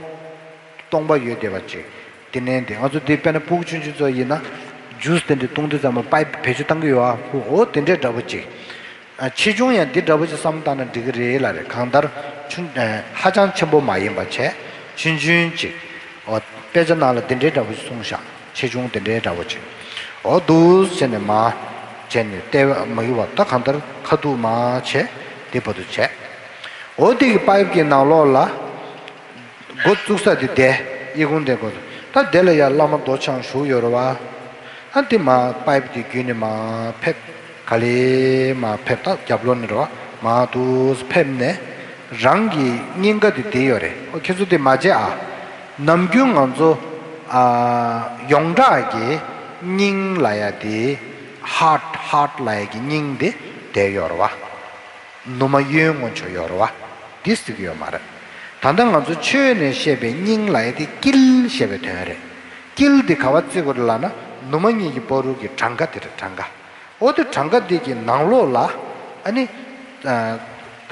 སྟོང་པ་ཡོད་བསྡད་པ་ཅིག་དེ་ནས་དེ་ང་ཚོ་དེ་དཔེར་ན་ཕྲུ་གུ་ཆུང་ཆུང་ཚོ་ཡིན་ན། ཇུས་དེ་འདྲ་བཏུང་དུས་ཙམ་པ་པའིབ་བེད་སྤྱོད་བཏང་གི་ཡོད་ཨ། ཕྲུ་གུ་འོ་དེ་འདྲའི་འདྲ་པོ་ཅིག་ཨ། ཆེ་ཆུང་ཡང་འདི་འདྲ་པོ་ཅིག་བསམ་བཏང་ན་འགྲིག་གི་རེད་ལ་རེད། གང་ལྟར་ཆུང་ཨ། ཧ་ཅང་ཆེན་པོ་མ་ཡིན་པ་བྱས། ཆུང་ཆུང་ཅིག་འོ། དཔེ་ཆ་ནང་ལ་འདི་འདྲའི་འདྲ་པོ་ཅིག་གསུངས་ཤག་ཆེ་ཆུང་འདི་འདྲའི་འདྲ་པོ་ཅིག་འོ་འདུག་བྱས་ནས་མར། བྱས་ནས་ལྟེ་བ་མ་གྱུར་བ་ད་གང་ལྟར་ཁ་ཐུག་མར་བྱས། འདི་བར་དུ་བྱས། འོ་དེ་གི་པའིབ་ཀྱི་ནང་ལོགས་ལ། འགོ་བཙུགས་ས་དེ་བསྡད། ཨི་ཁུང་དེ་འགོ་བཙུགས། ད་དེ་ལ་ཡ་བླ་མ་མདོ་འཆང་བཞུགས་ཡོད་རེད་བ། ཨ་དེ་མར་པའིབ་དེ་བརྒྱུད་ནས་མར་ཕེབས། ག་ལེ་མར་ཕེབས། ད་རྒྱབ་ལོགས་ནས་རེད་བ། མར་འདུག་ཕེབས་ནས་རང་གི་སྙིང་ག་དེ་བསྡད་ཡོད་རེད། ཨོ་ཁྱེད་ཚོ་དེ་མ་བརྗེད་ཨ། ནམ་རྒྱུན་ང་ཚོ་ཨ། ཡོངས་གྲགས་ཀྱི་སྙིང་ལབ་ཡ་དེ། ཧརཊ་ཧརཊ་ལབ་ཡ་གི་སྙིང་དེ་བསྡད་ཡོད་རེད་བ། ནུ་མ་གཡོན་ངོ་ཆོ་ཡོད་རེད་བ། འདི་ཟེར་གྱི་ཡོད་མ་རེད། ད་ལྟ་ང་ཚོ་ཆོས་ནས་བཤད་པའི་སྙིང་ལབ་ཡ་དེ་དཀྱིལ་ཞེས་པའི་དོན་རེད། དཀྱིལ་འདི་ག་པར་བརྩི་དགོས་རེད་ལབ་ན་ནུ་མ་གཉིས་ཀྱི་བར་དུ་གི་གྲངས་ཀ་དེ་རེད། གྲངས་ཀ་འོ་དེ་གྲངས་ཀ་འདི་གི་ནང་ལོགས་ལ་ཨ་ནི། ད་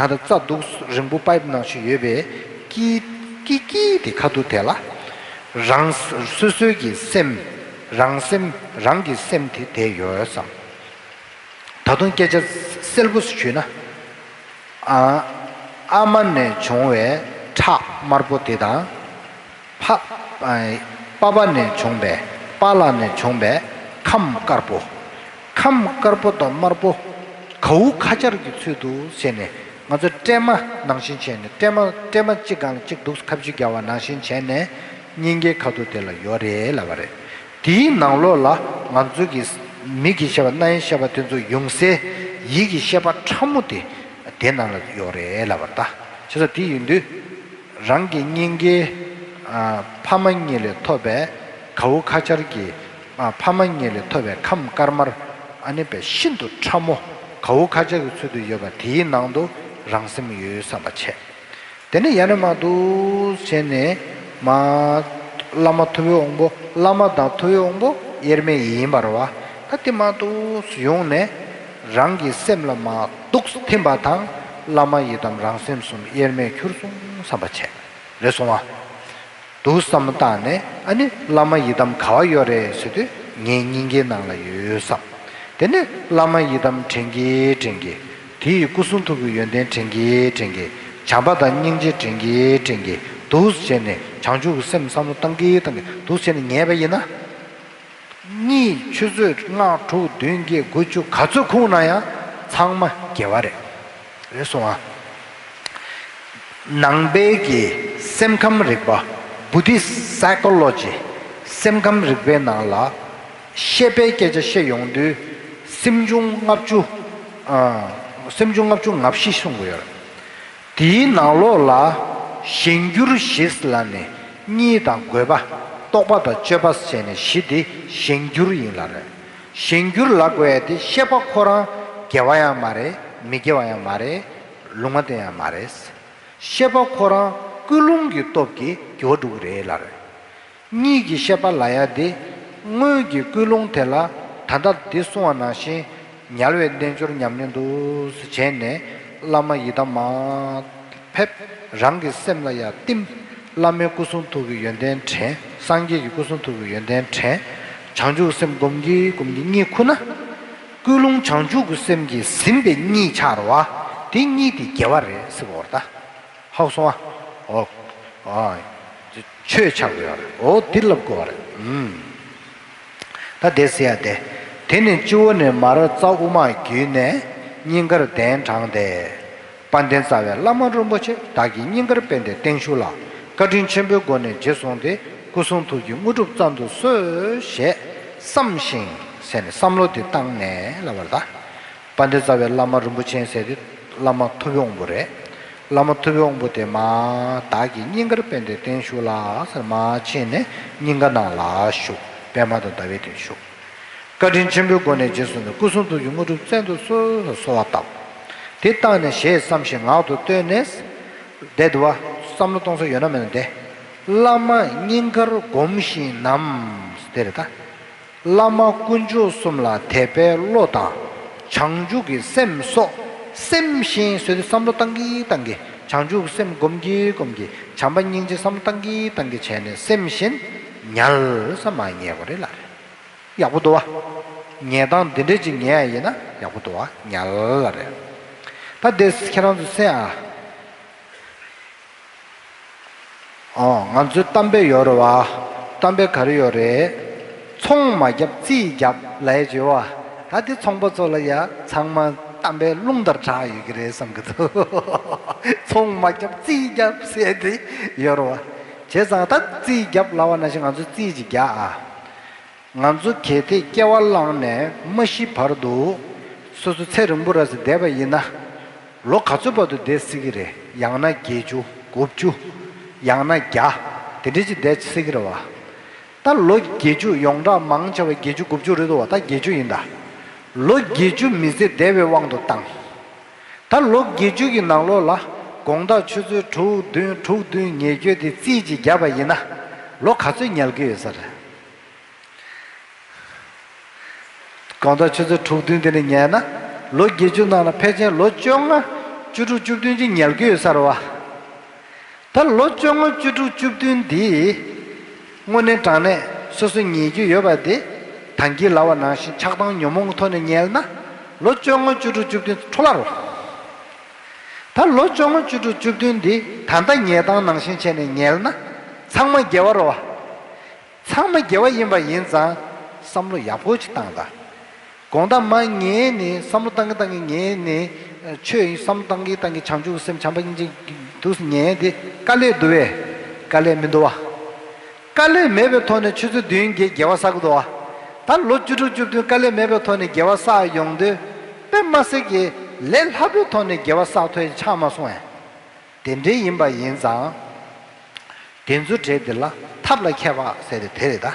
ལྟ་རྩ་འདུག་རིང་པོ་པའིབ་ནང་བཞིན་ཡོད་པའི་དཀྱིལ་དཀྱིལ་དཀྱིལ་དེ་ཁ་ཐུག་དེ་ལ། རང་སོ་སོའི་གི་སེམས། རང་སེམས་རང་གི་སེམས་དེ་བསྡད་ཡོད་བསམ། ད་དུང་སྐད་ཆ་གསལ་པོ་ཞུས་ན། ཨ། ཨ་མ་ནས་བྱུང་བའི་ ཁྲག་དམར་པོ་དེ་དང་། ཕ། པ་པ་ནས་བྱུང་བའི། པཱ་ལགས་ནས་བྱུང་བའི་ཁམས་དཀར་པོ། ཁམས་དཀར་པོ་དང་དམར་པོ། གའུ་ཁ་ཆར་གྱི་ཚུལ་དུ་བྱས་ནས། ང་ཚོ་སྲན་མ་ནང་བཞིན་བྱས་ནས། སྲན་མ་སྲན་མ་གཅིག་སྒང་ལ་གཅིག་འདུག་ཁ་བཅུ་བརྒྱབ་པ་ནང་བཞིན་བྱས་ནས། སྙིང་གའི་ཁ་ཐུག་དེ་ལ་ཡོད་རེད་ལབ་པ་རེད། དེའི་ནང་ལོགས་ལ་ང་ཚོ་གི་མིག་གི་ཤེས་པ། རྣ་བའི་ཤེས་པ་དེ་ཚོ་ཡོང་སའི་ཡིད་ཀྱི་ཤེས་པ་ཕྲ་མོ་དེ་དེ་ནང་ལ་ཡོད་རེད་ལབ་པ་རེད་ད། བྱས་ཙང་དེ་ཡིན་དུས། རང་གི་སྙིང་གའི་ཨ་ཕ་མ་གཉིས་ལས་ཐོབ་པའི་གའུ་ཁ་ཆར་གྱི། ཨ་ཕ་མ་གཉིས་ལས་ཐོབ་པའི་ཁམས་དཀར་དམར། ཨ་ནི་པའི་ཤིན་ཏུ་ཕྲ་མོ། གའུ་ཁ་ཆར་གྱི་ཚུལ་དུ་ཡོད་པ་དེའི་ནང་དུ་རང་སེམས་ཡོད་བསམ་པ་བྱས། དེ་ནས་ཡར་ནས་མར་འདུག་བྱས་ནས་མར། བླ་མ་ཐུབ་པའི་དབང་པོ། བླ་མ་དང་ཐུབ་པའི་དབང་པོ་དབྱེར་མེད་ཡིན་པ་རེད་བ། ད་དེ་མར་འདུག་ཡོང་ནས་རང་གི་སེམས་ལ་མར་འདུག་ཐིམ་པ་དང་། བླ་མ་ཡི་དམ་རང་སེམས་གསུམ་དབྱེར་མེད་གྱུར་སོང་བསམ་པ་བྱས། རེད་སོང་བ། འདུག་བསམ་བཏང་ནས། ཨ་ནི་བླ་མ་ཡི་དམ་ག་བ་ཡོད་རེད་ཟེར་དུས། ངའི་སྙིང་གའི་ནང་ལ་ཡོད་བསམ། དེ་ནས་བླ་མ་ཡི་དམ་དྲན་གྱིན་དྲན་གྱིན། དེ་ཡི་སྐུ་གསུང་ཐུགས་ཀྱི་ཡོན་ཏན་དྲན་གྱིན་དྲན་གྱིན། བྱམས་པ་དང་སྙིང་རྗེ་དྲན་གྱིན་དྲན་གྱིན། འདུག་བྱས་ནས་བྱང་ཆུབ་ཀྱི་སེམས་བསམ་བློ་བཏང་གིན་བཏང་གིན། འདུག་བྱས་ནས་ཉལ་བ་ཡིན་ན། གཉིད་ཆུ་ཚོད་ལྔ་དྲུག་བདུན་བརྒྱད་དགུ་བཅུ་ག་ཚོད་ཁུག་ན་ཡང་ཚང་མ་དགེ་བ་རེད། རེད་སོང་ཨ། ནང་པའི་གི་སེམས་ཁམས་རིག་པ། Buddhist psychology། སེམས་ཁམས་རིག་པའི་ནང་ལ། ཤེས་པའི་སྐད་ཆ་བཤད་ཡོང་དུས། སེམས་བྱུང་ལྔ་བཅུ། ཨ། སེམས་བྱུང་ལྔ་བཅུ་ང་བཞི་གསུང་གི་ཡོད་རེད། དེའི་ནང་ལོགས་ལ། གཞན་འགྱུར་བཞི་ལབ་ནས་གཉིས་དང་དགོས་པ། རྟོག་པ་དང་དཔྱོད་པ་ཟེར་ནས་བཞི་དེ་གཞན་འགྱུར་ཡིན་ལབ་རེད། གཞན་འགྱུར་ལབ་དགོས་ཡ་དེ་ཤེས་པ་ཁོ་རང་དགེ་བ་ཡང་མ་རེད། མི་དགེ་བ་ཡང་མ་རེད། ལུང་བ་བསྟན་ཡང་མ་རེད། ཤེས་པ་ཁོ་རང་ཀུན་སློང་གི་སྟོབས་ཀྱིས་དགེ་བ་སྒྲུབ་ཀྱི་རེད་ལབ་རེད། གཉིད་ཀྱི་ཤེས་པ་ལབ་ཡ་དེ། སྔོན་གྱི་ཀུན་སློང་དེ་ལ། ད་ལྟ་འདི་གསུངས་པ་ནང་བཞིན། ཉལ་བའི་རྣལ་འབྱོར་ཉམས་ལེན་དུ་བྱས་ནས། བླ་མ་ཡི་དམ་མར་ཕེབས། རང་གི་སེམས་ལ་ཡར་བསྟིམ། བླ་མའི་སྐུ་གསུང་ཐུགས་ཀྱི་ཡོན་ཏན་དྲན། སངས་རྒྱས་ཀྱི་སྐུ་གསུང་ཐུགས་ཀྱི་ཡོན་ཏན་དྲན། བྱང་ཆུབ་སེམས་སྒོམ་གྱིན་སྒོམ་གྱིན་གཉིད་ཁུག་ན། ཀུན་སློང་བྱང་ཆུབ་ཀྱི་སེམས་ཀྱིས་ཟིན་པའི་གཉིད་ཆགས་རེད་བ། དེ་གཉིད་དེ་དགེ་བ་རེད་ཟེར་བ་རེད་ད། ཧ་གོ་སོང་ཨ། ཨོ། ཨ། ཆོས་ཆགས་ཡོད་རེད། ཨོ་འདི་ལབ་དགོས་རེད། ཨུམ། ད་དེ་ཟེར་ཡ་དེ། དེ་ནས་སྤྱི་བོ་ནས་མར་རྩ་དབུ་མ་བརྒྱུད་ནས་སྙིང་གར་གདན་དྲངས་ཏེ། དཔལ་ལྡན་རྩ་བའི་བླ་མ་རིན་པོ་ཆེ། བདག་གི་སྙིང་གར་པད་ཟླའི་སྟེང་བཞུགས་ལ། བཀའ་དྲིན་ཆེན་པོའི་སྒོ་ནས་རྗེས་བཟུང་སྟེ། སྐུ་གསུང་ཐུགས་ཀྱི་དངོས་གྲུབ་བརྩམས་དུ་གསོལ་ཞེས་བསམ་ཞིང་ཟེར་ནས་བསམ་བློ་དེ་བཏང་ནས་ལབ་པ་རེད་ད། དཔལ་ལྡན་རྩ་བའི་བླ་མ་རིན་པོ་ཆེ་ཟེར་དེ་བླ་མ་ཐུབ་པའི་དབང་པོ་རེད། བླ་མ་ཐུབ་པའི་དབང་པོ་དེ་མར་བདག་གི་སྙིང་གར་པད་ཟླའི་སྟེང་བཞུགས་ལ་ཟེར་མར་ཕྱིན་ནས་སྙིང་ག་ནང་ལ་བཞུགས། པདྨ་དང་ཟླ་བའི་སྟེང་བཞུགས། བཀའ་དྲིན་ཆེན་པོའི་སྒོ་ནས་རྗེས་བཟུང་ནས། སྐུ་གསུང་ཐུགས་ཀྱི་དངོས་གྲུབ་བརྩམས་དུ་གསོལ་ཟེར་གསོལ་བ་བཏབ། དེ་བཏང་ནས་ཞེས་བསམ་ཞིང་ངག་ཏུ་བཏོན་ནས། བསྡད་འདུག་བ། བསམ་བློ་གཏོང་ས་ཡོད་ན་མེད་ན་བསྡད། བླ་མ་སྙིང་གར་སྒོམ་ཞིང་ནམ། དེ་རེད་ད། བླ་མ་དཀོན་མཆོག་གསུམ་ལ་དད་པའི་བློ་དང་། བྱང་ཆུབ་ཀྱི་སེམས་སོགས་སེམས་བཞིན་བཟོས་ཏེ་བསམ་བློ་བཏང་གིན་བཏང་གིན། བྱང་ཆུབ་ཀྱི་སེམས་སྒོམ་གིན་སྒོམ་གིན། བྱམས་པ་སྙིང་རྗེ་བསམ་བློ་བཏང་གིན་བཏང་གིན་བྱས་ནས་སེམས་བཞིན་ཉལ་ས་མར་ཉལ་དགོས་རེད་ལབ་རེད། ཡག་པོ་འདུག་བ། ཉལ་སྟངས་འདི་འདྲ་ཅིག་ཉལ་ཡ་ཡིན་ན་ཡག་པོ་འདུག་བ། ཉལ་ལབ་རེད། ད་དེ་ཁྱེད་རང་ཚོ་གསན་ཨ། ཨོ། ང་ཚོའི་གཏམ་དཔེ་ཡོད་རེད་བ། གཏམ་དཔེ་ག་རེ་ཡོད་རེད། ཚོང་མ་བརྒྱབ་རྩིས་བརྒྱབ་ལབ་ཡ་ཅིག་ཡོད་བ། ད་དེ་ཚོང་པ་ཚོ་ལ་ཡ་ཚང་མ་གཏམ་དཔེ་རླུང་ལྟར་གྲགས་ཡོད་ཀྱི་རེད་བསམ་གྱི་འདུག་ཚོང་མ་བརྒྱབ་རྩིས་བརྒྱབ་ཟེར་དེ་ཡོད་རེད་བ། བྱས་ཙང་ད་རྩིས་བརྒྱབ་ལབ་པ་ནང་བཞིན་ང་ཚོ་རྩིས་ཅིག་རྒྱག་ཨ། ང་ཚོ་གལ་ཏེ་སྐྱེ་བ་བླངས་ནས་མ་ཤི་བར་དུ། སོ་སོ་ཚེ་རིང་པོ་ར་ཟེར་བསྡད་པ་ཡིན་ན། ལོ་ག་ཚོད་བར་དུ་བསྡད་སྲིད་ཀྱི་རེད། ཡང་ན་བརྒྱད་ཅུ་དགུ་བཅུ། ཡང་ན་བརྒྱ། དེ་འདྲ་ཅིག་བསྡད་སྲིད་ཀྱི་རེད་བ། ད་ལོ་བརྒྱད་ཅུ་ཡོངས་གྲགས་མང་ཆེ་བ་བརྒྱད་ཅུ་དགུ་བཅུ་རེད་འདུག་བ། ད་བརྒྱད་ཅུ་ཡིན་ད། ལོ་བརྒྱད་ཅུ་མི་ཚེ་འདས་པའི་དབང་དུ་བཏང་། ད་ལོ་བརྒྱད་ཅུ་གི་ནང་ལོགས་ལ་དགོང་དག་ཆུ་ཚོད་དྲུག་བདུན་དྲུག་བདུན་ཉལ་རྒྱུ་དེ་རྩིས་ཅིག་བརྒྱབ་པ་ཡིན་ན། ལོ་ག་ཚོད་ཉལ་གི་ཡོད་ས་རེད། དགོང་དག་ཆུ་ཚོད་དྲུག་བདུན་དེ་ནས་ཉལ་ན། ལོ་བརྒྱད་ཅུ་ནང་ལ་ཕལ་ཆེར་ལོ་བཅོ་ལྔ་བཅུ་དྲུག་བཅུ་བདུན་ཅིག་ཉལ་གི་ཡོད་ས་རེད་བ། ད་ལོ་བཅོ་ལྔ་བཅུ་དྲུག་བཅུ་བདུན་འདི། དངོས་གནས་དྲང་གནས་སོ་སོ་ཉལ་རྒྱུ་ཡོད་པ་དེ། ད་གིན་ལབ་པ་ནང་བཞིན་ཆགས་སྡང་ཉོན་མོངས་ཀྱི་ཐོག་ནས་ཉལ་ན། ལོ་བཅོ་ལྔ་བཅུ་དྲུག་བཅུ་བདུན་འཕྲོ་བརླག་རེད། ད་ལོ་བཅོ་ལྔ་བཅུ་དྲུག་བཅུ་བདུན་འདི་ད་ལྟ་ཉལ་སྟངས་ནང་བཞིན་བྱས་ནས་ཉལ་ན་ཚང་མ་དགེ་བ་རེད་བ། ཚང་མ་དགེ་བ་ཡིན་པ་ཡིན་ཙང་བསམ་བློ་ཡག་པོ་ཅིག་བཏང་དང་། དགོང་དག་མར་ཉལ་ནས་བསམ་བློ་བཏང་གིན་བཏང་གིན་ཉལ་ནས། ཆོས་ཡིན་བསམ་བློ་བཏང་གིན་བཏང་གིན་བྱང་ཆུབ་སེམས་བྱམས་པ་སྙིང་རྗེ་འདུག་ཉལ་དེ་དཀའ་ལས་འདུག་བས། དཀའ་ལས་མི་འདུག་བ། དཀའ་ལས་མེད་པའི་ཐོག་ནས་ཆུ་ཚོད་བདུན་བརྒྱད་དགེ་བ་བསགས་ཀྱི་འདུག་བ། ད་ལོ་བཅུ་དྲུག་བཅུ་བདུན་དཀའ་ལས་མེད་པའི་ཐོག་ནས་དགེ་བ་བསགས་ཡོང་དུས། དཔེ་མ་སྲིད་ཀྱི་ལས་སླ་པོའི་ཐོག་ནས་དགེ་བ་བསགས་ཐུབ་ཡ་ཆགས་མ་སོང་ངས། དེ་འདྲའི་ཡིན་པ་ཡིན་ཙང་། དེ་ཚོའི་གྲས་དེ་ལ་ཐབས་ལ་མཁས་པ་ཟེར་ཏེ་དེ་རེད་ད།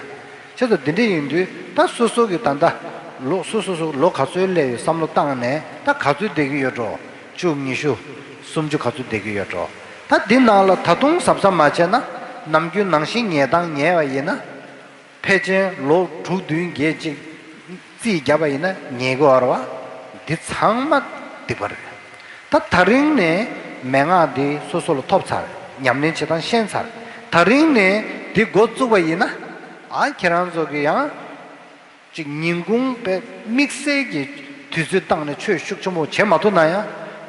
བྱས་ཙང་དེ་འདྲ་ཡིན་དུས་ད་སོ་སོ་གི་ད་ལྟ་ལོ་སོ་སོ་སོ་ལོ་ག་ཚོད་སླེབས་ཡོད་བསམ་བློ་བཏང་ནས་ད་ག་ཚོད་བསྡད་ཀྱི་ཡོད་འགྲོ། བཅུ་ཉི་ཤུ་སུམ་ཅུ་ག་ཚོད་བསྡད་ཀྱི་ཡོད་འགྲོ། ད་འདི་ནང་ལ་ད་དུང་གཟབ་གཟབ་མ་བྱས་ན་ནམ་རྒྱུན་ནང་བཞིན་ཉལ་སྟངས་ཉལ་བ་ཡིན་ན། ཕལ་ཆེར་ལོ་དྲུག་བདུན་བརྒྱད་ཅིག་རྩིས་བརྒྱབ་པ་ཡིན་ན་ཉལ་གི་ཡོད་རེད་བ། འདི་ཚང་མ་སྡིག་པ་རེད། ད་ད་རིང་ནས་མན་ངག་འདི་སོ་སོ་ལ་ཐོབ་ཚར། ཉམས་ལེན་བྱེད་སྟངས་ཤེས་ཚར། ད་རིང་ནས་འདི་འགོ་བཙུགས་པ་ཡིན་ན། ཨ་ཁྱེད་རང་ཚོ་གི་ཡང་ཅིག་ཉིན་གུང་དཔེ་དམིགས་བསལ་གྱི་དུས་ཚོད་བཏང་ནས་ཆོས་ཤུགས་ཆེན་པོ་བྱེད་མ་ཐུབ་ན་ཡང་།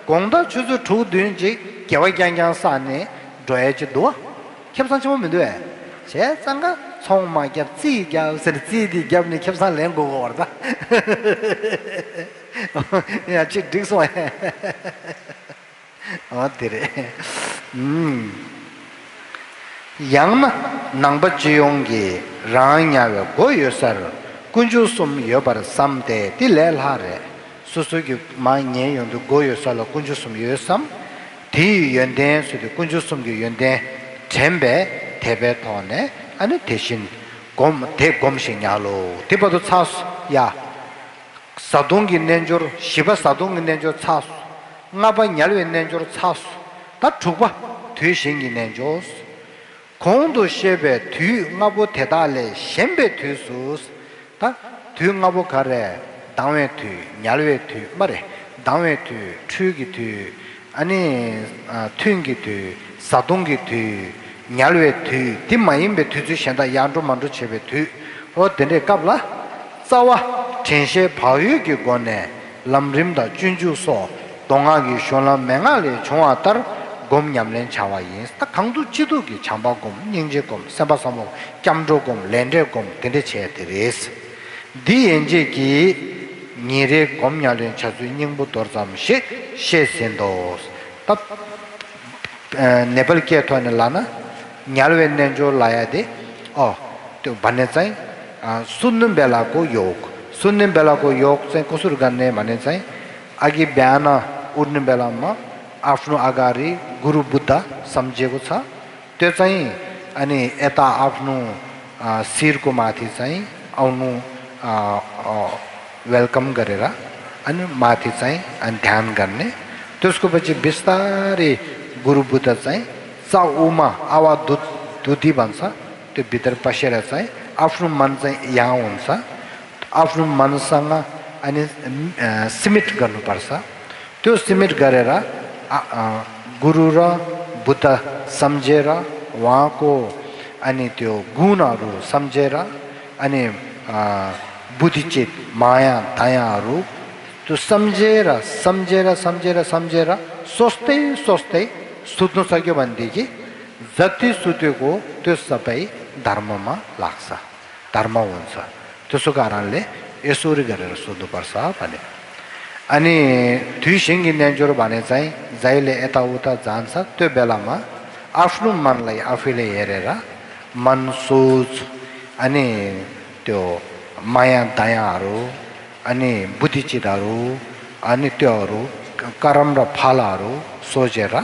དགོང་དག་ཆུ་ཚོད་དྲུག་བདུན་ཅིག་དགེ་བ་རྐྱང་རྐྱང་བསགས་ནས་འགྲོ་ཡ་ཅིག་འདུག་བ། ཁེ་བཟང་ཆེན་པོ་མི་འདུག་ཨེ། བྱས་ཙང་ཀ་ཚོང་མ་བརྒྱབ་རྩིས་བརྒྱབ་ཟེར་ནས་རྩིས་འདི་བརྒྱབ་ནས་ཁེ་བཟང་ལེན་དགོས་གོ་བར་ད། ཡ་ཅིག་འགྲིག་སོང་ཨེ། ཨོ་དེ་རེད། ཨུམ། ཡང་ན་ནང་པ་སྤྱི་ཡོངས་ཀྱིས་རང་དམྱལ་བའི་སྒོ་ཡོད་སར་དཀོན་མཆོག་གསུམ་ཡོད་པར་བསམ་སྟེ་དེ་ལས་སླ་རེད། སོ་སོ་གི་མ་ཉལ་ཡོང་དུས་སྒོ་ཡོད་ས་ལ་དཀོན་མཆོག་གསུམ་ཡོད་བསམ། དེ་ཡི་ཡོན་ཏན་ཟེར་དུས་དཀོན་མཆོག་གསུམ་གྱི་ཡོན་ཏན་དྲན་པས་དད་པའི་ཐོག་ནས་ཨ་ནི་དེ་བཞིན་བསྒོམ་དེ་བསྒོམ་ཞིང་ཉལ་ལོ། དེ་བར་དུ་ཚར་སོ་ཡ། བཟའ་བཏུང་གི་རྣལ་འབྱོར་བཞི་པ་བཟའ་བཏུང་གི་རྣལ་འབྱོར་ཚར་སོ། ལྔ་པ་དམྱལ་བའི་རྣལ་འབྱོར་ཚར་སོ། ད་དྲུག་པ་དུས་གཞན་གྱི་རྣལ་འབྱོར། གོང་དུ་བཤད་པའི་དུས་ལྔ་པོ་དེ་དག་ལས་གཞན་པའི་དུས་སུ། ད་དུས་ལྔ་པོ་ག་རེ། ལྡང་བའི་དུས། དམྱལ་བའི་དུས་མ་རེད། ལྡང་བའི་དུས། འཁྲུལ་གྱི་དུས། ཨ་ནི། ཨ། ཐུན་གྱི་དུས། བཟའ་བཏུང་གི་དུས། དམྱལ་བའི་དུས། དེ་མ་ཡིན་པའི་དུས་ཚོད་གཞན་དག་ཡར་འགྲོ་མར་འགྲོ་བྱེད་པའི་དུས། འོ་དེ་འདྲའི་སྐབས་ལ། རྩ་བ། དྲན་ཤེས་བག་ཡོད་ཀྱི་སྒོ་ནས། ལམ་རིམ་དང་སྤྱོད་འཇུག་སོགས་མདོ་སྔགས་ཀྱི་གཞུང་ལམ་མན་ངག་ལས་བྱུང་བ་ལྟར་སྒོམ་ཉམས་ལེན་བྱ་བ་ཡིན། ད་གང་ཐུབ་ཅི་ཐུབ་ཀྱིས་བྱམས་པ་སྒོམ། སྙིང་རྗེ་སྒོམ། སེམས་པ་བཟང་པོ། སྐྱབས་འགྲོ་སྒོམ། ལས་འབྲས་སྒོམ། དེ་འདྲ་བྱས་དེ་རེད། འདི་ཡན་ཆད་ཀྱིས་ཉིན་རེའི་སྒོམ་ཉམས་ལེན་བྱ་ཚུལ་སྙིང་པོ་མདོར་ཙམ་ཞིག་བཤད་ཟིན་ཏོ། ད། ཨ། ནེ་པཱལ་སྐད་ཐོག་ནས་ལབ་ན། དམྱལ་བའི་རྣལ་འབྱོར་ལབ་ཡ་དེ། ཨོ། དེ་བ་ནས་ཙང་། ཨ། སུ་ནུ་བེ་ལ་ཀོ་ཡོག་སུ་ནུ་བེ་ལ་ཀོ་ཡོག་ཙང་ཀོ་སུར་ག་ནས་མ་ནས་ཙང་། ཨ་གི་བེ་ན་ཨུར་ནུ་བེ་ལ་མ། ཨ་ཕ་ནུ་ཨ་ག་རི་གུ་རུ་བུདྡྷ་སམ་ཇེ་གོ་ཚ། ཏོ་ཙང་ཨ་ནི་ཨེ་ཏ་ཨ་ཕ་ནུ། ཨ། སིར་ཀོ་མ་ཐི་ཙང་ཨ་ནུ། ཨ། ཨ། ཝེལ་ཀམ་ག་རེ་ར། ཨ་ནི་མ་ཐི་ཙང་ཨ་དྷྱན་ག་ནས། ཏོ་སྐུ་པ་ཅི་བིས་ཏ་རི་གུ་རུ་བུདྡྷ་ཙང་ས་ཨུ་མ་ཨ་ཝ་དུ་དུ་དི་བན་ས། ཏོ་བི་དར་པ་ཤེ་ར་ཙང་ཨ་ཕ་ནུ་མན་ཙང་ཡང་འོན་ས། ཨ་ཕ་ནུ་མན་ས་ང་ཨ་ནི་སི་མིད་ག་ནུ་པར་ས། ཏོ་སི་མིད་ག་རེ་ར། ཨ། ཨ། གུ་རུ་ར། བུདྡྷ་སམ་ཇེ་ར། ཝང་ཀོ། ཨ་ནི་ཏོ་གུ་ན་རུ་སམ་ཇེ་ར། ཨ་ནི། ཨ། བུ་དི་ཅིད། མ་ཡ་དྷ་ཡ་རུ། ཏོ་སམ་ཇེ་ར་སམ་ཇེ་ར་སམ་ཇེ་ར་སམ་ཇེ་ར། སོ་སྟེ་སོ་སྟེ་སུ་ནུ་ས་ཀྱོ་བན་དེ་གི་ཛ་ཏི་སུ་ཏི་གོ་ཏོ་ས་པའི་དྷརྨ་མ་ལགས་ས། དྷརྨ་འོན་ས། དེ་སུ་ག་རང་ལས་ཨེ་སུ་རི་ག་རེ་ར་སུ་ནུ་པར་ས་བ་ནི། ཨ་ནི་དུས་གཞན་གྱི་རྣལ་འབྱོར་བ་ནི་ཙང་ཛའི་ལེ་ཨེ་ཏ་ཨུ་ཏ་ཛན་ས་ཏོ་བེ་ལ་མ། ཨ་ཕ་ནུ་མན་ལ་ཡི་ཨ་ཕི་ལེ་ཡེ་རེ་ར། མན་སུ་ཙུ། ཨ་ནི་ཏོ་མ་ཡ་དྷ་ཡ་རུ། ཨ་ནི་བུ་དི་ཅི་ད་རུ། ཨ་ནི་ཏོ་རུ། ཀ་རམ་ར་ཕ་ལ་རུ་སོ་ཇེ་ར།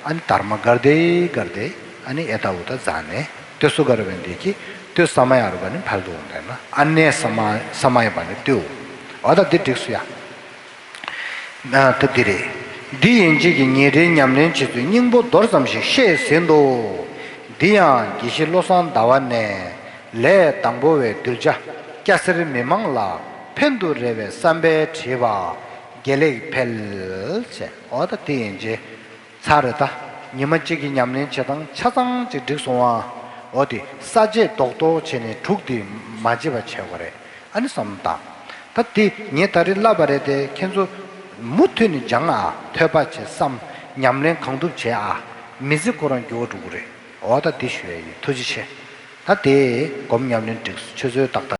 ཨ་ནི་དྷརྨ་གར་དེ་གར་དེ་ཨ་ནི་ཨེ་ཏ་ཨུ་ཏ་ཛན་ནས། དེ་སུ་ག་རུ་བན་དེ་གི་དེ་ས་མ་ཡ་རུ་བ་ནི་ཕལ་དུ་འོང་དེ་ན་ཨ་ནེ་ས་མ་ས་མ་ཡ་བ་ནི་དེའུ། འོ་ད་དེ་འགྲིག་སུ་ཡ། ན་ད་དེ་རེད། འདི་ཡན་ཆད་ཀྱིས་ཉིན་རེའི་ཉམས་ལེན་བྱེད་ཚུལ་སྙིང་པོ་མདོར་ཙམ་ཞིག་བཤད་ཟིན་ཏོ། འདི་ཡང་དགེ་བཤེས་བློ་བཟང་ཟླ་བ་ནས་ལས་དང་པོ་བའི་གདུལ་བྱ་སྐྱ་སེར་མི་མང་ལ་ཕན་དུ་རེ་བའི་བསམ་པས་བྲིས་པ་དགེ་ལེགས་འཕེལ་ཅེས། འོ་ད་དེ་ཡན་ཆད། ཚར་རེད་ད། ཉི་མ་གཅིག་གི་ཉམས་ལེན་བྱེད་སྟངས་ཆ་ཚང་ཅིག་འགྲིག་སོང་ཨ། འོ་དེ་ས་བཅད་རྡོག་རྡོག་བྱས་ནས་དྲུག་དེ་མ་བརྗེད་པ་བྱེད་དགོས་རེད། ཨ་ནི་བསམ་བཏང་། ད་དེ་ངས་ད་རེས་བསླབ་པ་རེད་དེ་ཁྱེད་ཚོ་མུ་མཐུད་ནས་སྦྱང་ཨ་ཐོས་པ་བྱེད་བསམ། ཉམས་ལེན་གང་ཐུབ་བྱས་ཨ། མི་ཚེ་ཁོ་རང་འགྱུར་བ་འགྲོ་གི་རེད། འོ་ད་འདི་ཞུ་ཡ་ཡིན། ཐུགས་རྗེ་ཆེ། ད་དེ་སྒོམ་ཉམས་ལེན་འགྲིག་སོང་། ཆུ་ཚོད་ཏག་ཏག